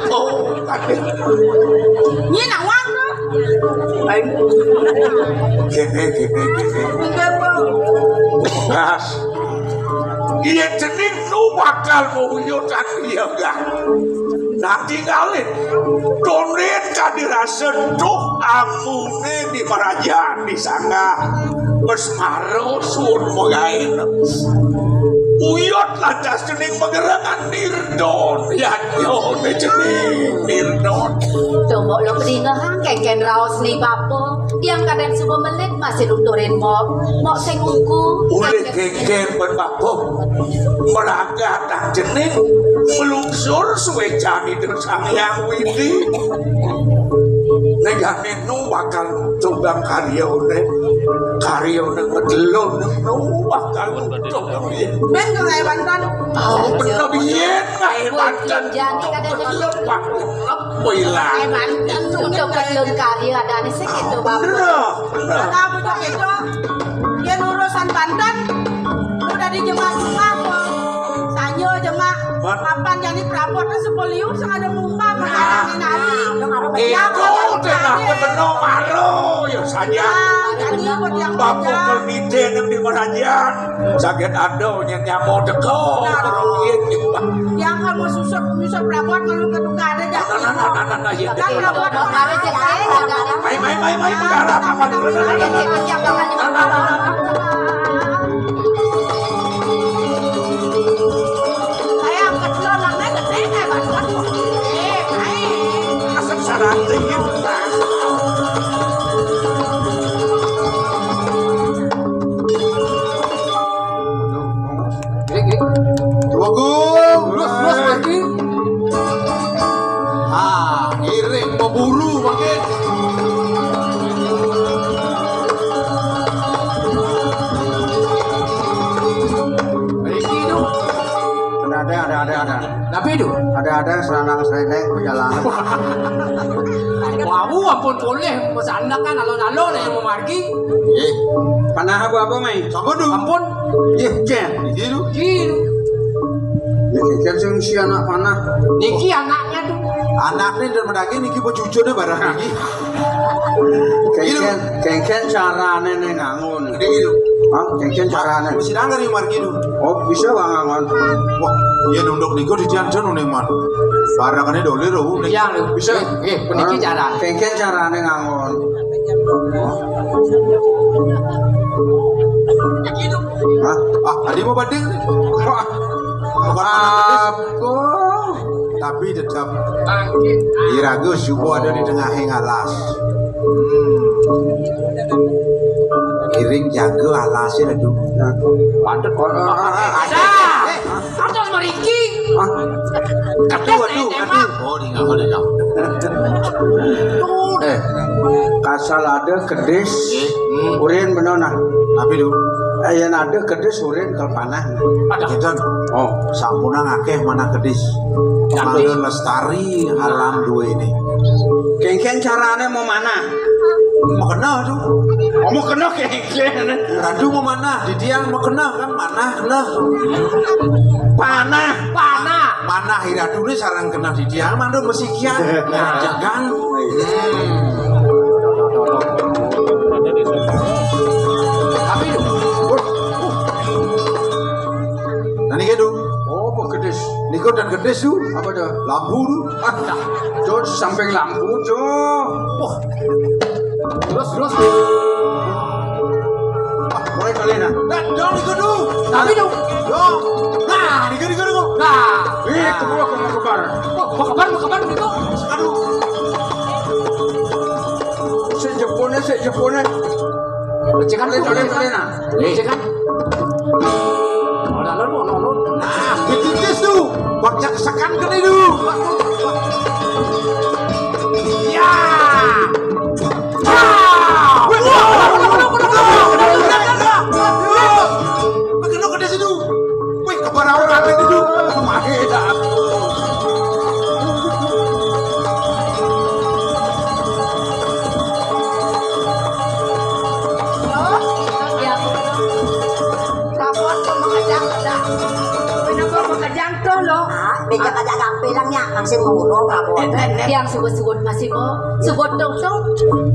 Oh, tapi ini nawang. Kene, kene, kene. Gas. Iya jening nu bakal muyutan iya, Gang. Nah, tinggalin. Donen kadirasa tuh amune di merajaan di sana. Wes maro suwun pegaen. Uyut lantas dening magerangan Nirdon. Ya, yo, dening Nirdon. Tumbuk lo pedingehang kengken raos ni bapa. Tiang kadang suba melit masih nuturin mok. Mok sing uku. Ulih kengken ben bapa. Meragat jening melungsur suwe jani terus Sang Hyang Widi. Negane nu bakal coba karyane. Karyane ngedelon nu bakal coba. Ben kaya bantan. Oh, bener biyen kaya bantan. Jani kadang ngedelon, Pak. Kowe lah. Kaya bantan. Untuk ngedelon karya adane sing gitu, Bapak. Bener, bener. Kata bocah itu, yen urusan bantan, udah di jemak rumah, Pak. Sanyo jemak. Kapan jani prabot sepoliu sing ada mumbang. Nah, itu tengah kebeno maro ya saja. Bapak kemite nang di merajan. Sakit ada nyen nyamo teko. Terus yang kamu susut, susut prabot malu keduka ada. Nah, nah, nah, nah, nah, nah, iya. Kan prabot. Mai, mai, mai, mai, perkara apa dulu? Nah, nah, nah, nah, nah. Saya angkat dulu anaknya, gede, eh, banget. Eh, baik. Asal sarang tinggi. Gini, gini. Dua gol. Terus, terus, lagi. Ah, ngiring pemburu makin. Riki itu. Ada, ada, ada, ada, ada. Tapi itu. Ada, ada, serana serene perjalanan. Wah, bu, ampun boleh, mas anak kan alon-alon yang memargi. Eh, panah apa, apa, Mai? Sapa tu? Ampun. Eh, Jen. Gitu. Gitu. Ya, Jen sing si anak panah. Niki anaknya tuh. Anaknya dan mendaki niki bocujune barang niki. Kengken, kengken carane ne ngangon. Niki lho. Hah, kengken carane. Wis nang ngeri margi lho. Oh, bisa wae ngangon. Wah, ya nunduk niku dijanjan ning man. Barangane dolir lho. Iya lho. Bisa. Nggih, nggih, puniki carane. Kengken carane ngangon. Hah? Ah, tadi mau banding. Wah. Bukan aku. Tapi tetap iraga subuh ada di tengah alas. Hmm. Iring jaga alasnya lagi. Padet kok. Ada. Atas meriki. Aduh, aduh, aduh. Oh, di nggak boleh, nggak. Tuh. Eh, kasal ada kedis. Hmm. Urin bener nah. Tapi lu. Eh, yang ada kedis urin kalau panah. Ada. Kita. Oh, sampun akeh mana kedis. Tapi lestari alam dua ini. Kengken carane mau mana? Mau kena tuh. Oh, mau kena kengken. Radu mau mana? Di tiang mau kena kan mana? Kena. Panah. Panah. Mana Hiratu ini sarang kena di tiang, mana mesti kian. Nah, jangan. Tapi itu. Nah, ini gitu. Oh, apa kedis? Niku dan kedis tuh. Apa tuh? Lampu tuh. Ah, tuh samping lampu tuh. Wah. Terus, terus. Ah, mulai kali nah. Nah, dong niku tuh. Tapi tuh. Dong. Nah, niku, niku, niku. Nah. Ih, kebal, kebal, kebal. Wah, kebal, kebal niku. Aduh. Sik jebone, sik jebone. Cekan, boleh, boleh, boleh, nah. Cekan. Ono, ono, ono, ono. Nah, dititis tuh. Baknya kesekan kene tuh. Ya. Ah. Wah. Ija kajak gampé lang nyak, masih murung apa? Tiang suwun-suwun masih mo, suwun dong dong.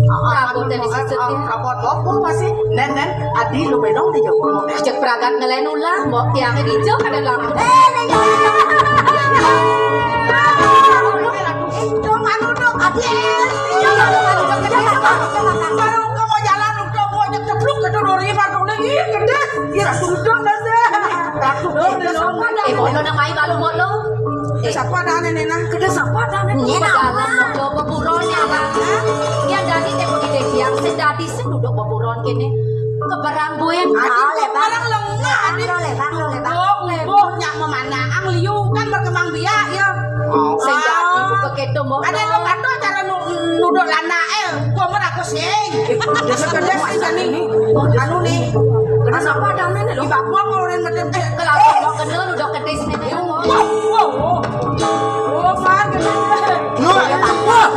Rambut dari sisut ya. Apa apa masih? Nen nen, adi lu bedong di jauh. Cek pragat ngelen ulah, mo tiang di jauh ada lampu. Eh, nen nen. Dong anu dong, adi. Kalau kamu jalan udah mau ajak cepluk ke dulu ribar dong lagi, gede. Iya, sudah nanti. Takut. Eh, mau nang mai balu mau lo. Eh. Sapa adané, Néna? Gedé sapa adané? Nyén apa? Dalam lo beburon ya, Bang. Yang dadi téh begitu yang sedadi sing duduk beburon kene. Keberang buen. Ah, lé, Bang. Barang lengah, Bang, Adi. Lé, Bang, lé, Bang. Oh, oh, nyak memanahang liu kan berkembang biak ya. Oh. Sing dadi buka kéto mau. Ada lo kata cara nu-, nuduk lana eh, komer aku sing. Sekedar sing jani. Anu nih. Gedé sapa adané lo? Di bawah mau orang medem. Eh, kelapa mau kenal udah gedé sini. Wah, wah, wah. Oh, kan, kan. Lu, wah,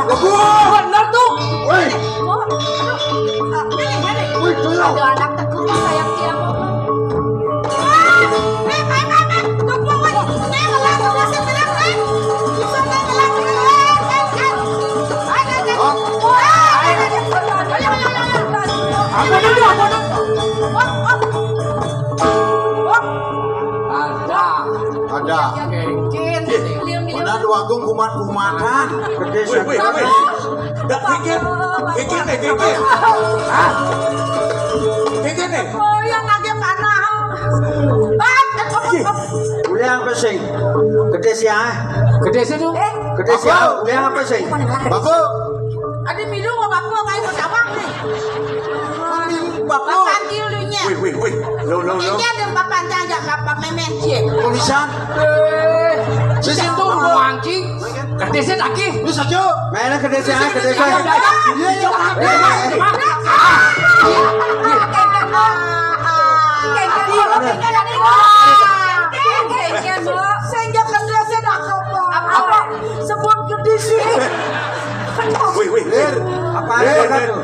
bener tuh. Woi. Wah, aduh. Ah, ini, ini. Woi, tuyul. Ada anak tekuk sayang dia. Wah, eh, eh, eh, eh. Tunggu, woi. Ini ngelak, ngelak, ngelak, eh. Bisa ngelak, ngelak, eh, eh, eh. Ayo, ayo, ayo. Hah? Wah, ayo, ayo, ayo, ayo, ayo, ayo. Apa tuh, apa tuh? Wah, wah. Wah. Ada. Ada. Kéngkén. Mana Déwa Agung kumat-kumatan. Wih, wih, wih. Dak kéngkén. Kéngkén deh, kéngkén. Hah? Kéngkén deh. Oh, yang lagi panah. Ah, eh, eh, eh. Ulian apa sing? Gedé sih ah. Gedé sih tuh. Gedé sih ah. Ulian apa sing? Bagus. Ada milu apa apa kayak mau tawang nih. Bapak. Papan kilunya. Wih, wih, wih. Lo, lo, lo. Ini ada papan tangga, papan memen, cie. Kumisan. Eh. Sisi tuh mau anjing. Gedé sih lagi. Lu saja. Mainnya gedé sih, ah, gedé sih. Iya, iya. Sehingga gedé sih dah apa? Sebut gedé sih. Wih, wih, wih. Apa ada tuh?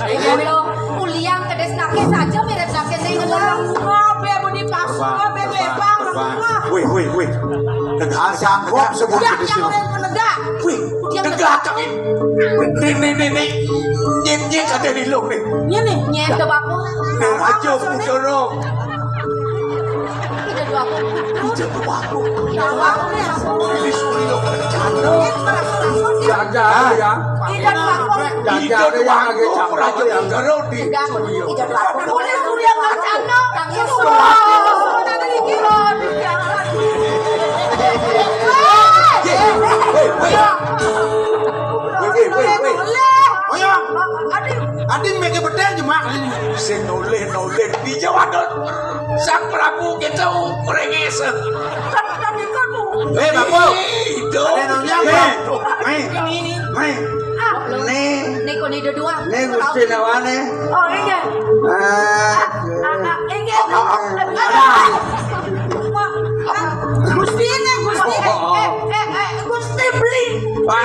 Iya lo, kuliang kedés nakis aja mirip nakis yang ngelang. Ngobe budi pas, ngobe lebang. Wih, wih, wih. Asang kok sebut yang, yang orang penegak. Wih, tegak tapi. Nih, nih, nih, nih. Nyén, nyén kadé di lu nih. Nyén nih, nyén tuh baku. Nah, aja jorok. Ida dua aku. Ida dua aku. Ida dua aku nih. Ini Suryo berencana. Jaga ya. Ida dua aku. Jaga ya, lagi capek ya. Ida dua aku. Boleh Suryo berencana. Tapi Suryo. Weh, weh, weh, weh. Weh, weh, weh, weh. Ayo. Adi, adi mege bedel jemak. Sing noleh, noleh. Di Jawa tuh. Sang Prabu kita kurang. Eh, Bapak. Itu. Ada nanya, Bapak. Mai. Mai. Mai. Ah, nih. Nih, kok nih dua. Nih, Gusti Nawane. Oh, iya. Ah. Ah, ah, iya. Ah, ah. Gusti ini, Gusti. Eh, eh, eh, eh, Gusti beli. Wah.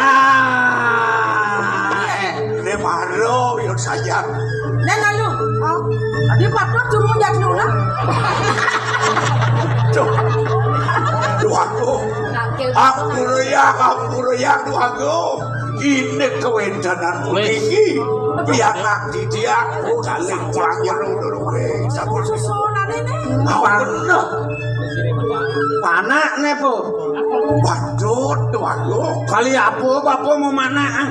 Eh, ini baru yuk saja. Nah, lalu. Oh, dia patut cuma jadi orang. Duh. Duh, aku. Ampura ya, ampura ya, duh, aku. Ini kewéntenan iki. Biar nanti dia, oh, saling kurang ya, duh, duh, duh, weh. Sampun susunan ini. Apa bener? Panakné, Po. Waduh, waduh. Kali apa, Bapak mau manakan?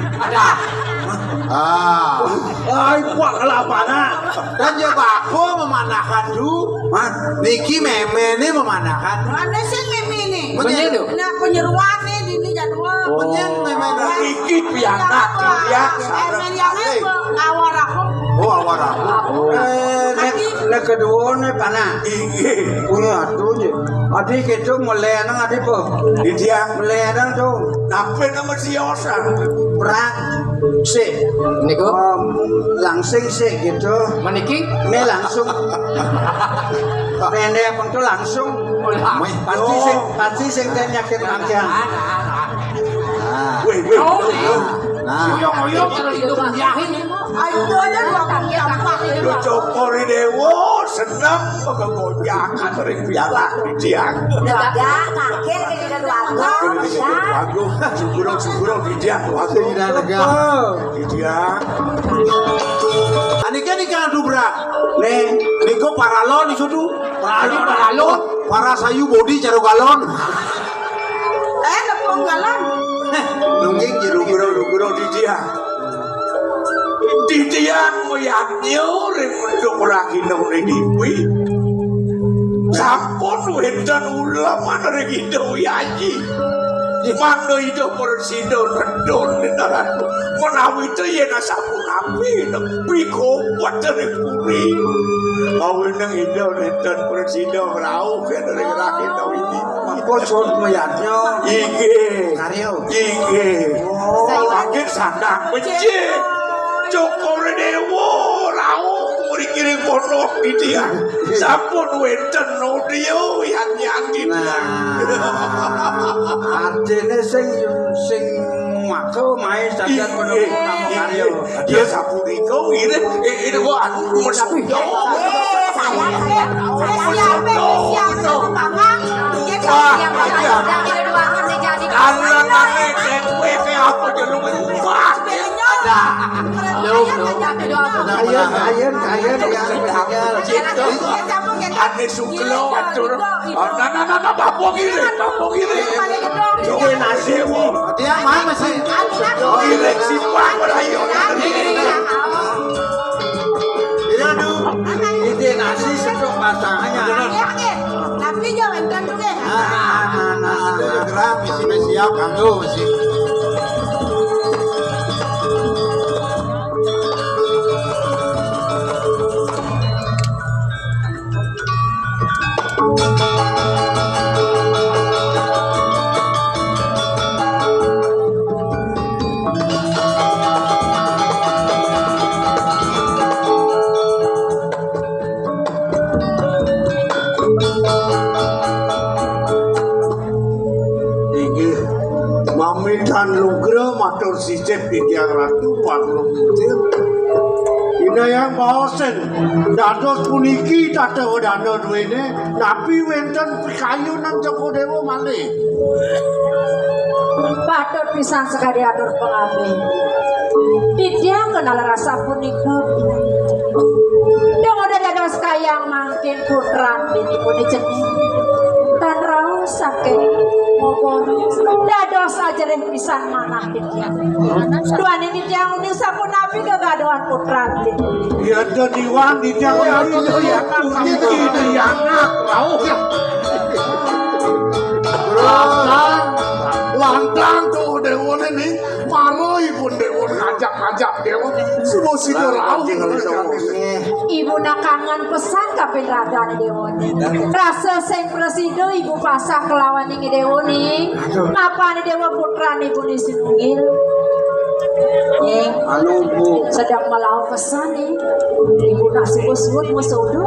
Ah. Ai, kuat lah panak. Dan ya Bapak memanakan tu. Hah? Niki méméné memanakan. Mana sih méméné? Bener tuh. Nah, penyeruan nih di ini jadwal. Oh. Bener méméné. Iki pianak, ya. Mémén yang apa? Awal aku. Oh, awal aku. Eh, nek, nek kedua nih panak. Iya. Punya atuh, Ji. Adi kéto melénang adi, Po. Di dia. Melénang tuh. Tapi nama si Osa. Berat. Sik. Niku. Om, langsing sik gitu. Meniki. Né langsung. Pendek pun tuh langsung. Wih, pasti sing, pasti sing teh nyakit rangkaian. Nah. Wih, wih. Oh, wih. Nah. Uyung-uyung terus itu yahin. Ayo, itu aja dua kali gampang. Lu cokori dewo, seneng. Maka gojakan ring pialah, Didiang. Negak, kaget, kaget, kaget, waduh. Waduh, syukur, syukur, Didiang. Waduh, Didiang. Didiang. Anike nika dubrak. Nih, niku paralon disudu. Paralon, paralon. Para sayu bodi caro galon. Eh, nepung galon. Nungging jero guru-guru Didiang. Didiang mayadnya ring menduk ragina ning iwi. Sampun wénten uleman ring Ida Wyaji. Mangda Ida Presida nedun ning ratu. Menawi ta yén sapunapi nepi kobet ring puri. Awining Ida nénten Presida ngrauh ring ragina iwi. Mangko suud mayadnya. Inggih. Karya. Inggih. Oh. Mangkin sandang becik. Cokor Déwa rauh mriki ring pondok Didiang. Sampun wénten audio yan-yan Didiang. Nah. Artine sing, sing maka mae sajan pondok utama karya. Dia sapunika ngiring, eh, ini kok anu, tapi saya, saya siap, saya siap, Bang. Iya, wah, iya. Karena nane, kowe ke apa, jeneng? Wah, ada. Lo, lo. Ayen, ayen, ayen, ya, ya. Ane suklo, atur. Oh, nah, nah, nah, nah, Pak Pong ini, Pak Pong ini. Ini nasi, Bu. Dia mana sih? Ini si Pak Melayu. Iya, Du. Ini nasi sedok masakannya. Tapi jangan kan dulu ya. Nah, nah, nah, nah, nah. Gerak, misi, misi, siap, kanggo, misi. Inggih, mamitan lugra matur sisip titiang Ratu Parlo Kutil. Inayang baosen, dados puniki tata wedana duwene, napi wenten pikayunan Cokor Dewa malih? Patut pisan sekadi atur pangabih. Titiang kenal rasa punika. Dong udah dados kayang mangkin putran bini puni cening. Tan rauh saking mokor. Dados ajerih pisan manah titiang. Duaning titiang uning sapunapi kegaduhan putran bini. Iya, deniwan titiang uning ya, ya, rauh ya. Lantang, lantang tuh dewane nih. Mara ipun Déwa ngajak-ngajak Déwa. Suba sida rauh. Ibu nak kangen pesan kaping ragane Déwa ning. Rasa sing prasida ibu pasah kelawan ing Déwa ning. Aduh. Mapane Déwa putran ibu ni sinunggil. Ning. Anu, Bu. Sedang melaut pesan nih. Ibu nak suwud-suwud musudu.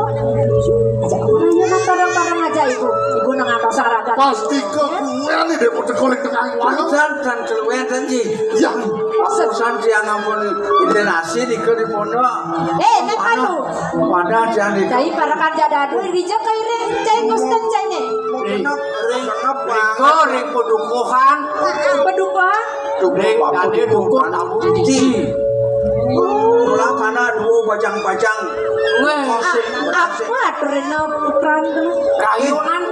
Aja ayo nak bareng-bareng aja ibu. Ibu nang atas raga. Pasti ke kuwe nih Déwa teko ning tengah. Wonten dan keluwen dan nggih. Ya. Urusan tiang ampun interaksi nika di pondok. Eh, nek anu. Wadah tiang di. Dai parekan jadadu rija kairing cai Gusten cai ne. Ring, ring, ring, ring padukuhan. Padukuhan? Ring tadi dukun tamu cici. Mula kana dua bajang-bajang. Weh. Apa aturina putran tu? Rayunan.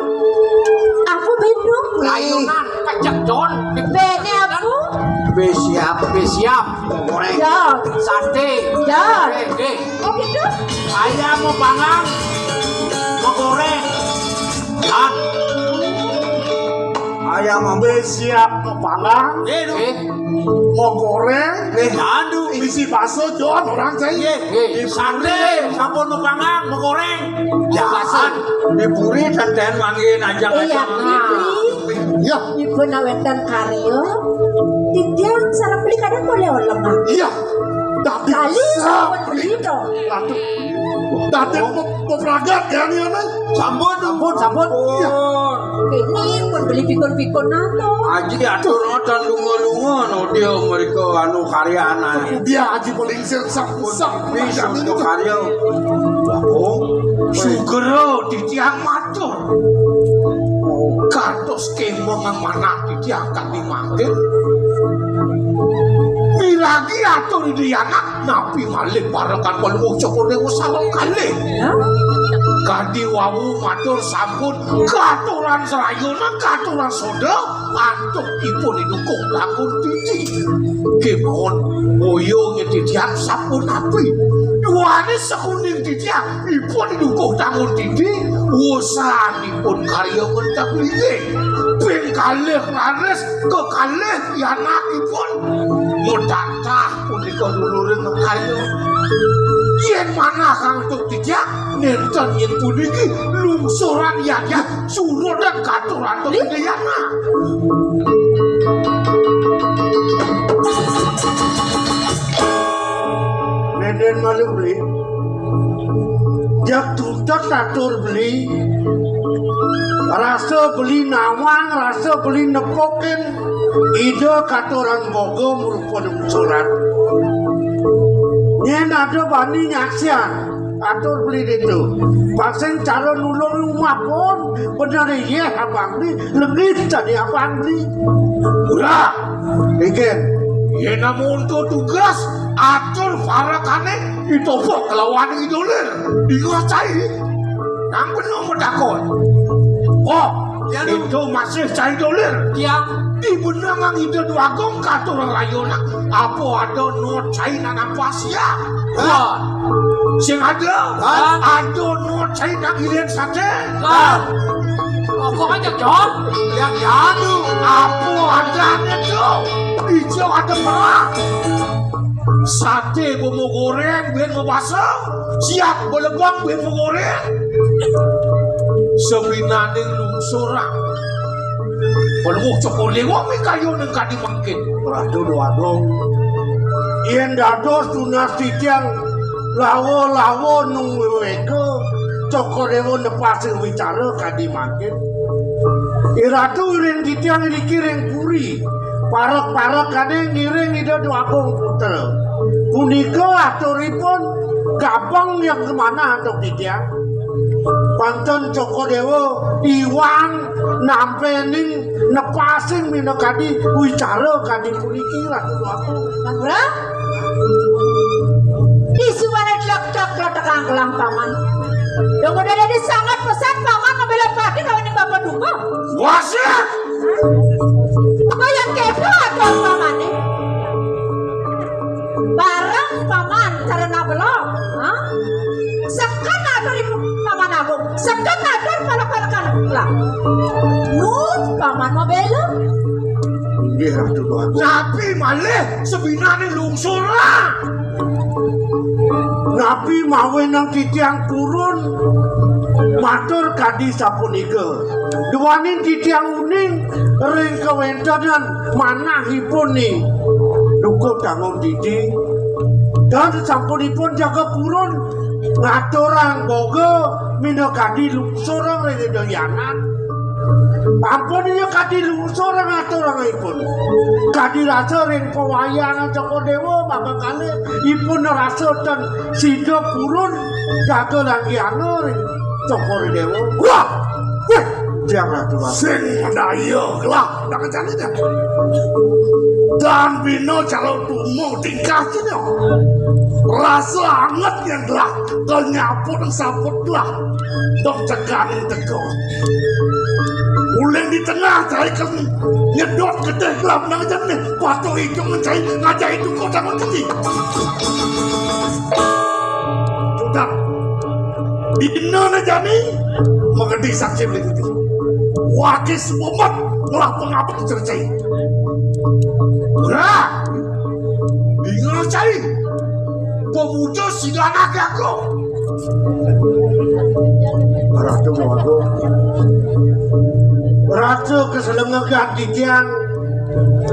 Apa bendung? Rayunan. Kecek, Don. Bene apa? Be siap, be siap. Goreng. Ya. Sate. Ya. Goreng, eh. Oh, gitu? Ayam mau panggang, mau goreng. Dan ayam mau be siap, mau panggang. Eh, eh. Mau goreng. Eh, aduh. Isi bakso, Jon, orang saya. Eh, eh. Sate, sampun mau panggang, mau goreng. Ya, bakso. Di puri santen mangin aja. Iya, aja. Puri. Ya. Ibu naweten karya. Titiang sareng beli kadang boleh oleh, Mak. Iya. Tapi kali sampun beli to. Aduh. Dadi pe-, pepragat ya, ya, Mas? Sampun, sampun, sampun. Iya. Kene pun beli pikun-pikun anu. Aji atur ngoten lunga-lunga no dia mereka anu karya anak. Dia aji paling sir sak sak. Bisa untuk karya. Oh. Sugra titiang matur. Kados kemeng manah titiang kadi mangkin. Miragi atur Ida Anak, napi malih parekan Palungguh Cokor Dewa sareng kalih. Ya. Kadi wau matur sampun katuran sarayana, katuran soda, antuk ipun idukuh tangun titi. Kemawon boya ngetitian sapunapi. Duane sekuning titian ipun idukuh tangun titi, wusanipun karya mentak linggih. Ping kalih raris kekalih pianakipun. Metatah punika duluring karya. Yen manah antuk titian, nenten yen puniki lungsuran yadyan surudan katuran Ida Anak. Nenden malu beli. Jak tuntet atur beli. Rasa beli nawang, rasa beli nepukin. Ida katuran boga merupa lungsuran. Nyen ada bani nyaksian. Atur beli ditu. Pasing cara nulung rumah pun bener iya abang beli, lengit tadi abang beli. Murah. Ikin. Yen namun tu tugas atur parekane ditopok kelawan idolir. Ingat cai. Nang bener medakon. Oh, ya, itu masih cai dolir. Ya. Di benangan ide dua gong katur rayona. Apa ada no cai nanam pasia? Wah. Sing ada? Hah? Ada no cai nang ilen sate? Wah. Apa aja, John? Yang anu. Apa ada itu? Hijau ada merah. Sate bumbu goreng, ben mabasa. Siap belebang, ben goreng. Sabinaning lungsurang. Pelungguh Cokor Dewa mikayu ning kadi mangkin. Ratu Déwa Agung. Yén dados tunas titiang lawa-lawa nung wéwéka, Cokor Déwa nepasing wicara kadi mangkin. I Ratu iring titiang iriki ring puri, parek-parekané ngiring Ida Déwa Agung Putra. Punika aturipun gabeng yang kemanah antuk titiang. Pantun Cokor Déwa iwang nampening nepasing minakadi wicara kadi puniki, Ratu Déwa Agung. Manggura? Isuwara dlek-dlek kletekang kelang paman. Dong udah dadi sangat pesan paman ngambil pati kawaning bapak duka. Wasit! Apa yang kepo atur pamane? Bareng paman karena belum, ha? Seken atur ibu paman agung, seken atur para-para kanak. Lah, nu paman mau bela? Inggih, Ratu Déwa Agung. Napi malih sabinané lungsur lah? Napi mawinan titiang purun matur kadi sapunika? Duaning titiang uning ring kawéntenan manahipun ni duka tanggung didi. Dan sampunipun jaga purun ngaturang boga minakadi lungsurang ring Ida Hyang Anak. Ampun iya kadi lungsur ngaturangipun. Kadi rasa ring pawayangan Cokor Déwa maka kalih ipun rasa ten sida purun jaga langgiana ring Cokor Déwa. Wah! Wéh! Tiang Ratu Ratu. Sing madaya gelah dang jane dah. Dan bina calon tumo tingkah kene. Rasa anget yang gelah kenyaput saput gelah. Dok cekan teko. Uling di tengah cai kem nyedot gedé gelap nang jane. Patuh itu mencai ngajai tuko tangan kecil. Sudah. Dina ne jani mengedi saksi beli titi. Wakil sebumat ngelah pengabek cercai. Wah, bingung cai. Pemuda sida anak aku. Ratu Wago. Ratu keselengegan titiang.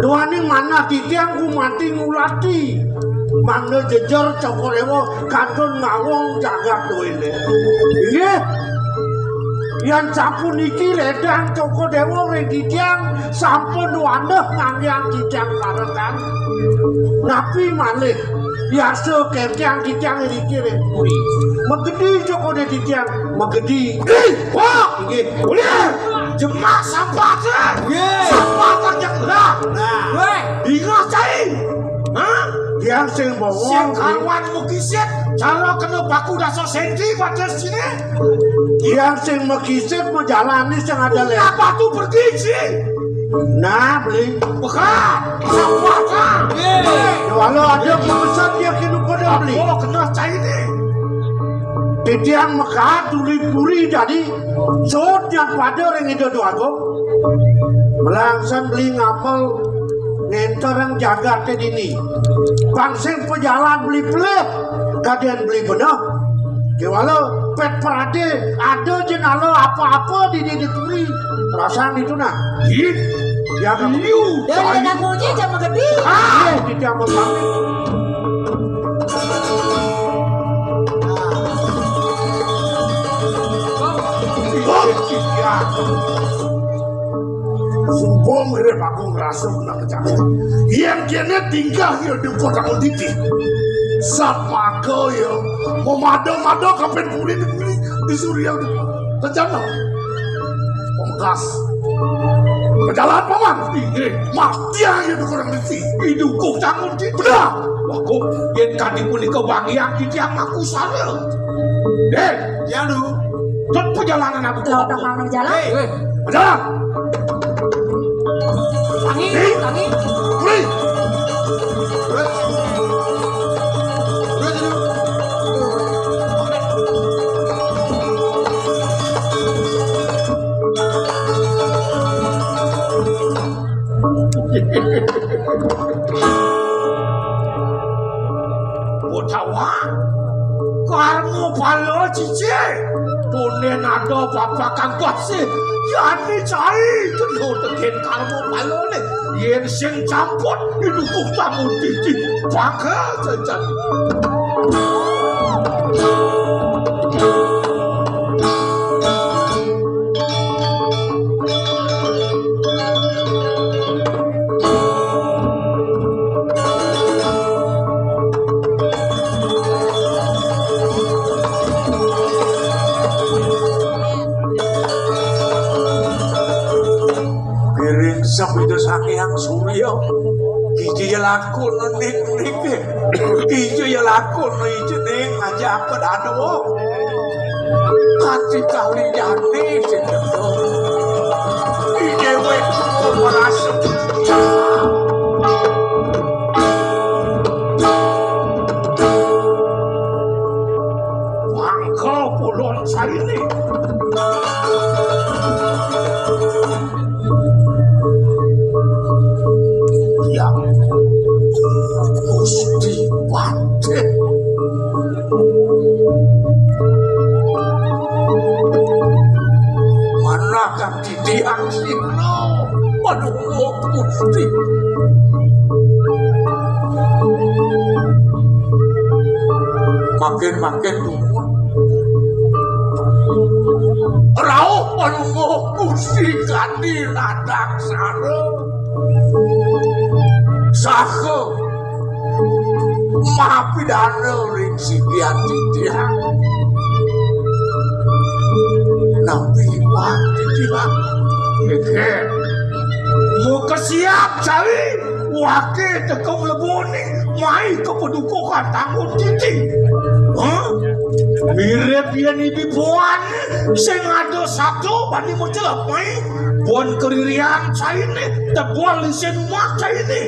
Duaning manah titiang ku mati ngulati. Mangda jejer Cokor Déwa kantun ngawong jagat duwene. Inggih. Yan sampun iki ledang Cokor Déwa ring titiang, sampun wandeh nganggeng titiang parekan. Napi malih Biasa kénkén titiang iriki ring puri. Magedi cokoné titiang, magedi. Ih, wah, inggih. Ulian, jemak sampah, Cak. Nggih. Sampah tak jak gerah. Nah. Wéh. Ingat cai. Hah? Tiang sing bawang. Sing karuan mukisit, cara kena paku dasa senti pada sini. Tiang sing makisit majalani sing ada lé. Apa tu pergi, Ci? Nah, beli. Bekat. Sampah, Cak. Nggih. Walau ada pemesan dia kena pada beli. Apa kena cai ni? Titiang makaat tuli puri jadi sot yang pada ring Ida Déwa Agung. Melangsan beli ngapel ngenterang jagaté dini. Pang sing pajalan beli pelih, kadén beli beneh. Kéwala pét pradé ada jenala apa-apa dini di puri. Rasan itu nah. Ih, ya kan. Liu. Dia lihat aku je jam gede. Ah, di jam kami. Sumpah mirip aku ngerasa menang kejamet. Yang kene tingkah ya duko tangan titi. Sapaka ya memado-mado kapen puri di puri di surya di kencana. Pamungkas. Pejalan paman. Inggih. Mati aja duko tangan titi. Iduko tangan titi. Benar. Wah, kok yen kadi punika wangiang titiang makusara. Dek, ya lu. Ket perjalanan aku. Lah, udah mau jalan. Hei, hei. Jalan. Tangi, hei. Tangi. Hei. Hei. Hei, hei. Utawa karma pala cici. Tunen ada bapak kang kasih. Yani cai kena teken karma pala ne. Yen sing campur idukuh tamu titi. Bakal jajan. Piring sep itu saking surya. Kija ya lakun ning ning. Kija ya lakun ijening aja apa dado. Kanti kali jani sing dedo. Di dewek merasa. Mangka pulon saini. Ya, Gusti Patih. Manakan titiang sira. Waduh, Gusti. Makin-makin dumun. Rauh palungguh Gusti kanthi nadaksara. Saha mapidana ring sikian titiang. Napi iwang titiang? Nggih. Makesiab cai. Wake teka mlebone, mai ka padukuhan tangun titi. Hah? Mirip yen ibi buan sing ada satu bani macelep mai. Buan keririan caine, tebuan lisin umat caine.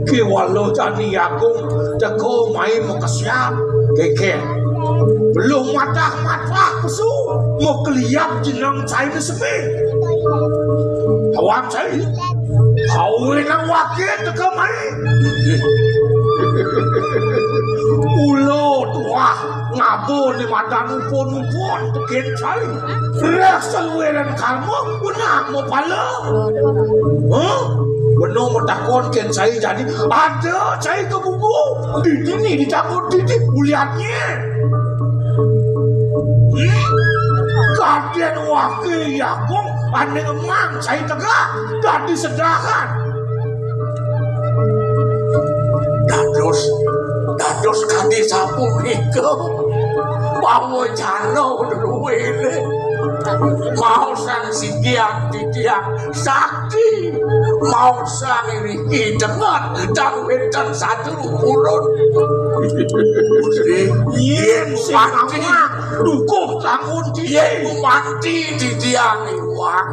Kewala jani agung, teka mai makesiab. Keke. Belum matah-matah pesu, makeliab jeneng caine seme. Awang cai. Awe nang wake teka mai. Mula tuah ngaba ni madan upun-upun teken cai. Reh saluiran karma punah mapala. Hah? Beno matakon ken cai jani. Ada cai ka bubu. Di dini ditakon dini uliannya. Hmm? Kaden wake yakung ane ngemang cai tegak. Dadi sedahan. Dados, Terus kadi sapunika, pawecana luwene. Maosang sigian titiang sakti, maosang iriki dengat, tan wenten satru purun. Yen sing mati, dukuh tangun titiang. Yen mati titiang iwang.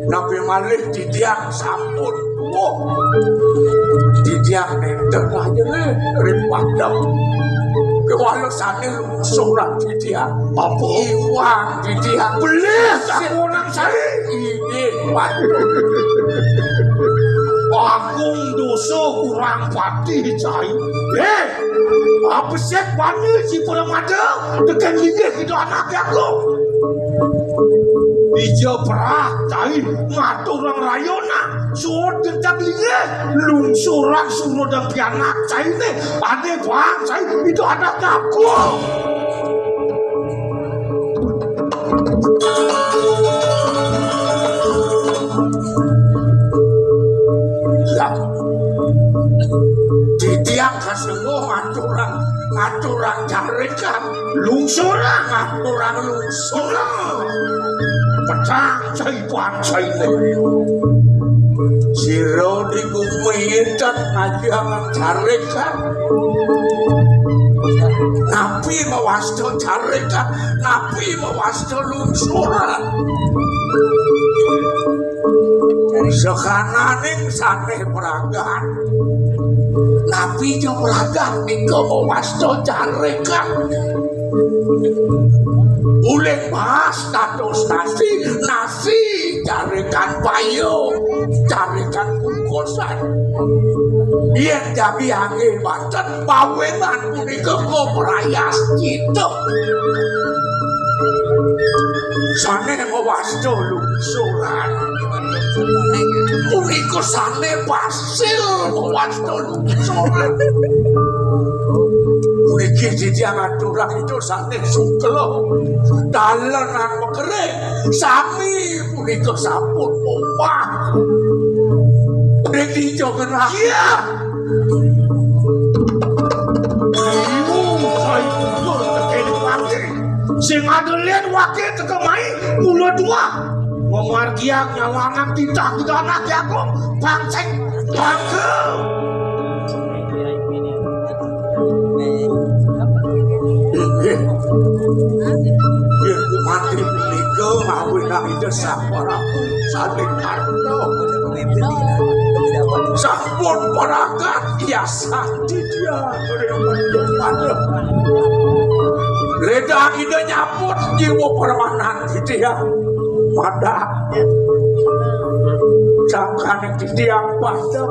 Napi malih titiang sampun tuwuh. Titiang nenten aja nih, ring padem. Kewala sane lungsuran titiang. Apa? Iwang titiang. Belih sakurang sari. Inggih, Pak. Agung dosa kurang pati, cai. Eh, apa sih bani si Pramada? Tekan linggih kita anak aku. Ija perah, cai, ngaturang rayona. Suud gentak linggih, lungsuran suruh dan pianak, cai, nih. Ane bang, cai, itu anak aku. Lah, titiang kasengguh ngaturang, ngaturang jarekan, lungsurang, ngaturang lungsurang. Petang cai pancai. Sira di gumi dan ngajiangan jarekan. Napi mawasta jarekan, napi mawasta lungsuran. Sekananing sané pragat. Napi ja pragat nika mawasta jarekan. Uling bahas dados nasi, nasi jarekan payung, jarekan bungkusan. Yén jagi anggé banten, pawenan punika kaprayascita. Sané mawasta lungsuran. Punika sané pasil mawasta lungsuran. Puniki titiang aturang ida sané sukla. Dalenan makering. Sami punika sampun omah. Ring dija genah. Iya. Ibu, saya tutur tekén wakil. Sing ada lén wakil teka mai, mula dua. Memargiang nyalangan titah gedana jagung, pangsing, pangkel. Inggih. Yén mati punika ngawinang Ida Sang Prabu sané karna. Sampun pragat yasan titiang ring padem. Ledang Ida nyaput jiwa permanan titiang. Madak. Sangkaning titiang padem.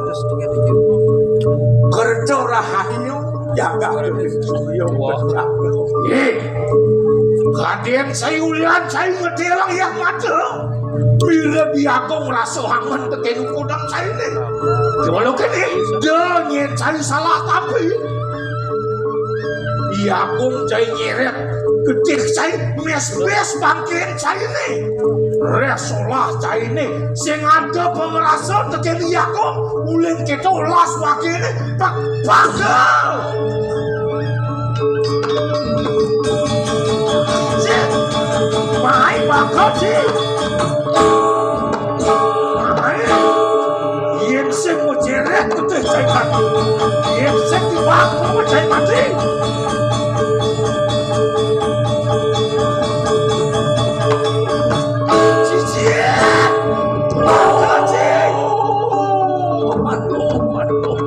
Kerja rahayu. Jagat Surya. Wah. Pecah. Eh, kadén saya ulian saya ngedelang yang mata. Bila diagung rasa hangen tekén kudang saya ini. Kalau kene, dia nyén saya salah tapi. Diagung saya nyeret. Gedé saya mes-mes bangkén saya ini. Resolah saya ini. Sing ada pengerasa tekén diagung. Uling kita ulas wakil ini. Pak, Pak. Cik. Mai, Pak, Cik. Mai. Yén sing mau jerek, betul, cai mati. Yén sing di bangku, cai mati. Cicit. Pak, Cik. Aduh, aduh.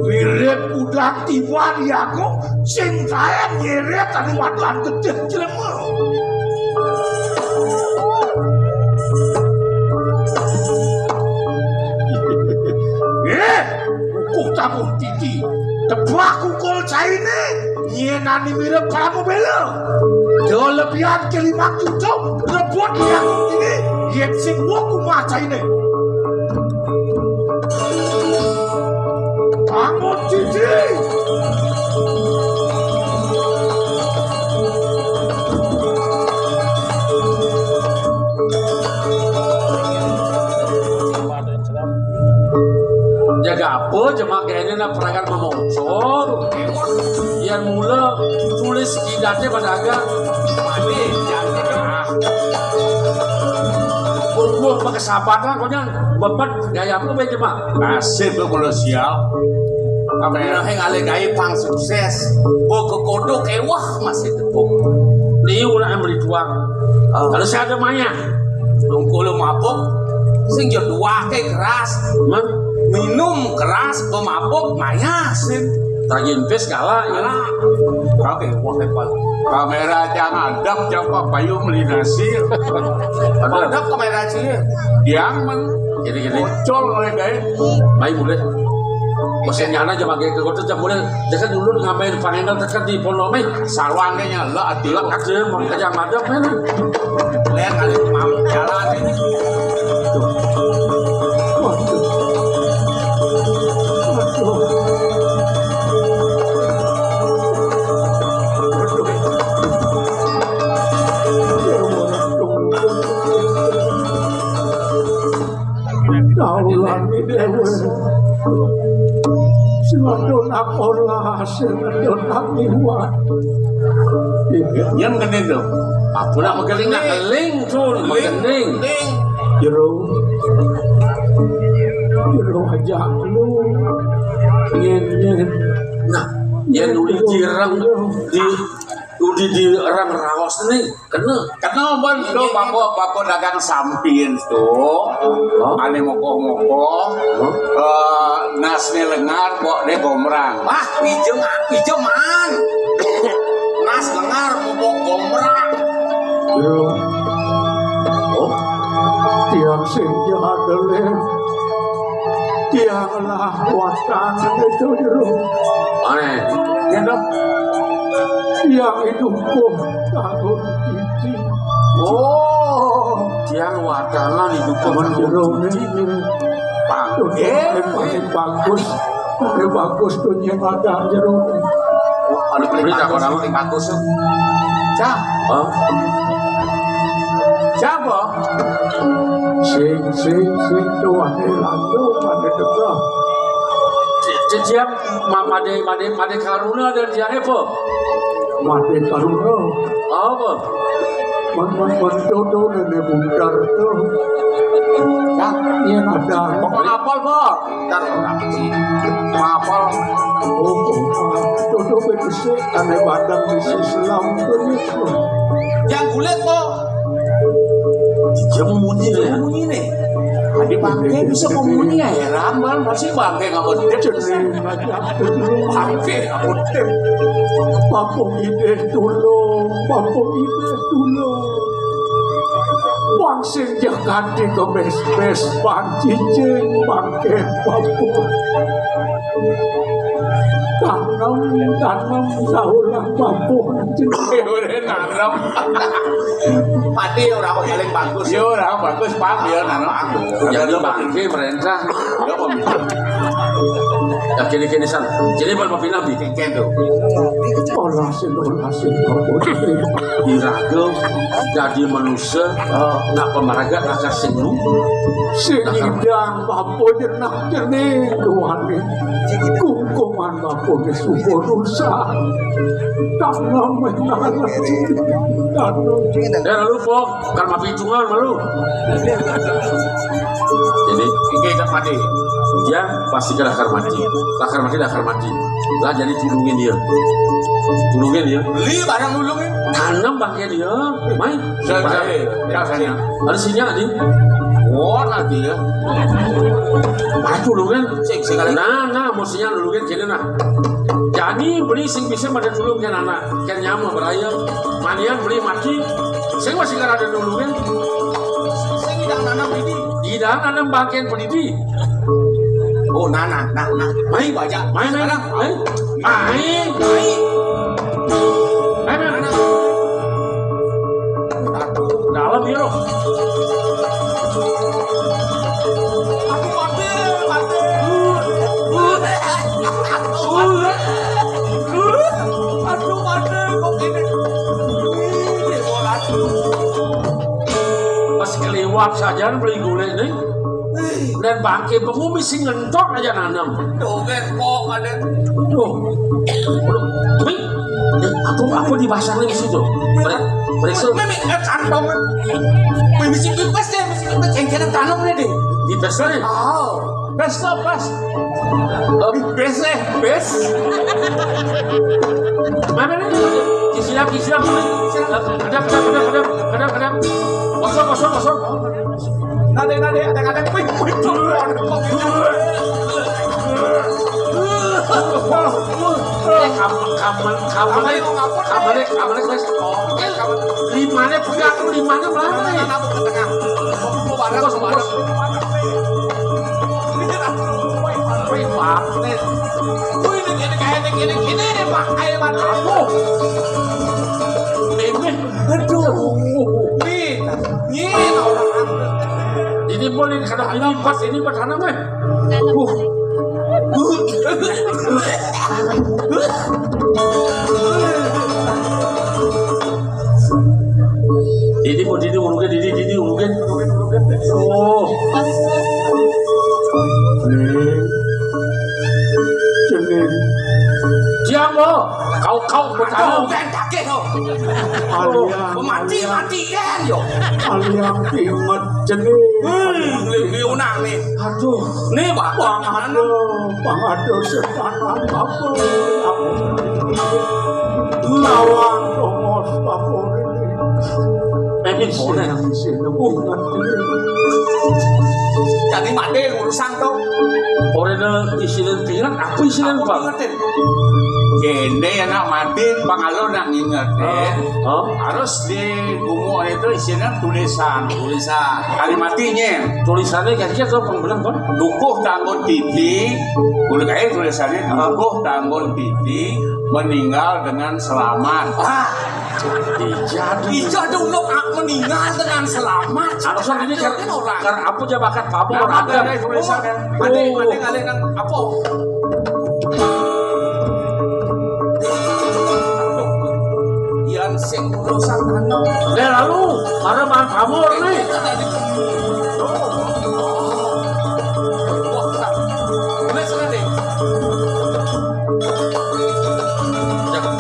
Wirid udah tiba di aku, sing kaen nyeret anu madan gedé jelema. Eh, kukuh tabuh titi. Tebak kukul cainé. Nyénani mireng Pramabéla. Dolebihan kelimang cucuk, rebut yang ini, yén sing wong umah cainé. Bangun cici. Oh, jemak gaya ini nak peragan memocor. Yang mula tulis kidatnya pada agak. Mane, jangan. Umur pakai sahabat lah, kau jangan bebet gaya apa baik jemak. Nasib tu kalau sial. Kamera heng ale gawe pang sukses. Bo kekodok ewah masih tepuk. Ni orang yang beri tuang. Kalau saya ada maya. Tungkul mabuk, sing jo duwake keras. Minum keras, pemabuk, maya sing. Tagih pis kalah ya. Oke, wah hebat. Kamera jangan adab, jangan Pak Bayu melinasi. Ada kamera sih. Yang men. Gini-gini. Muncul oleh gaya. Baik boleh. Mesin nyana aja pakai ke kota aja boleh. Dia kan dulu ngapain panenal tekan di pondok meh. Sarwangnya nyala, ati lo. Ada mau kerja madep kan. Lihat ada mau jalan ini. Taulani dewe. Sing ado nak ora, sing ado nak liwat. Yang kene to. Apa nak megeling, nak keling, Sun, megeling. Jero. Jero aja lu. Ngene. Nah, yang dulu jirang di Udi di orang raos nih, kena. Kena ban to bapa, bapa dagang sampin to. Ane mokoh-mokoh. Eh, nasne lengar, pokne gombrang. Wah, pijem, pijeman. Nas lengar, pokok gombrang. Yo. Oh, tiang sing jahat, Lem. Tiang lah watang itu jero. Aneh. Ya, dong. Tiang itu kok tahun cici. Oh, tiang watangan itu kok tahun jero cici. Ini. Pakai, pakai bagus. Pakai bagus tuh nyematan jero. Anu beli tak orang beli bagus. Cah. Hah? Siapa? Sing, sing, sing tuane lantu pada teka. Cician Made, Made, Made Karuna dan Jang Epo. Made Karuna. Apa? Man, man, man, dodo nene bundar to. Nah, iya ada. Pokok apal, Pak. Ntar orang sih. Apal. Oh, dodo betul sih. Ane badan di Islam to. Yang kulit, Pak. Dia mau munyi ya. Munyi nih. Adi bangke bisa mau munyi ya, heran, Bang. Masih bangke nggak mau. Bangke nggak mau. Papung ide tulung, papung ide tulung. Wang sing jekati ke bes-bes pancicing bangke papung. Tanam, tanam, saulah papung. Nanam. Padi orang paling bagus. Ya, orang bagus, Pak. Ya, nanam aku. Jadi bangke merentah. Ya, Pak. Ya, kini-kini san. Jadi, Pak, Pak Nabi. Kento. Olah sing, olah sing, Pak. Diraga jadi manusia, nak pemaraga, nak sing lu. Sing idang, Pak, jenak, jening, Tuhan. Kungkungan, Pak, suka rusak. Tak namanya. Ya, lalu, Pok. Kan mati hitungan malu. Ini, ini tak mati. Dia pasti kena akar mati. Akar mati, akar mati. Lah jadi tulungin dia. Tulungin dia. Beli barang dulu kan. Tanam bangke dia. Main. Saya, saya, saya, saya. Ada sinyal di. Oh, nanti ya. Nah, tulungin. Cek sekali. Nah, nah, mestinya tulungin kene nah. Jadi beli sing bisa pada tulungin anak. Kan nyama beraya. Manian beli mati. Sing masih kan ada dulu kan. Sing tidak nanam ini. Tidak nanam bagian pendidik. Oh, nana, nah, nah. Main baca. Main, main. Sekarang. Main. Main. Main, main. Nana. Dalam dia loh. Aku mati, mati. Aduh, mati, kok gini? Ih, aduh. Pas keliwat saja beli gulai nih. Dan bangké bengong mesti ngentot aja nanem. Tuh, kan, kok ada. Tuh. Wih, apa, apa dipasang di situ? Mereka, mereka. Memang, eh, kantong. Wih, mesti pipes deh, mesti pipes. Yang kena tanam deh, deh. Pipes deh. Oh. Pes, pes. Bes, eh, bes. Mana nih? Kisilap, kisilap. Kedap, kedap, kedap, kedap, kedap, kedap. Kosong, kosong, kosong. Nade, nade, ada, ada. Wih, wih, wih. Eh, kamu, kamu, kamu, kamu, kamu, kamu, kamu, limane pegang, limane melambung. Bungkus, bungkus. Wih, Pak. Wih, ini, ini, kayak ini, ini, ini, Pak. Ayo, Pak. Aduh. Ini, ini orang. Ini boleh kalau ini pas, ini pas sana, mah. Uh. Didi, mau Didi, urungin, Didi, Didi, urungin. Oh. Ini. Ini. Siang, Bo. Kau, kau, kau. Kau, kan, kakek, kau. Aliang, mati, aliang. Mati, kan, yo. Aliang, inget, jenis. Hmm, liu-liu nang, nih. Aduh. Nih, Pak. Pangado, pangado setanan apa? Lawan tongos apa ini? Emin boleh. Sing, sing, uh, ngerti. Jadi mati urusan tuh. Orena isinan pingat, apa isinan, Pak? Ngerti. Gende ya nak mati, pangalo nak ngingetin. Hah? Harus di gumuk itu isinan tulisan. Tulisan. Kalimatnya. Tulisannya kaki-kaki atau pengbelah, Pak? Dukuh Tanggun Titi, kulit aja tulisannya, Dukuh Tanggun Titi meninggal dengan selamat. Ah, ija dulu. Ija dulu, ah, meninggal dengan selamat. Harusnya ini kan, orang. Karena apa aja bakat pamor. Apa ada tulisannya? Ada, ada, ada, ada, apa? Yan sing urusan anu. Deh, lalu, para man pamor nih.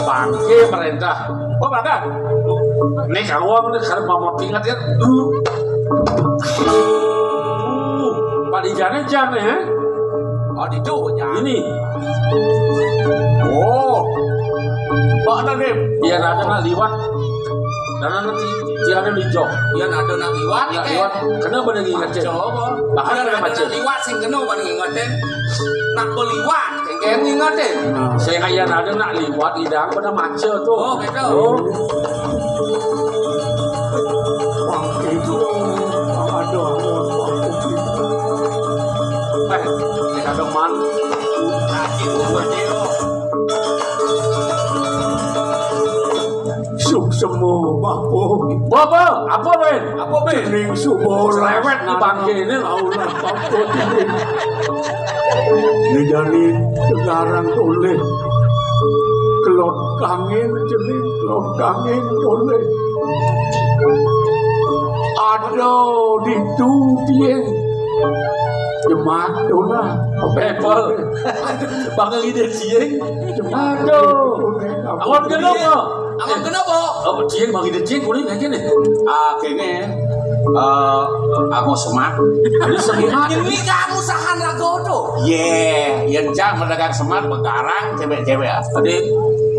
Bangke merintah. Oh, bangga. Nih, kamu apa nih? Karena mama pingat ya. Uh, pada jane jane, ya. Oh, di itu, ya. Ini. Oh. Pak, ada, Dep. Iya, ada nggak liwat? Dan nanti tiada di jok. Iya, ada nggak liwat, nggak liwat. Kenapa dia ingat, Cek? Coba. Bahkan ada macet. Liwat, sing kena, baru ingetin. Nak beliwat, kayak ingetin. Saya kayak ada nak liwat, idang pada macet tuh. Oh, gitu. Oh. Waktu itu, ada orang waktu itu. Eh, kita teman. Suksema, Bapak. Bapak, apa, Ben? Apa, Ben? Ning suba lewet di bangke ini. Aulah, Bapak. Ini jani sekarang tulis. Kelot kangin, jening kelot kangin tulis. Ada di tu tiang. Jemak tu lah. Apa? Bakal ide tiang. Aduh. Awan kenapa? Awan kenapa? Oh, tiang bagi ide tiang kuning kayak gini. Ah, kene, eh, aku semak. Ini semak. Ini kamu sahan ragodo. Ye, yang cak pedagang semak begarang cewek-cewek. Tadi,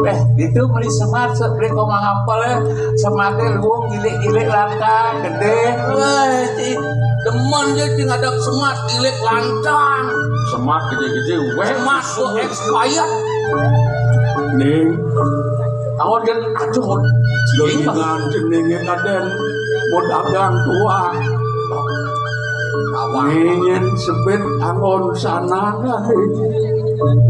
eh, itu beli semak, beli komang apa ya? Semaknya lu gilik-gilik langka, gede. Wah, si demen dia sih ngadap semak gilik lantang. Semak gede-gede, weh. Semak tuh expired. Ning, awan kan, aduh, jenengan jenenge kaden mau dagang tua. Awan. Ningen sebet angon sana.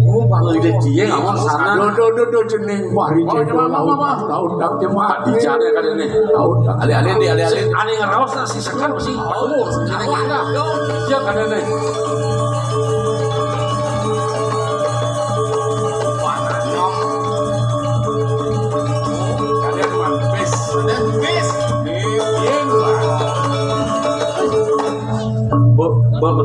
Oh, Bang Ide Dieng, angon sana. Do, do, do, do, jeneng. Wah, ini. Oh, jeneng, Bang, Bang, Bang. Tahu tak jemak. Bicara kan ini. Tahu tak? Alih-alih di, alih-alih. Aneh ngeraos lah, si sekan, si. Oh, aneh ngeraos. Iya, kan ini. Wah, aneh. Kalian mah best. Best. Best. Best. Best. Best. Best.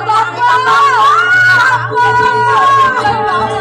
Bapak. Bapak. Bapak. Bapak. Bapak.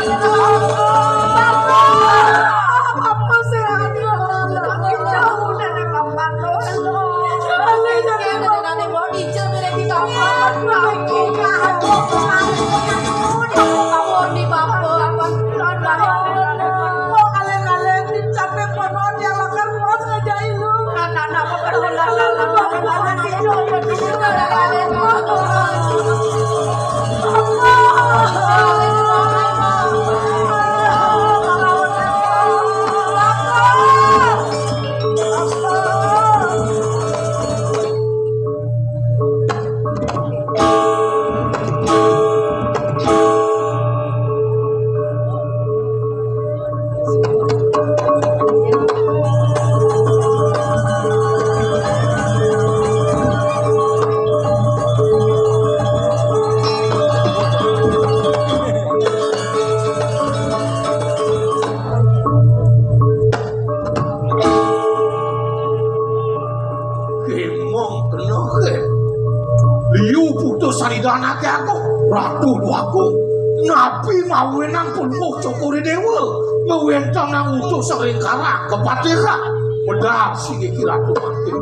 Kemong kena ke. Liu putus saridanake aku, Ratu Dwagung. Napi mawinan Palungguh Cokor I Dewa ngwentenang utus ring karang kapatihan. Medal sing iki Ratu mangkin.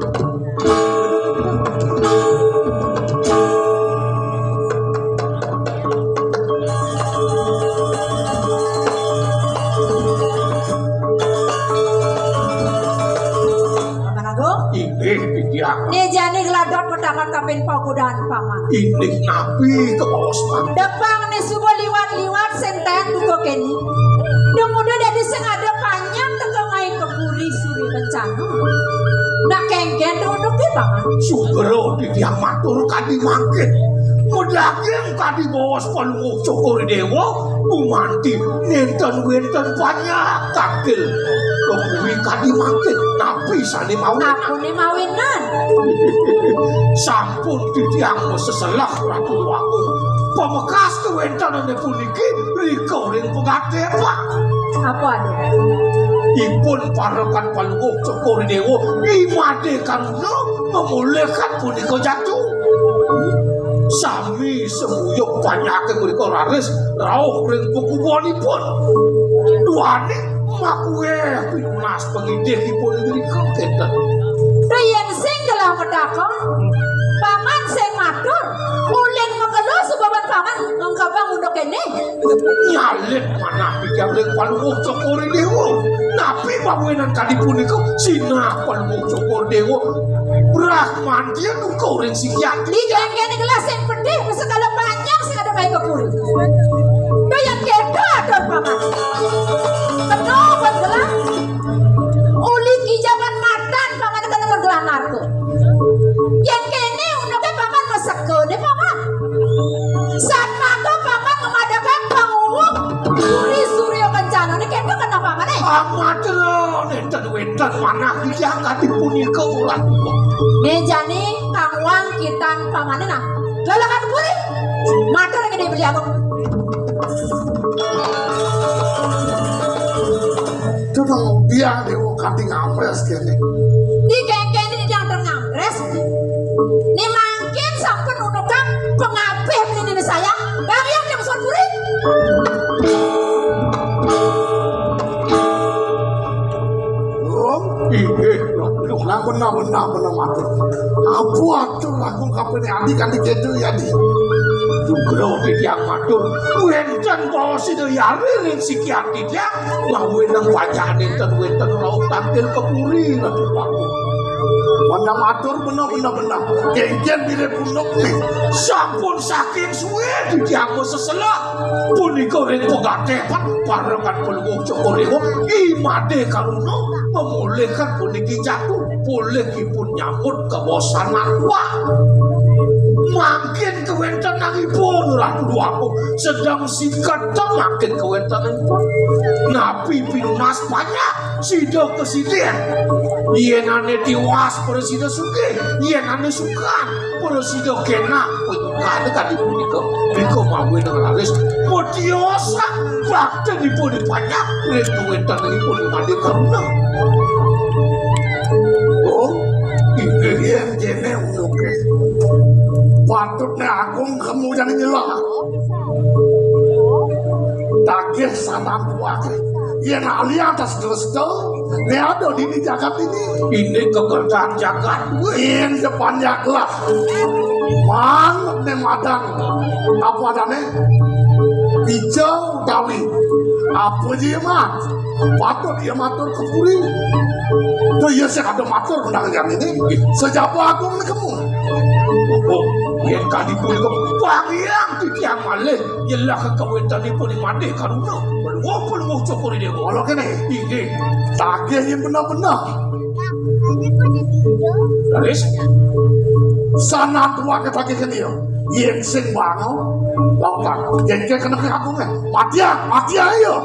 Paman Agung. Inggih, Bidyang. Né jani gladot medal kapin pagodan, Paman. Inggih, napi kabaos, Paman? Depang né suba liwat-liwat sing taén duka kéné. Dumuda dadi sing ada panjang teka ngaé ka puri Suri Rencana. Nak kéngkén duduké, Paman? Sugra titiang matur kadi mangkin. Madaging kadi baos Palungguh Cokor I Dewa, gumanti nénten wénten panjak tangkil. Kemuwi kadi mangkin, napi sané mawinan? Napiné mawinan? Sampun titiang maseselah, Ratu Agung. Pamekas kawéntenané puniki rika ring pegaté, Pak. Apa anu? Ipun parekan Palungguh Cokor I Dewa, I Madé Karuna, mamolihang punika jatuh. Sami semuyuh panjaké punika raris rauh ring pakubonipun. Duaning makuéh pinunas pangidihipun irika kénten. Yén sing gelah medal, Paman sing matur, ulin makelo subaban Paman ngengkebang unduk kéné. Nyalit manah titiang ring Palungguh Cokor I Dewa. Napi mawinan kadi punika? Sinah Palungguh Cokor I Dewa Rahmanti nuka ring sikiat. Di kéngkéné gelah sing pedih, sekala panjang sing ada main ke puri. Doyan kéto atur paman. Kena ban gelah. Uli kijaban matan paman kena ban gelah narka. Yén kéné unuké paman maseka né paman. Satmaka paman ngemadakang panguwung puri Surya Kencana né kéto kena pamané. Amat nénten wénten manah titiang kadi punika ulah. Né jani kang wang kitang pamané nah. Lalakan puri. Matur gedé beli agung. Tuh dong, dia dewa kadi ngamres kéné. Di kéngkéné dia ngamres. Né mangkin sampun unukang pangapih beli saya. Bang yang jam puri. Rum, inggih, nah, nah, nah, nah, matur. Apa atur aku kapan adik-adik itu ya, di? Juga titiang matur. Wénten bawa sida yari ring sikiat titiang. Lawan nang pajak nénten wénten rauh tangkil ke puri, Ratu Paku. Menang atur bener, bener, bener. Kéngkén bilih punduk nih. Sampun saking suwé titiang maseselak. Punika ring pegateh parekan Palungguh Cokor I Madé Karuna memulihkan puniki jatuh. Polihipun nyambut kawosan Atwa. Mangkin kawéntenanipun Ratu Déwa Agung sedeng siketa mangkin kawéntenanipun. Napi pinunas panjak sida kasidin. Yén ané tiwas prasida sugih, yén ané sukan prasida kénak. Kada kadi punika, punika mawi nang raris matiosan baktenipun dipanjak ring kawéntenanipun Madé Karuna. Oh, inggih yén kéné unuké. Patutné Agung kemu jani nyela. Tagih sanan tuaké. Yén alih atas dresta, né ada di, di jagat ini. Ini kekertaan jagat. Yén depan jagat. Mang né madan. Apa adané? Pija utawi apa ja, Mang? Patut ia matur ke puri. Tuh, ia sing ada matur menang jam ini. Sejaba Agung né kemu. Oh, yén kadi punika, Bang Hyang titiang malih. Yelah kawéntenipun Madé Karuna. Pelungguh, Pelungguh Cokor I Déwa. Kala kéné. Inggih. Tagih yén bener-bener. Raris. Sanan tuaké tagih kéné ya. Yén sing bangun, lautan. Yén ké kena ké Agungé. Matian, matian ya.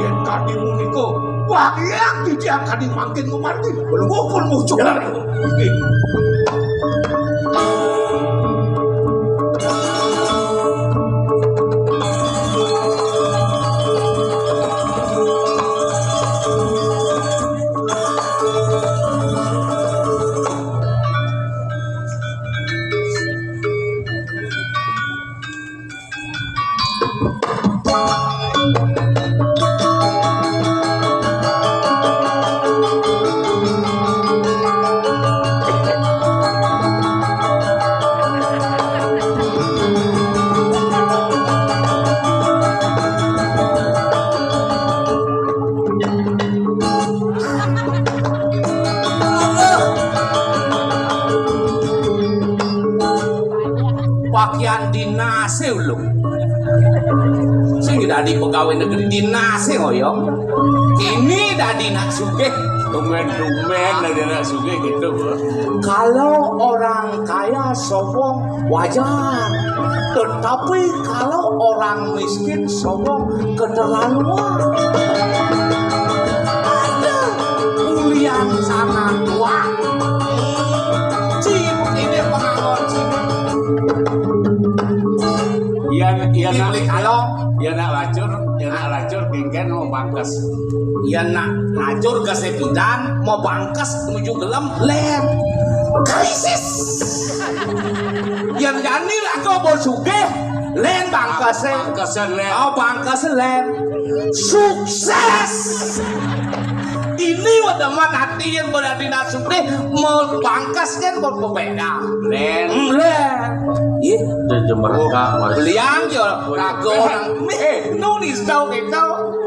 Yén kadi punika, Bang Hyang titiang kadi mangkin ngumargi. Pelungguh, Pelungguh Cokor. Ya. Pakaian dinasé ulung. Sing dadi pegawai negeri dinasé oyong. Ini dadi nak sugih. Tumben-tumben dadi nak sugih gitu. Kalau orang kaya sombong wajar. Tetapi kalau orang miskin sombong keterlaluan. Ada ulian sana tua. Cip, ini pengawan cip. Iya, iya, nak. Kalau iya nak lacur, iya nak lacur, kéngkén mau bangkes. Iya nak lacur ka sepidan, mau bangkes nuju gelem, lén. Krisis. Yén jani laku mau sugih, lén bangkesé. Bangkesé lén. Oh, bangkesé lén. Sukses. Ini udah mah nanti yang berarti nak sugih, mau bangkes kan mau berbeda. Lén. Hmm, lén. Iya. Jember. Beliang ya, laku orang. Eh, nulis tau gitu.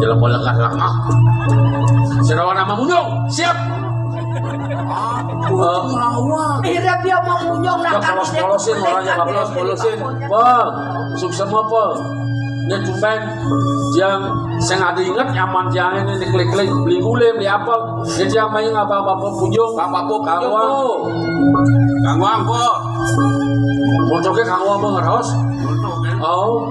Jelema lengah-lengah. Sira wana mamunjung, siap. Mawar. Ira pia mamunjung nak. Ya, polos-polosin, orangnya polos-polosin. Bang, suksema apa? Ini tumben yang sing ada inget nyaman tiang ini diklik-klik, beli gulai, beli apa? Jadi yang main apa-apa punjung, apa-apa kawang. Kawang apa? Motoke kawang apa ngeros? Oh,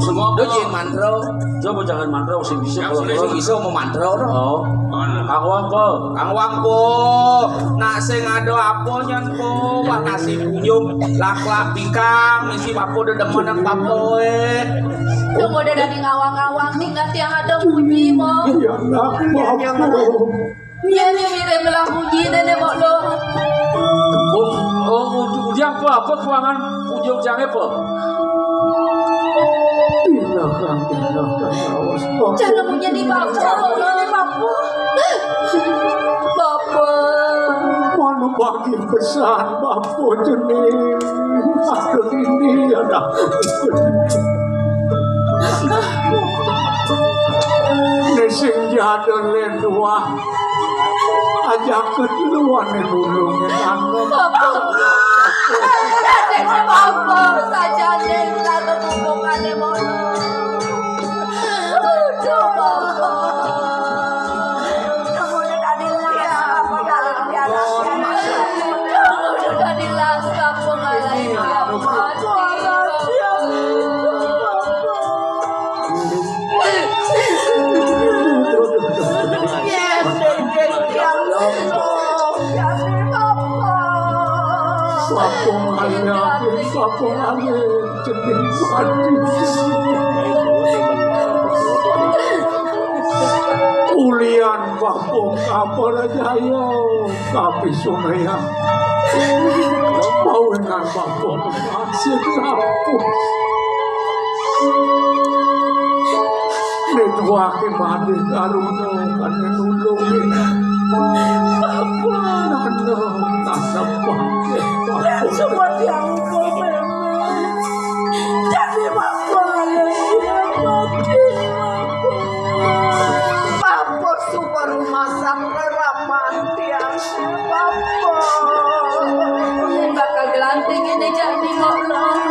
semua apa? Jangan mandro. Coba jangan mandro, sing bisa. Yang kalau sudah sing bisa mau mandro, no? Oh, kawang apa? Kawang apa? Nak sing ada apa nyen po? Wah, nasi punjung, laklak bikang, isi papo dedemen nang papoe. Tunggu deh dari ngawang-ngawang nih, nggak tiang ada bunyi mo. Ya, nak, ya, maaf. Ya, ini mirip belah bunyi nenek mo lo. Oh, oh, udah apa, apa kuangan ujung jange po? Jangan menjadi bapa, jangan menjadi bapa. Bapa. Manu bagi pesan bapa jenis. Aku ini ada. Nesing jada ledua. Aja keduluan dulu. Bapa. Bapa. Saja nih, satu hubungannya mau. Bapa ngalih, bapa ngalih, jeneng mati. Ulian bapa kabar jaya, kapisunayang. Pawenan bapa masih kapus. Netuake mati karuna kane nulung. Apa nana tanam pakai. Semua tiang memang. Jadi bapa lagi mati. Bapa suka rumah sakit raman tiang. Bapa. Bakal gelanting ini jadi ngolong.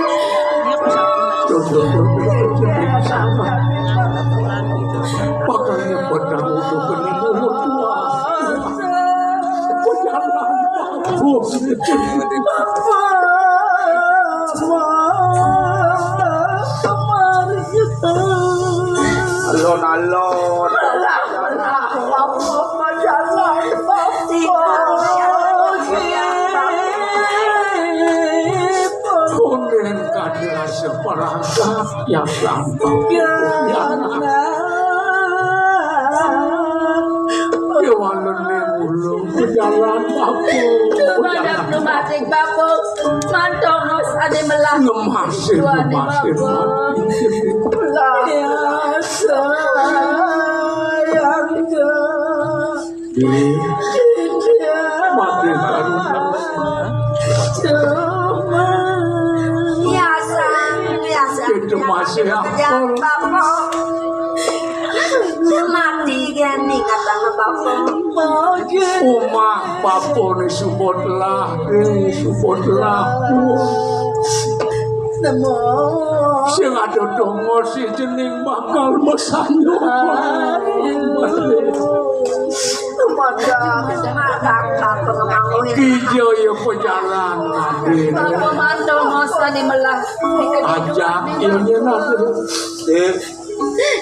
Pakainya pedang untuk menimbul tua. Pedang. Alon-alon. Kuning kadi rasa perangkat yang gampang. Ya. Dewa lene ulung pejalan bapa. Pejalan. Lumatik bapa. Mantono sane melah. Ngemasin, ngemasin. Biasa yang Mati baru. Biasa, biasa. Itu masih apa? Mati kan ingat sama bapa. Umah bapa ni subot lah, eh, subot lah. Sing ada dongo si jeneng bakal mesayuk. Kija ya pejalan. Apa mantu masa ni melah. Ajak ini nanti.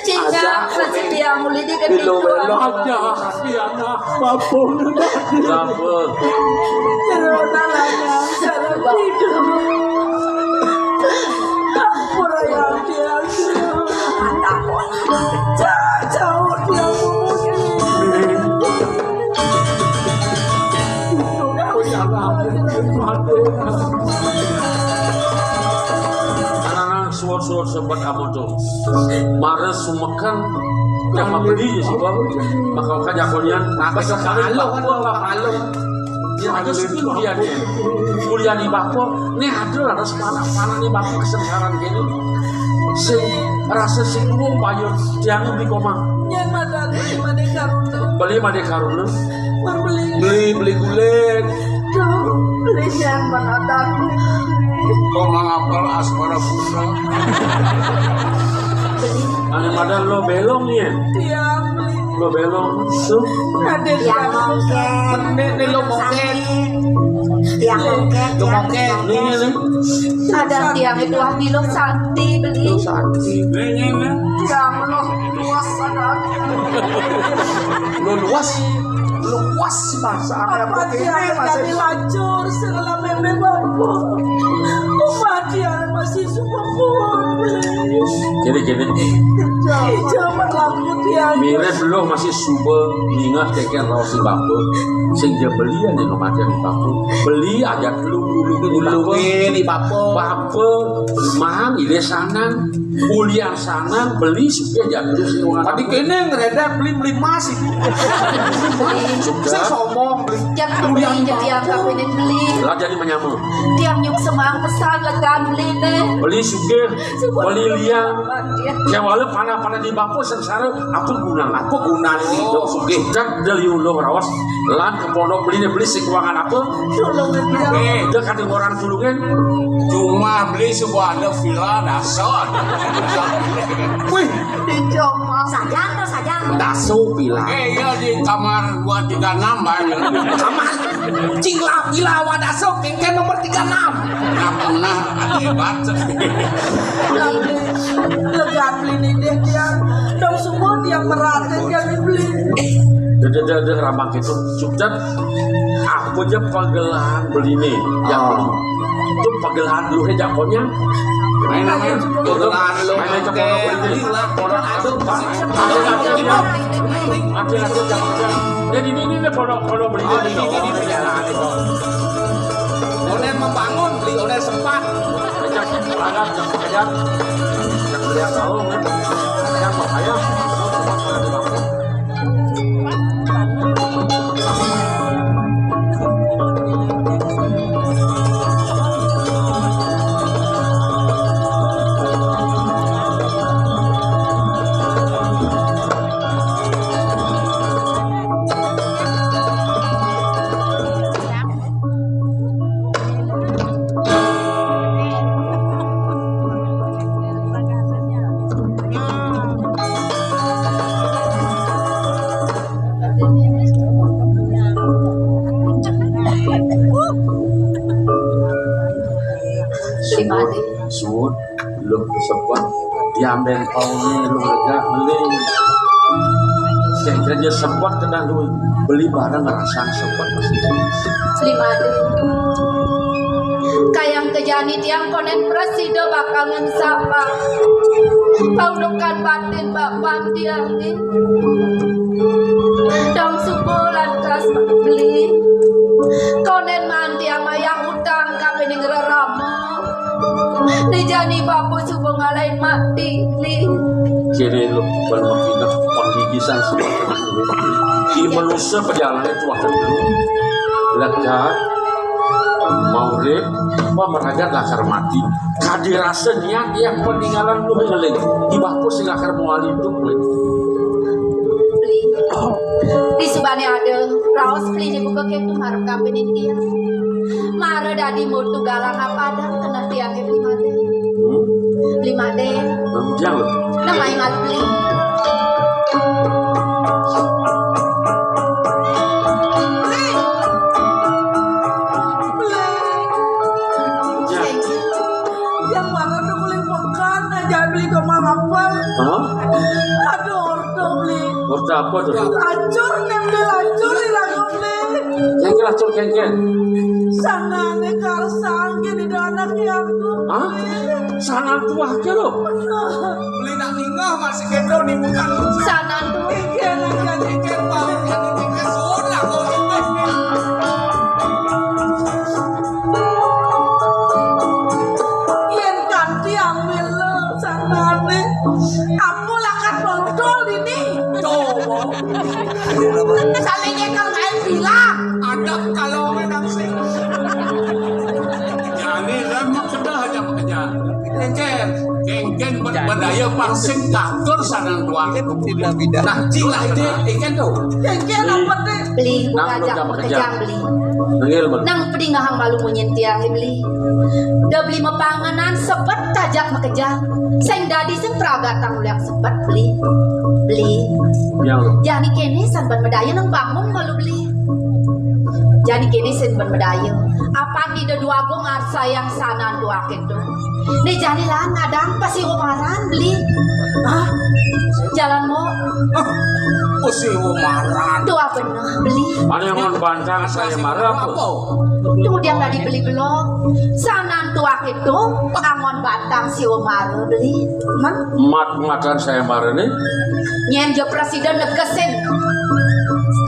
Cingak rezeki yang muli di kedua. Aja, si anak babon. Babon. Terus nalanya salah tidur. Ampun yang dia. Jauh dia. Anak-anak suwun-suwun sempat kamu tuh. Mara sumekan yang mabeli ya sih, Bang. Maka maka jakonian, maka sekali malu kan, Bang, malu. Ya, ada sih kuliahnya. Kuliah di bako, nih ada lah, ada sepanah-panah nih bako kesengsaraan gini. Sing rasa sing umum payu, tiang di koma. Yen madane made karuna. Beli made karuna. Beli. Beli, beli kulit. Duh, beli yang mana takut. Kok ngapal asmara putra? Ane madan lo belong ya? Iya, beli. Lo belong. Tuh. Ada yang mongke. Nek, nek lo mongke. Yang mongke. Lo mongke. Ini, ini. Ada tiang itu hati lo santi beli. Lo santi. Ini, ini. Yang lo luas ada. Lo luas. Lo luas bahasa apa? Apa dia ini masih lacur segala meme baru. Apa dia masih suka pun. Gini, gini. Jangan laku dia. Mirip lo masih suba ingat keke raos bapa. Sing dia beli aja lo macam bapa. Beli aja dulu, dulu, dulu. Dulu ini bapa. Bapa, mang, ile sanan. Kuliah sanan, beli suke aja dulu sing wong. Tadi kene ngeredek beli, beli emas itu. Sukses omong beli. Tiap kuliah beli, jadi angkap ini beli. Lah jadi menyama. Tiap nyuk semang pesan lekan beli nih. Beli suke, beli liang. Ya wala panah-panah di bapa sengsara, apa guna? Apa guna ini? Oh. Suke. Sudah dari ulung rawas, lan ke pondok beli nih, beli sing keuangan apa? Tulung. Eh, dia kata orang tulungin. Cuma beli sebuah ada villa dasar. Wih, di Joma. Sajan tuh, sajan. Dasu villa. Eh, iya, di kamar dua tiga enam, Bang. Kamar. Cing lah, villa awak dasu, kengken nomor tiga enam. Nggak pernah, hebat. Lega beli nih deh dia. Dong semua dia merhatiin dia beli. Deh, deh, deh, rambang gitu. Sukses. Apa aja pagelahan beli nih? Ya, itu pagelahan lu aja pokoknya. Main apa? Pagelahan lu. Main aja pokoknya beli nih. Pokoknya ada, Pak. Ada, ada, ada. Ada, ada, ada. Jadi ini, ini, ini pokoknya, pokoknya beli nih. Onen membangun, beli onen sempat. Ajak, ajak, ajak. Ajak beli yang tahu, kan? Yang bahaya. Suud, lu sebab diambil pauni lu lega beli. Sehingga dia sebab kena lu beli barang ngerasa sebab masih. Beli madu. Kayang kejani tiang konen prasida bakal ngensapa. Paundukan batin bapan tiang ni. Dong suba lantas beli. Konen maan tiang mayah utang kapining rerama. Né jani bapa suba ngalahin mati, Bli. Kéné lu ban makineh panggigisan semeton. Di manusa pajalané tuah dulu. Lega, maurip, pamragat lakar mati. Kadi rasa niat ya peninggalan lu ngeling. Di bapa sing lakar mawali idup, Bli. Bli. Di subané ada raos Bli dibuka kéto marep kapining tiang. Mara dadi mutu galang apa ada keneh tiangé Bli Madé. Hmm? Bli Madé. Bujang lho. Nang mai malu Bli. Bli. Bli. Bujang. Yang mana tuh kulit pekan aja Bli ke Mang Apel. Hah? Aduh, orto Bli. Orto apa tuh? Lacur nih Bli, lacur nih lagu Bli. Kéngkén lacur kéngkén. Sanané karsang gini do anak yang tuh. Hah? Sanan tuah ké lo. Beli nak ningah masih kéto nih bukan. Sanan tuah. Iya, iya, iya. Kéngkén bau, kéngkén suun lah kau. Yén kanti ambil lo sanané. Aku lakar nonton ini. Coba. Saling nyekel main bilang. Ada kalau main aksi. Jani lem kedah aja bekerja. Kéngkén, kéngkén ber-, berdaya parsing katur sanan tuan. Nah, cilah itu, kéngkén tuh. Kéngkén apa tuh? Beli, buka aja bekerja, beli. Nang pedingehang malu munyin tiang, Beli. Da Beli mapangenan sebet tajak makejang. Sing dadi sing pragatan uliak sebet, Beli. Beli. Jani kéné san ban medaya nang bangun malu, Beli. Jani kéné san ban medaya. Apan Ida Dwagung ngarsayang sanan tuah kéto. Né jani lan ngadang pasiwa maran, Beli. Hah? Jalan mo. Hah? Pasiwa maran. Tuah beneh, Beli. Ané ngon bantang sayembara apa? Tuh dia tadi Beli belok. Sanan tuah kéto, angon bantang siwa mara, Beli. Mat-matan sayembarané. Nyén ja prasida negesin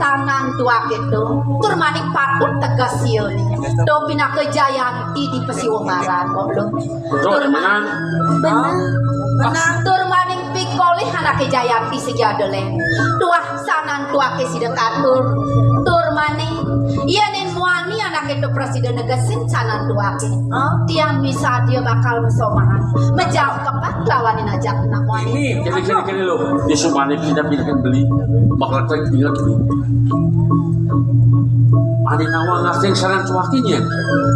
sanan tuah kéto. Tur maning patut teges sia né. To pinaka jayanti di pasiwa maran, kok lo. Tur menang. Bener. Bener. Tur maning pikolih anaké jayanti sing ada lén. Tuah sanan tuaké sida katur. Tur maning yén muani anaké to prasida negesin sanan tuaké. Tiang misadia bakal masomahan. Majangkep lawanin ajak nak muani. Kéné, kéné, kéné lo. Di subané pindah-pindah Beli. Bakal tak ingat Beli. Ané nawang ngasih sanan tuaké nyén.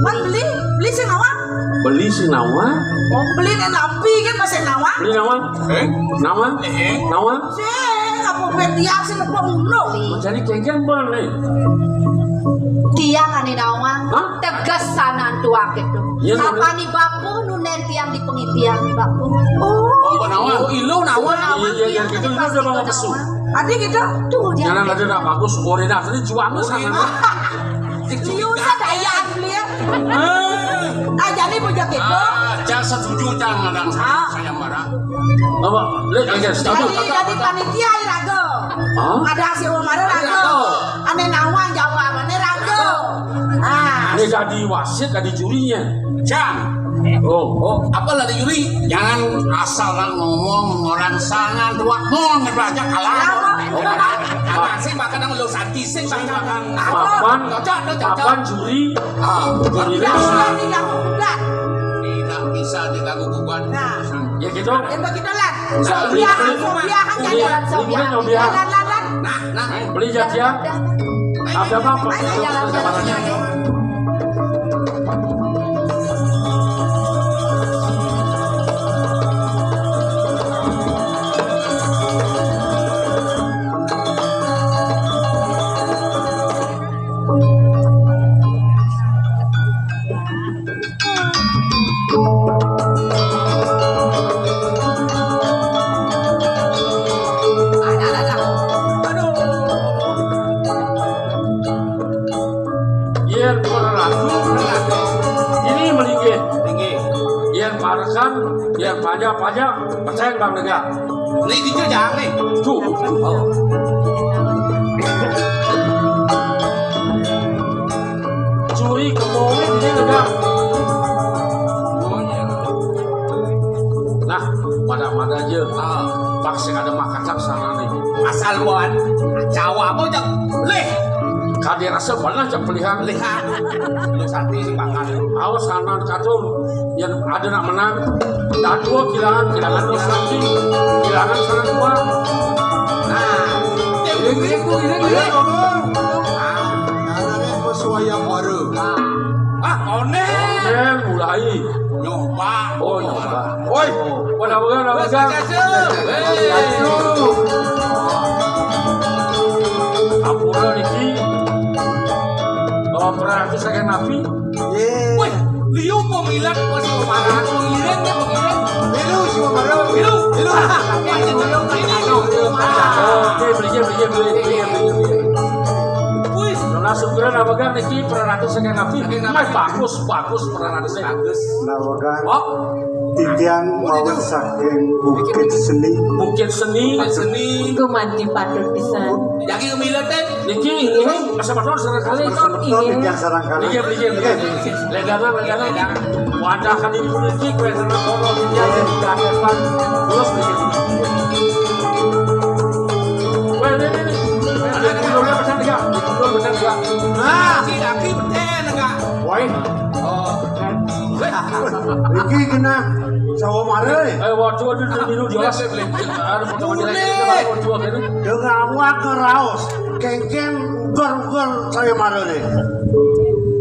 Pan Beli, Beli sing nawang. Beli sing nawang. Oh, Beli né nampi kan masih nawang. Beli nawang. Eh? Nawang? Eh? Nawang? Sing apa ben dia sing apa ngono. Jani kéngkén bener né. Tiang ané nawang. Hah? Teges sanan tuaké to. Iya, iya. Apané bapa nundén tiang di pengitian bapa. Oh, nawang. Oh, ilu nawang. Iya, iya, iya, gitu, itu udah bawa pesu. Adi gitu, tuh dia. Jangan ada nak bagus, orina tadi juangnya sana. Liu sadaya beli. Ah, jadi bujak gitu. Ah, jangan setuju, jangan ada saya marah. Apa? Lihat aja, setuju. Jadi, jadi panitia ya ragu. Hah? Ada si Umar ragu. Ragu. Aneh nawang jawab, aneh ragu. Ah. Ini jadi wasit, jadi jurinya. Cang. Oh, oh, apa lah dicuri? Jangan asal lah ngomong orang sangat dua mau ngebaca kalah. Apa? Oh, ada sih makan yang lo sakit sih makan. Papan, cocok, cocok. Papan juri. Ah, juri. Tidak bisa diganggu gugat. Tidak bisa diganggu gugat. Nah. Ya gitu. Yang begitu lah. Sobiahan, sobiahan, jalan, sobiahan. Jalan, jalan. Nah, nah. Beli jajah. Ada apa? Ayo, jalan, jalan, jalan. Yén para ratu, ini melinggih. Melinggih. Yén parekan, yén pajak-pajak, percaya bang negak. Ini dia jangan nih. Tuh. Oh. Curi kemauan ini negak. Oh, iya. Nah, pada-pada aja. Ah. Paksa ada makan sana nih. Asal buat Jawa apa, Cak? Lih. Kadé rasa mana, Cak, pilihan? Lihat. Lu santi sih makan. Awas sana katur. Yang ada nak menang. Dan dua kilangan, kilangan dua santi. Kilangan sana dua. Nah. Ini, ini, ini, ini. Ayo, ngomong. Ah. Anaknya pesuaian baru. Ah, onéh. Onéh mulai. Nyoba. Oh, nyoba. Woi, pada pegang, pada pegang. Ampura niki. Oh, pernah itu saya nabi. Woi, liu pemilat pas kemarin, pengiring ya pengiring. Liu, si Umar. Liu. Liu. Ini, ini, ini, ini. Oke, beli, beli, beli, beli, beli, beli. Wih, langsung keren apa kan niki pernah itu saya nabi. Mas, bagus, bagus pernah itu. Bagus. Nah, kan. Oh. Titiang mawi saking Bukit Seni. Bukit Seni. Bukit Seni. Gumanti patut pisan. Yang ini milet, Teh. Niki, ini masa patut sareng kalih. Patut titiang sareng kalih. Niki, niki, niki. Ledangan, ledangan. Wadah kan ibu niki, kue sareng kono, titiang, dan gagepan. Terus niki. Weh, ini, ini. Ada di dulu pesan tiga. Di dulu pesan tiga. Nah, si Daki pesan tiga. Woi. Oh. Iki kena sawo mare. Eh, waduh, aduh, aduh, aduh, jelas. Ada foto jelek, ini baru foto jelek. Dengan awak ngeraos, kengkeng ugar-ugar saya mare nih.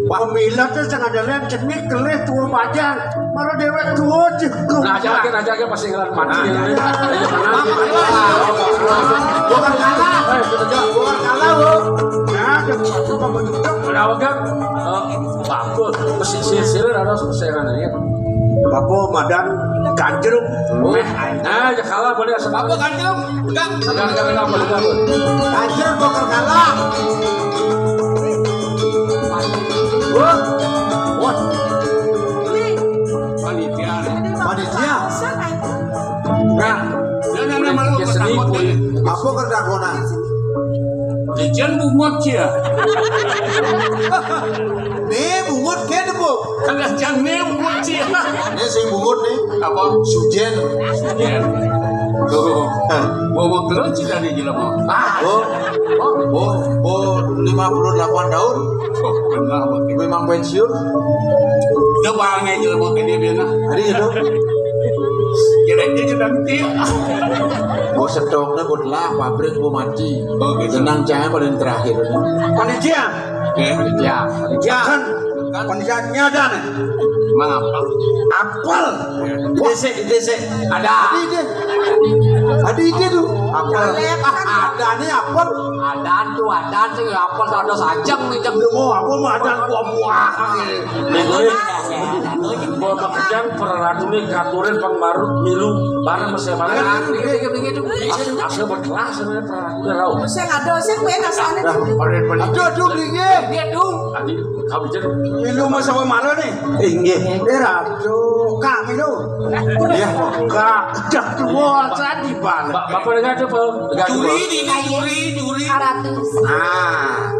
Pemilat tuh sing ada lem cenik kelih tua bajang. Mare dewek tua juga. Nah, aja lagi, aja lagi pasti ngelan mati. Nah, ya. Bukan kalah. Eh, kita jalan. Bukan kalah, Bu. Nah, ada apa betul? Kenapa kan? Eh, Bagus, pesisir ada persaingan ya. Bapak madan ganjruk. Nah, ya kalah boleh asal. Apa ganjruk? Enggak. Enggak, enggak, enggak, enggak, enggak. Ganjruk bakal kalah. Wah. Wah. Panitia. Panitia. Nah, dia, dia, dia malu ya, seni, takut, kulit. Apa kerdakonan? Ijen bungut cia. Né bungut kéné, Bu. Kena jang né bungut cia. Né sing bungut né. Apa? Sujén. Sujén. Tuh. Hah. Bawa gelut sih dari jelema. Ah. Oh. Oh, oh, oh, lima puluh delapan tahun. Oh, benar. Memang pensiun. Udah bangé jelema ke dia benar. Ada itu. Kira-kira juga nanti. Gua stoknya gua telah pabrik gua mati. Oh, gitu. Tenang, cahaya paling terakhir. Panitia. Oke. Ya. Ya kan. Panitia nyadar nih. Emang apa? Apel. Dhisik, dhisik. Ada. Ada ide. Ada ide tuh. Apel. Ada nih apel. Ada tuh, ada tuh ya apel, ada sajeng nih, jeng. Lu mau apa, mau ada buah-buahan. Gua bakal jang pernah Aku nih katurin pang baru milu bareng sama saya bareng. Asal, asal berkelas sama Prabu Darau. Sing ada sing main asalnya. Aduh, aduh, belinya. Dia dong. Tadi kami jadi. Milu mah sama mana nih? Inggih. Eh, Ratu, kami lu. Iya, Kak. Dah tua tadi, Bang. Bapak dengar tuh, Pak. Dengar tuh, Pak. Juri, juri, juri. Seratus. Nah.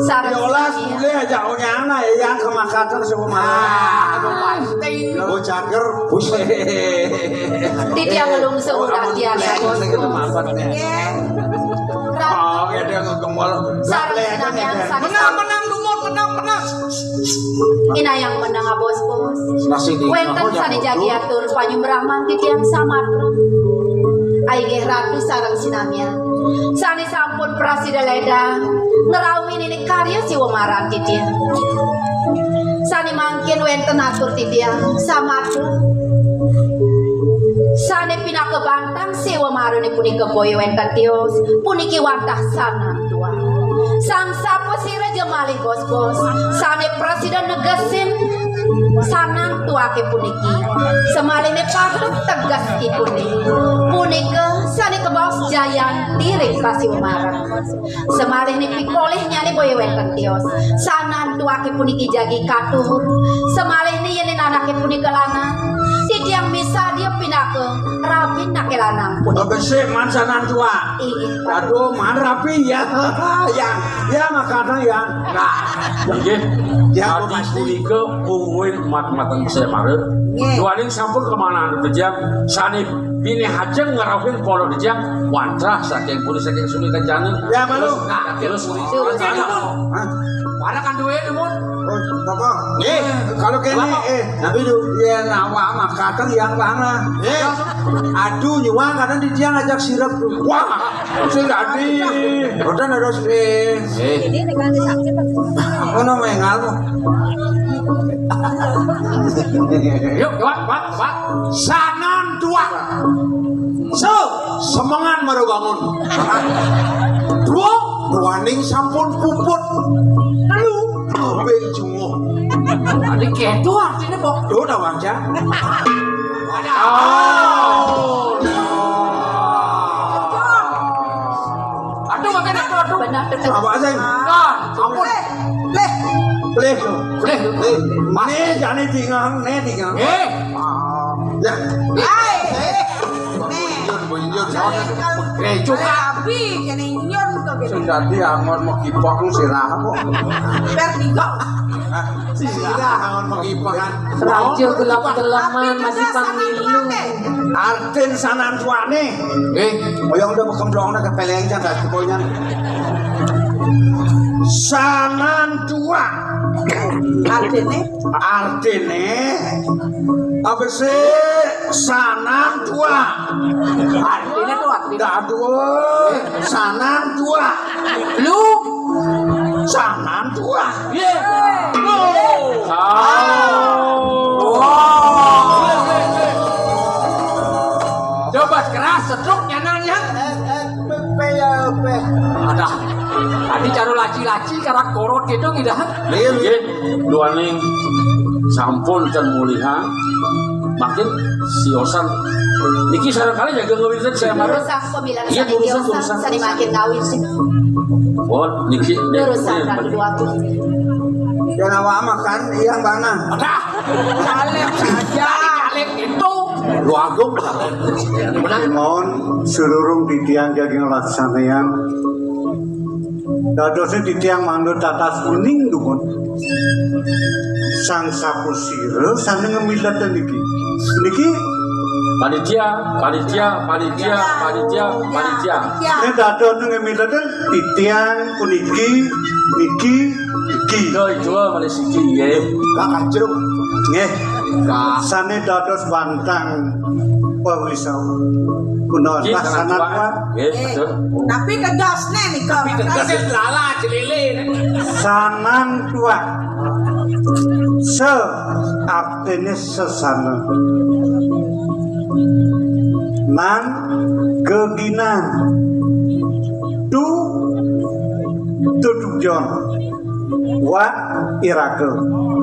Sareng. Yolas, boleh aja, oh, nyana, ya, yang kemakater sama mana? Ah, pasti. Oh, cager. Buset. Titiang ngelungsur, oh, kamu tatian, ya, Bos. Nggih. Oh, ya, dia ngegembol. Sareng sinamian, sareng. Menang, menang, Dumut, menang, menang. Inayang menang, Bos, Bos. Wénten sané jagi atur panyumbraman titiang samatra. Inggih Ratu sareng sinamian. Sané sampun prasida lédang ngrauhin ini karya Siwa Maran titiang. Sané mangkin wénten atur titiang samatra. Sané pinaka bantang Siwa Marané punika boya wénten tios, puniki wantah sanantua. Sang sapasira jemalih bos-bos, sané prasida negesin sanantuaké puniki. Semalihné patut teges ipuné. Punika sané kebaos jayanti ring Pasiwa Maran. Semalihné pikolihnyané boya wénten tios. Sanantuaké puniki jagi katur. Semalihné yén anaké punika lanang, titiang misadia pinaka rabinaké lanang punika. Besik man sanantua. Inggih, Pak. Aduh, man rabi ya. Ya, ya makana ya. Nah, inggih. Ya, adi pasti. Punika mungguing mat-matan saya mara. Nggih. Duaning sampun kemana anu tejang, sané bini hajeng ngrauhin polo tejang, wantah saking puri saking suni kencana. Ya, malu. Terus, nah, terus, terus, terus, terus. Hah? Para kan duwe, Mun. Oh, apa? Nggih, kalau kene, eh, tapi du, ya, nawa mah kadang yang mana? Eh. Aduh, nyuwang kadang di dia ngajak sirep tuh. Wah, sing dadi. Udah ada sih. Eh. Ono mengal. Yuk, Pak, Pak, Pak. Sanan dua. So, semengan baru bangun. Dua, duaning sampun puput. Telu, ngobeng junguh. Tadi kedo artinya, Bok. Tuh, dah, Bang, ya. Oh. Aduh, makan aku, aduh. Benar, betul. Apa sih? Nah, ampun. Leh. Leh. Leh. Leh. Nih, jani tingang, nih tingang. Eh. Ah, ya. Hai. Bunjur, bunjur, soalnya. Eh, coba. Abi, kene nyun kok gitu. Sing dadi anggon mekipok sirah kok. Per tiga. Sirah anggon mekipok kan. Raja gelem-geleman masih pamilu. Artin sanantuane. Eh, kaya udah bekemplong udah kepeleng kan dah pokoknya. Sanantua. Artine? Artine, apa sih sanantua? Artine tuh, artine. Aduh, sanantua. Lu? Sanantua. Iya. Lu. Oh. Coba keras, setruk nyananya. Ada. Tadi cara laci-laci, karak korot gitu, gitu. Iya, iya. Duaning sampun ten mulihan, makin siosan. Niki sareng kali jaga ngawinten saya marah. Durusang pamilarsa. Iya, durusang, durusang. Sani makin ngawin sih. Oh, niki. Durusang kan dua puluh. Dan awak makan yang mana? Ada. Caleg saja. Caleg itu. Lu agung lah. Mohon sururung titiang jagi ngelaksanayang. Dadosnya titiang manut tatas uning dumun. Sang sapasira sane ngemiletan niki. Niki panitia, panitia, panitia, panitia, panitia. Ini dadosnya ngemiletan titiang puniki, niki, niki. Doi dua malih siki nggih. Kak Ajruk. Nggih. Sane dados bantang pawisau. Guna nggih, laksana Pak. Nggih, betul. Tapi tegasne nika. Tapi tegas lala celele. Sanantua. Se artine sesana. Nan geginan. Tu tutujon. Wa iraga.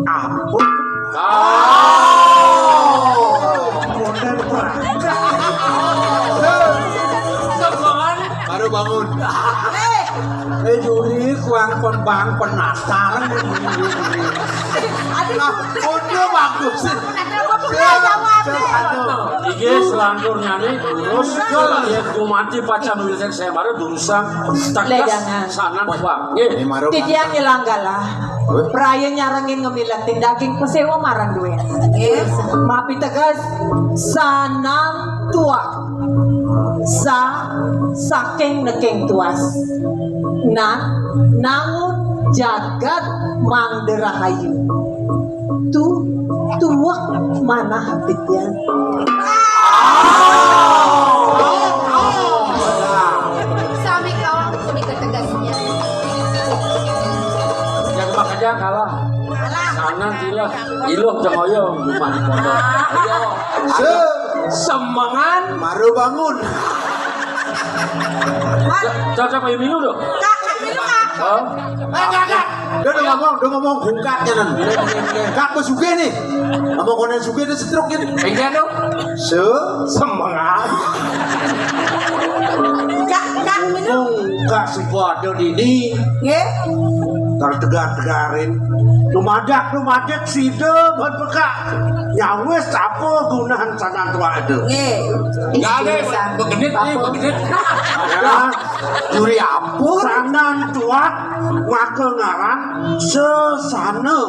Ampun. Oh. Bang penasaran. Aduh, nah, udah bagus sih. Kenapa pernah jawab? Inggih, selanturnya nih, terus yén gumanti pacang wilédén sayembara durusang teges sanan, Pak. Nggih. Titiang ngilang galah. Praya nyarengin ngemiletin daging paséwa marang duén. Nggih. Mapiteges sanan tuak. Sa saking neking tuas. Nan nangun jagat mangda rahayu. Tu tuwek manah titiang. Sami kawan, sami ketegasnya. Yang makanya kalah. Kalah. Sana sila. Iluh cengoyong, bukan di pondok. Ayo. Se- Semengan. Maru bangun. Cocok ayo milu dong. Kak, kak milu, Kak. Hah? Eh, enggak, enggak. Dia udah ngomong, dia ngomong bungkatnya, nan. Kak, aku sugih nih. Ngomong konen sugih, dia setruk gitu. Enggak dong. Se- Semengan. Kak, kak milu. Mumpung Kak Sukodo ini. Nggih. Tertegar-tegarin. Lumadak, lumadak, sida, buat pekak. Nyawis, apa gunahan sanan tuak itu? Nggih. Enggak ada, begenit nih, begenit. Ya, juri apa? Sanan tuak, maka ngaran sesana.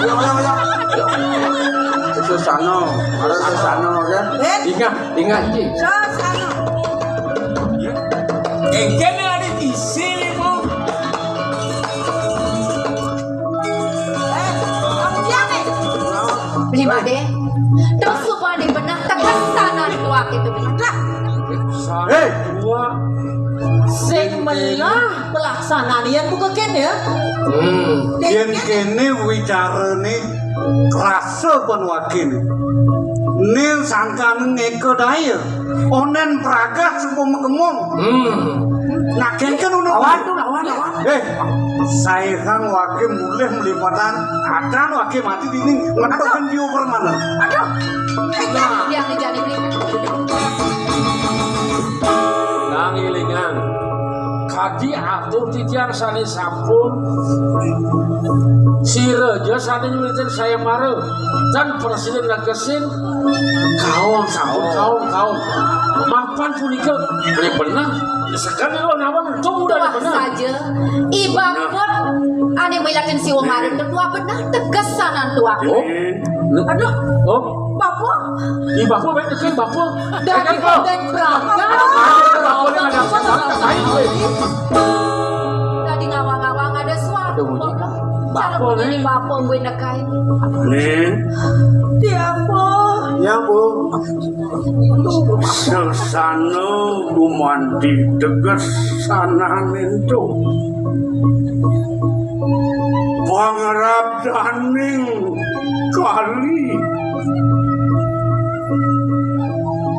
Ayo, ayo, ayo. Sesana, ada sesana, ya. Ingat, ingat, Ji. Sesana. Engkén ada isi, Bu. Eh, kamu diam, eh. Beli Made. Terus supaya benar tegesanan tuak itu. Hei. Sing melah pelaksanaan yén buka kéné ya. Hmm. Yén kéné wicarane rasa pun wakil. Ning sangkan ngeka daya. Onen pragat suku mekemong. Hmm. Nah, kénkén uno. Lawan tuh, lawan, lawan. Eh, saihang wakil mulih melipatan. Adan wakil mati dini. Ngetokin dia permanen. Aduh. Eh, jangan, jangan, jangan. Nang ilingan. Kadi atur titiang sané sampun. Sira ja sané nyulitin sayembara. Tan presiden negesin kaon, sampun kaon, kaon. Mapan punika. Ini bener. Sekali lo nawang, itu udah bener. Saja. Ibang pun ané milatin siwa maring, tuak bener tegesanan tuak. Oh. Aduh. Oh. Bapa. Ih, bapa, baik dekat bapa. Dadi konten berangkat. Bapa ni ada apa? Lain, weh. Dadi ngawang-ngawang ada suara. Ada bunyi. Bapa ni. Bapa gue nekai. Ni. Tiapa? Ya, Bu. Sesana gumanti teges sanan itu. Pangrabdaning kali,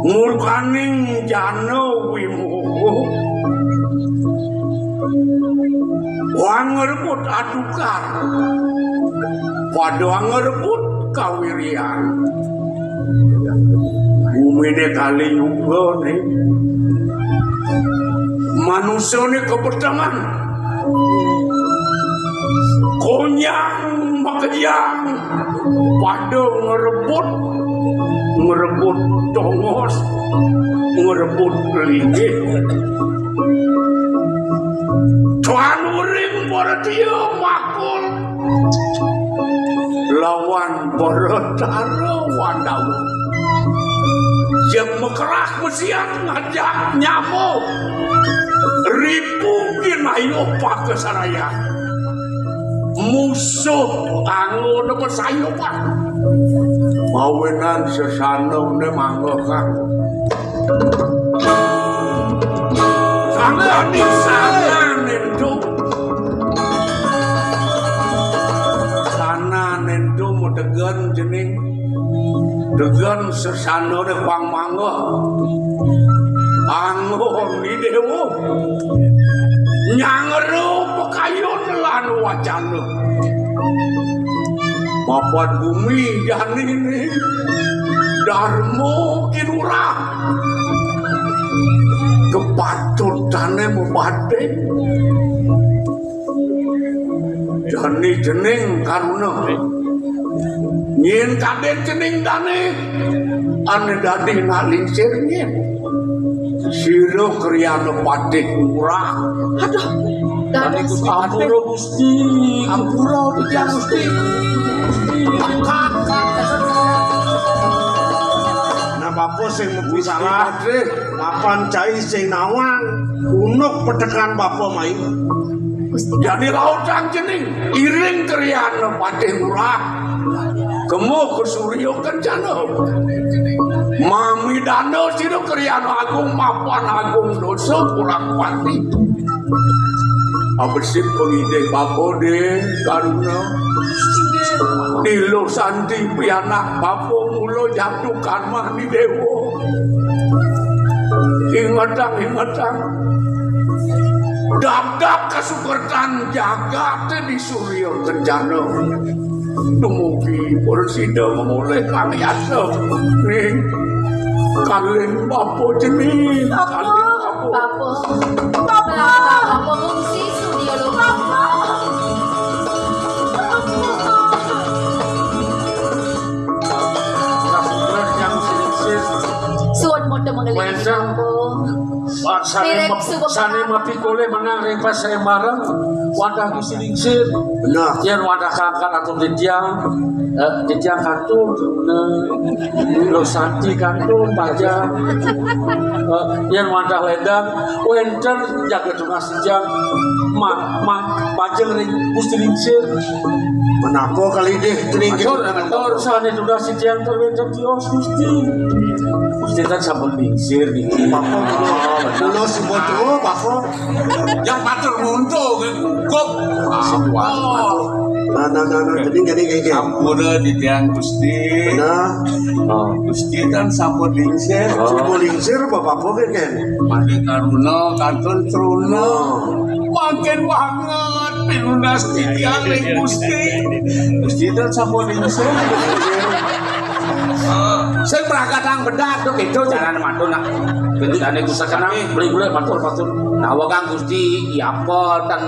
murkaning jana wimoho, wangrebut adukar, pada wangrebut kawiryan. Guminé Kali Yuga né. Manusané kepetengan. Konyang makejang pada ngrebut, ngrebut tongos, ngrebut linggih. Tuan uring para dia makul. Lawan Baratara Wandawa. Yang mekerah mesiat ngajak nyamuk. Ripu kinayuh pakasaraya. Musuh anggone pasayupan. Mawinan sesana ne mangga kang. Sangkaning sanan ento. Sanan ento medegan jening. Degan sesanane pang mangga. Anggon Idewa. Nyangero pekayun lan wacana. Papan bumi janine Darma Kinurah. Ane mubate. Jani jening karuna. Nyen kadén jening dané. Ane dadi nak lingsir nyen. Sira kriyana patih ngurah. Aduh, dados. Ampura, Gusti. Ampura, Gusti. Gusti. Nah, bapa sing mesti salah. Mapan cai sing nawang. Unuk petekan bapa mai. Gusti. Jani lautang jening. Iring kriyana patih ngurah. Kemu ka Surya Kencana. Mamidana sira kriyana agung mapan agung dosa kurang pati. Abesit pangidih bapa dé karuna. Dilo santi pianak bapa mula jatuh karma di dewa. Ingetang, ingetang. Dapdap kasukertan jagat di Surya Kencana. Dumugi prasida mamolih pamiyarsa. Ning kalih bapa jening, kalih bapa. Bapa. Bapa. Bapa ngungsi studio lho. Bapa. Suwun mode mengelih. Wénten. Bapa. Wah, sané Mirip mep-, suku sané petang. Mapikolih menang ring pasembarang, wantah Gusti Lingsir. Bener. Yén wantah kaangkat atur titiang, eh, titiang kantun, Lo Santi kantun, bajang. Eh, yén wantah lédang, wénten jaga tunas titiang, ma-, ma-, bajang ring Gusti Lingsir. Menapa kali deh, tering. Atur, atur, sané tunas titiang, tur wénten tios, Gusti. Gusti kan sampun lingsir niki. Bapak kula, kula suba tua, Bapak. Yang matur nguntuk, gugup. Nah, nah, nah, nah, gini, gini, gini, gini. Sampura titiang Gusti. Nah. Oh, Gusti kan sampun lingsir. Sampun lingsir, Bapak, Bapak, gini, gini. Mangke karuna, kantun truna. Oh. Mangkin banget, pinunas titiang ring Gusti. Gusti kan sampun lingsir. Sing prakatang bedak to, kéto carané matur nak. Gendane Gusti Kanang, beli-beli matur, matur. Nawakang Gusti, yapa tan,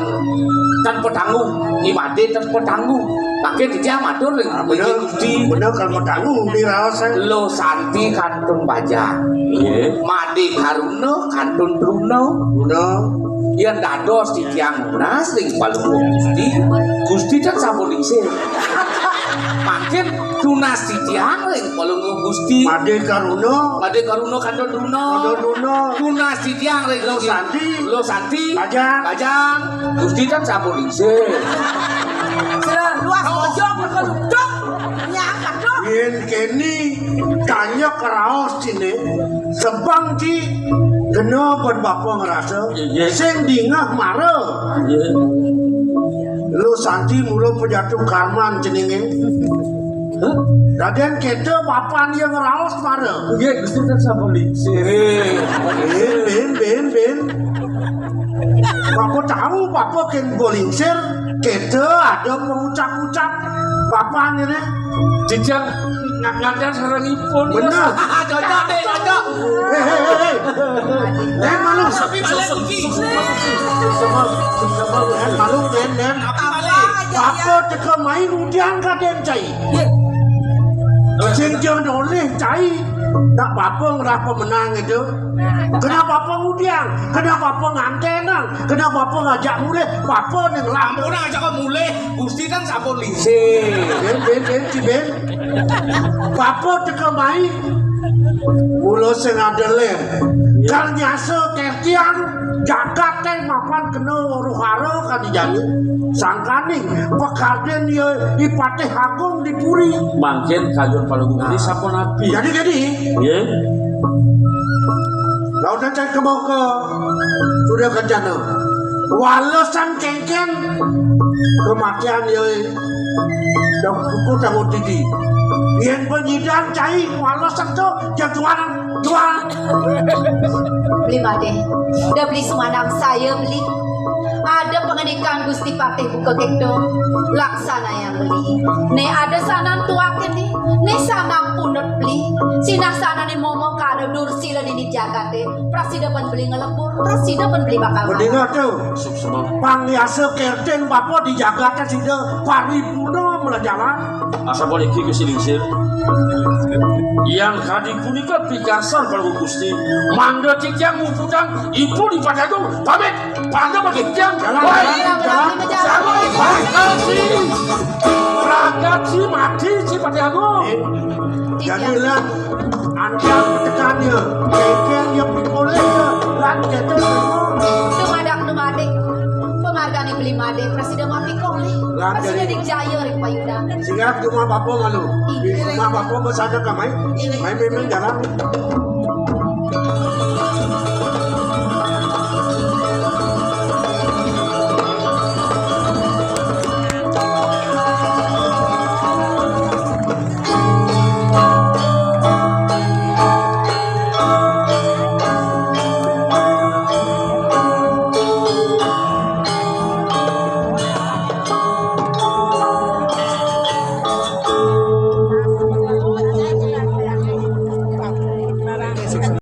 tan petanggu, ibade tan petanggu. Mangke titiang matur ring Gusti. Bener, kan petanggu di raos, eh. Lo Santi kantun bajang. Nggih. Made karuna kantun truna. Truna. Yén dados titiang nunas ring Palungguh Gusti, Gusti tan sampun lingsir. Mangkin tunas titiang ring Palungguh Gusti. Made karuna. Made karuna kantun truna. Kantun truna. Tunas titiang ring Lo Santi. Lo Santi. Bajang. Bajang. Gusti tan sampun lingsir. Sira luas bojong, mereka luduk. Nyangkat, dong. Yén kéné tanya keraos cine, sebang ci kena pun bapa ngerasa, nggih, sing dingeh mara. Nggih. Lo Santi mula pejatuh karman ceningé. Hah? Dadian kéto bapan dia ngeraos mara. Nggih, Gusti, ten sampun lingsir. Bin, bin, bin, bin. Bapak tahu, Bapak kén bolingsir, kita ada pengucap-ucap Bapak ini. Jejak nga-, nganten sarengipun. Bener. Cocok deh, cocok. Hei, hei, hei, hei. Nen malu. Tapi balik iki. Nen malu, Nen, Nen. Apa balik? Bapak teka main udian kadén cai. Sing jangan oleh cai. Tak apa ngerah pemenang itu. Kenapa pengudian? Kenapa pengantenan? Kenapa pengajak mulih? Papa ning lampu. Ampun, ajak kok mulih. Gusti kan sampun lingsir. Ben, ben, ben, ci ben. Papa teka mai. Mula sing ada lem. Kal nyasa kertian jagat teh mapan kena ruhara kan dijani. Sangkaning pekardin ya Ipatih Agung di puri. Mangkin kayun Palungguh ini sampun nabi. Jadi, jadi. Nggih. Lawan cai kemau ke Surya Kencana. Walesan kengken kematian ya. Dok buku tangut didi. Yen penyidan cai walesan tu jatuhan, jual. Beli made. Udah beli semanam saya beli. Ada pangandikan Gusti Patih buka kéto, laksanayang beli. Né ada sanan tuak ini, né sanan punut beli. Sinah sanané momo kada dursila dini jagaté, prasida pan beli ngelebur, prasida pan beli bakal. Bener tuh. Pang yasa kerteng bapa di jagaté sida paripurna melajalan. Asapuniki Gusti Lingsir. Yang kadi punika pikarsan Prabu Gusti. Mangda titiang muputang ibu di Patih Agung. Pamit. Pangga bagi tiang. Jalan, wah, jalan, jalan, jalan. Jalan, jalan. Pragat si mati si Patih Agung. Jadi lan antiang tekannya, kengkeng ya pikolehnya, lan kete semua. Dumadak dumadik. Pangargané beli madé, prasida mapikolih. Lan prasida jadi dijaya ring payudan. Singgah rumah bapa malu. Iya. Rumah bapa bersada kamai. Iya. Main-main jalan.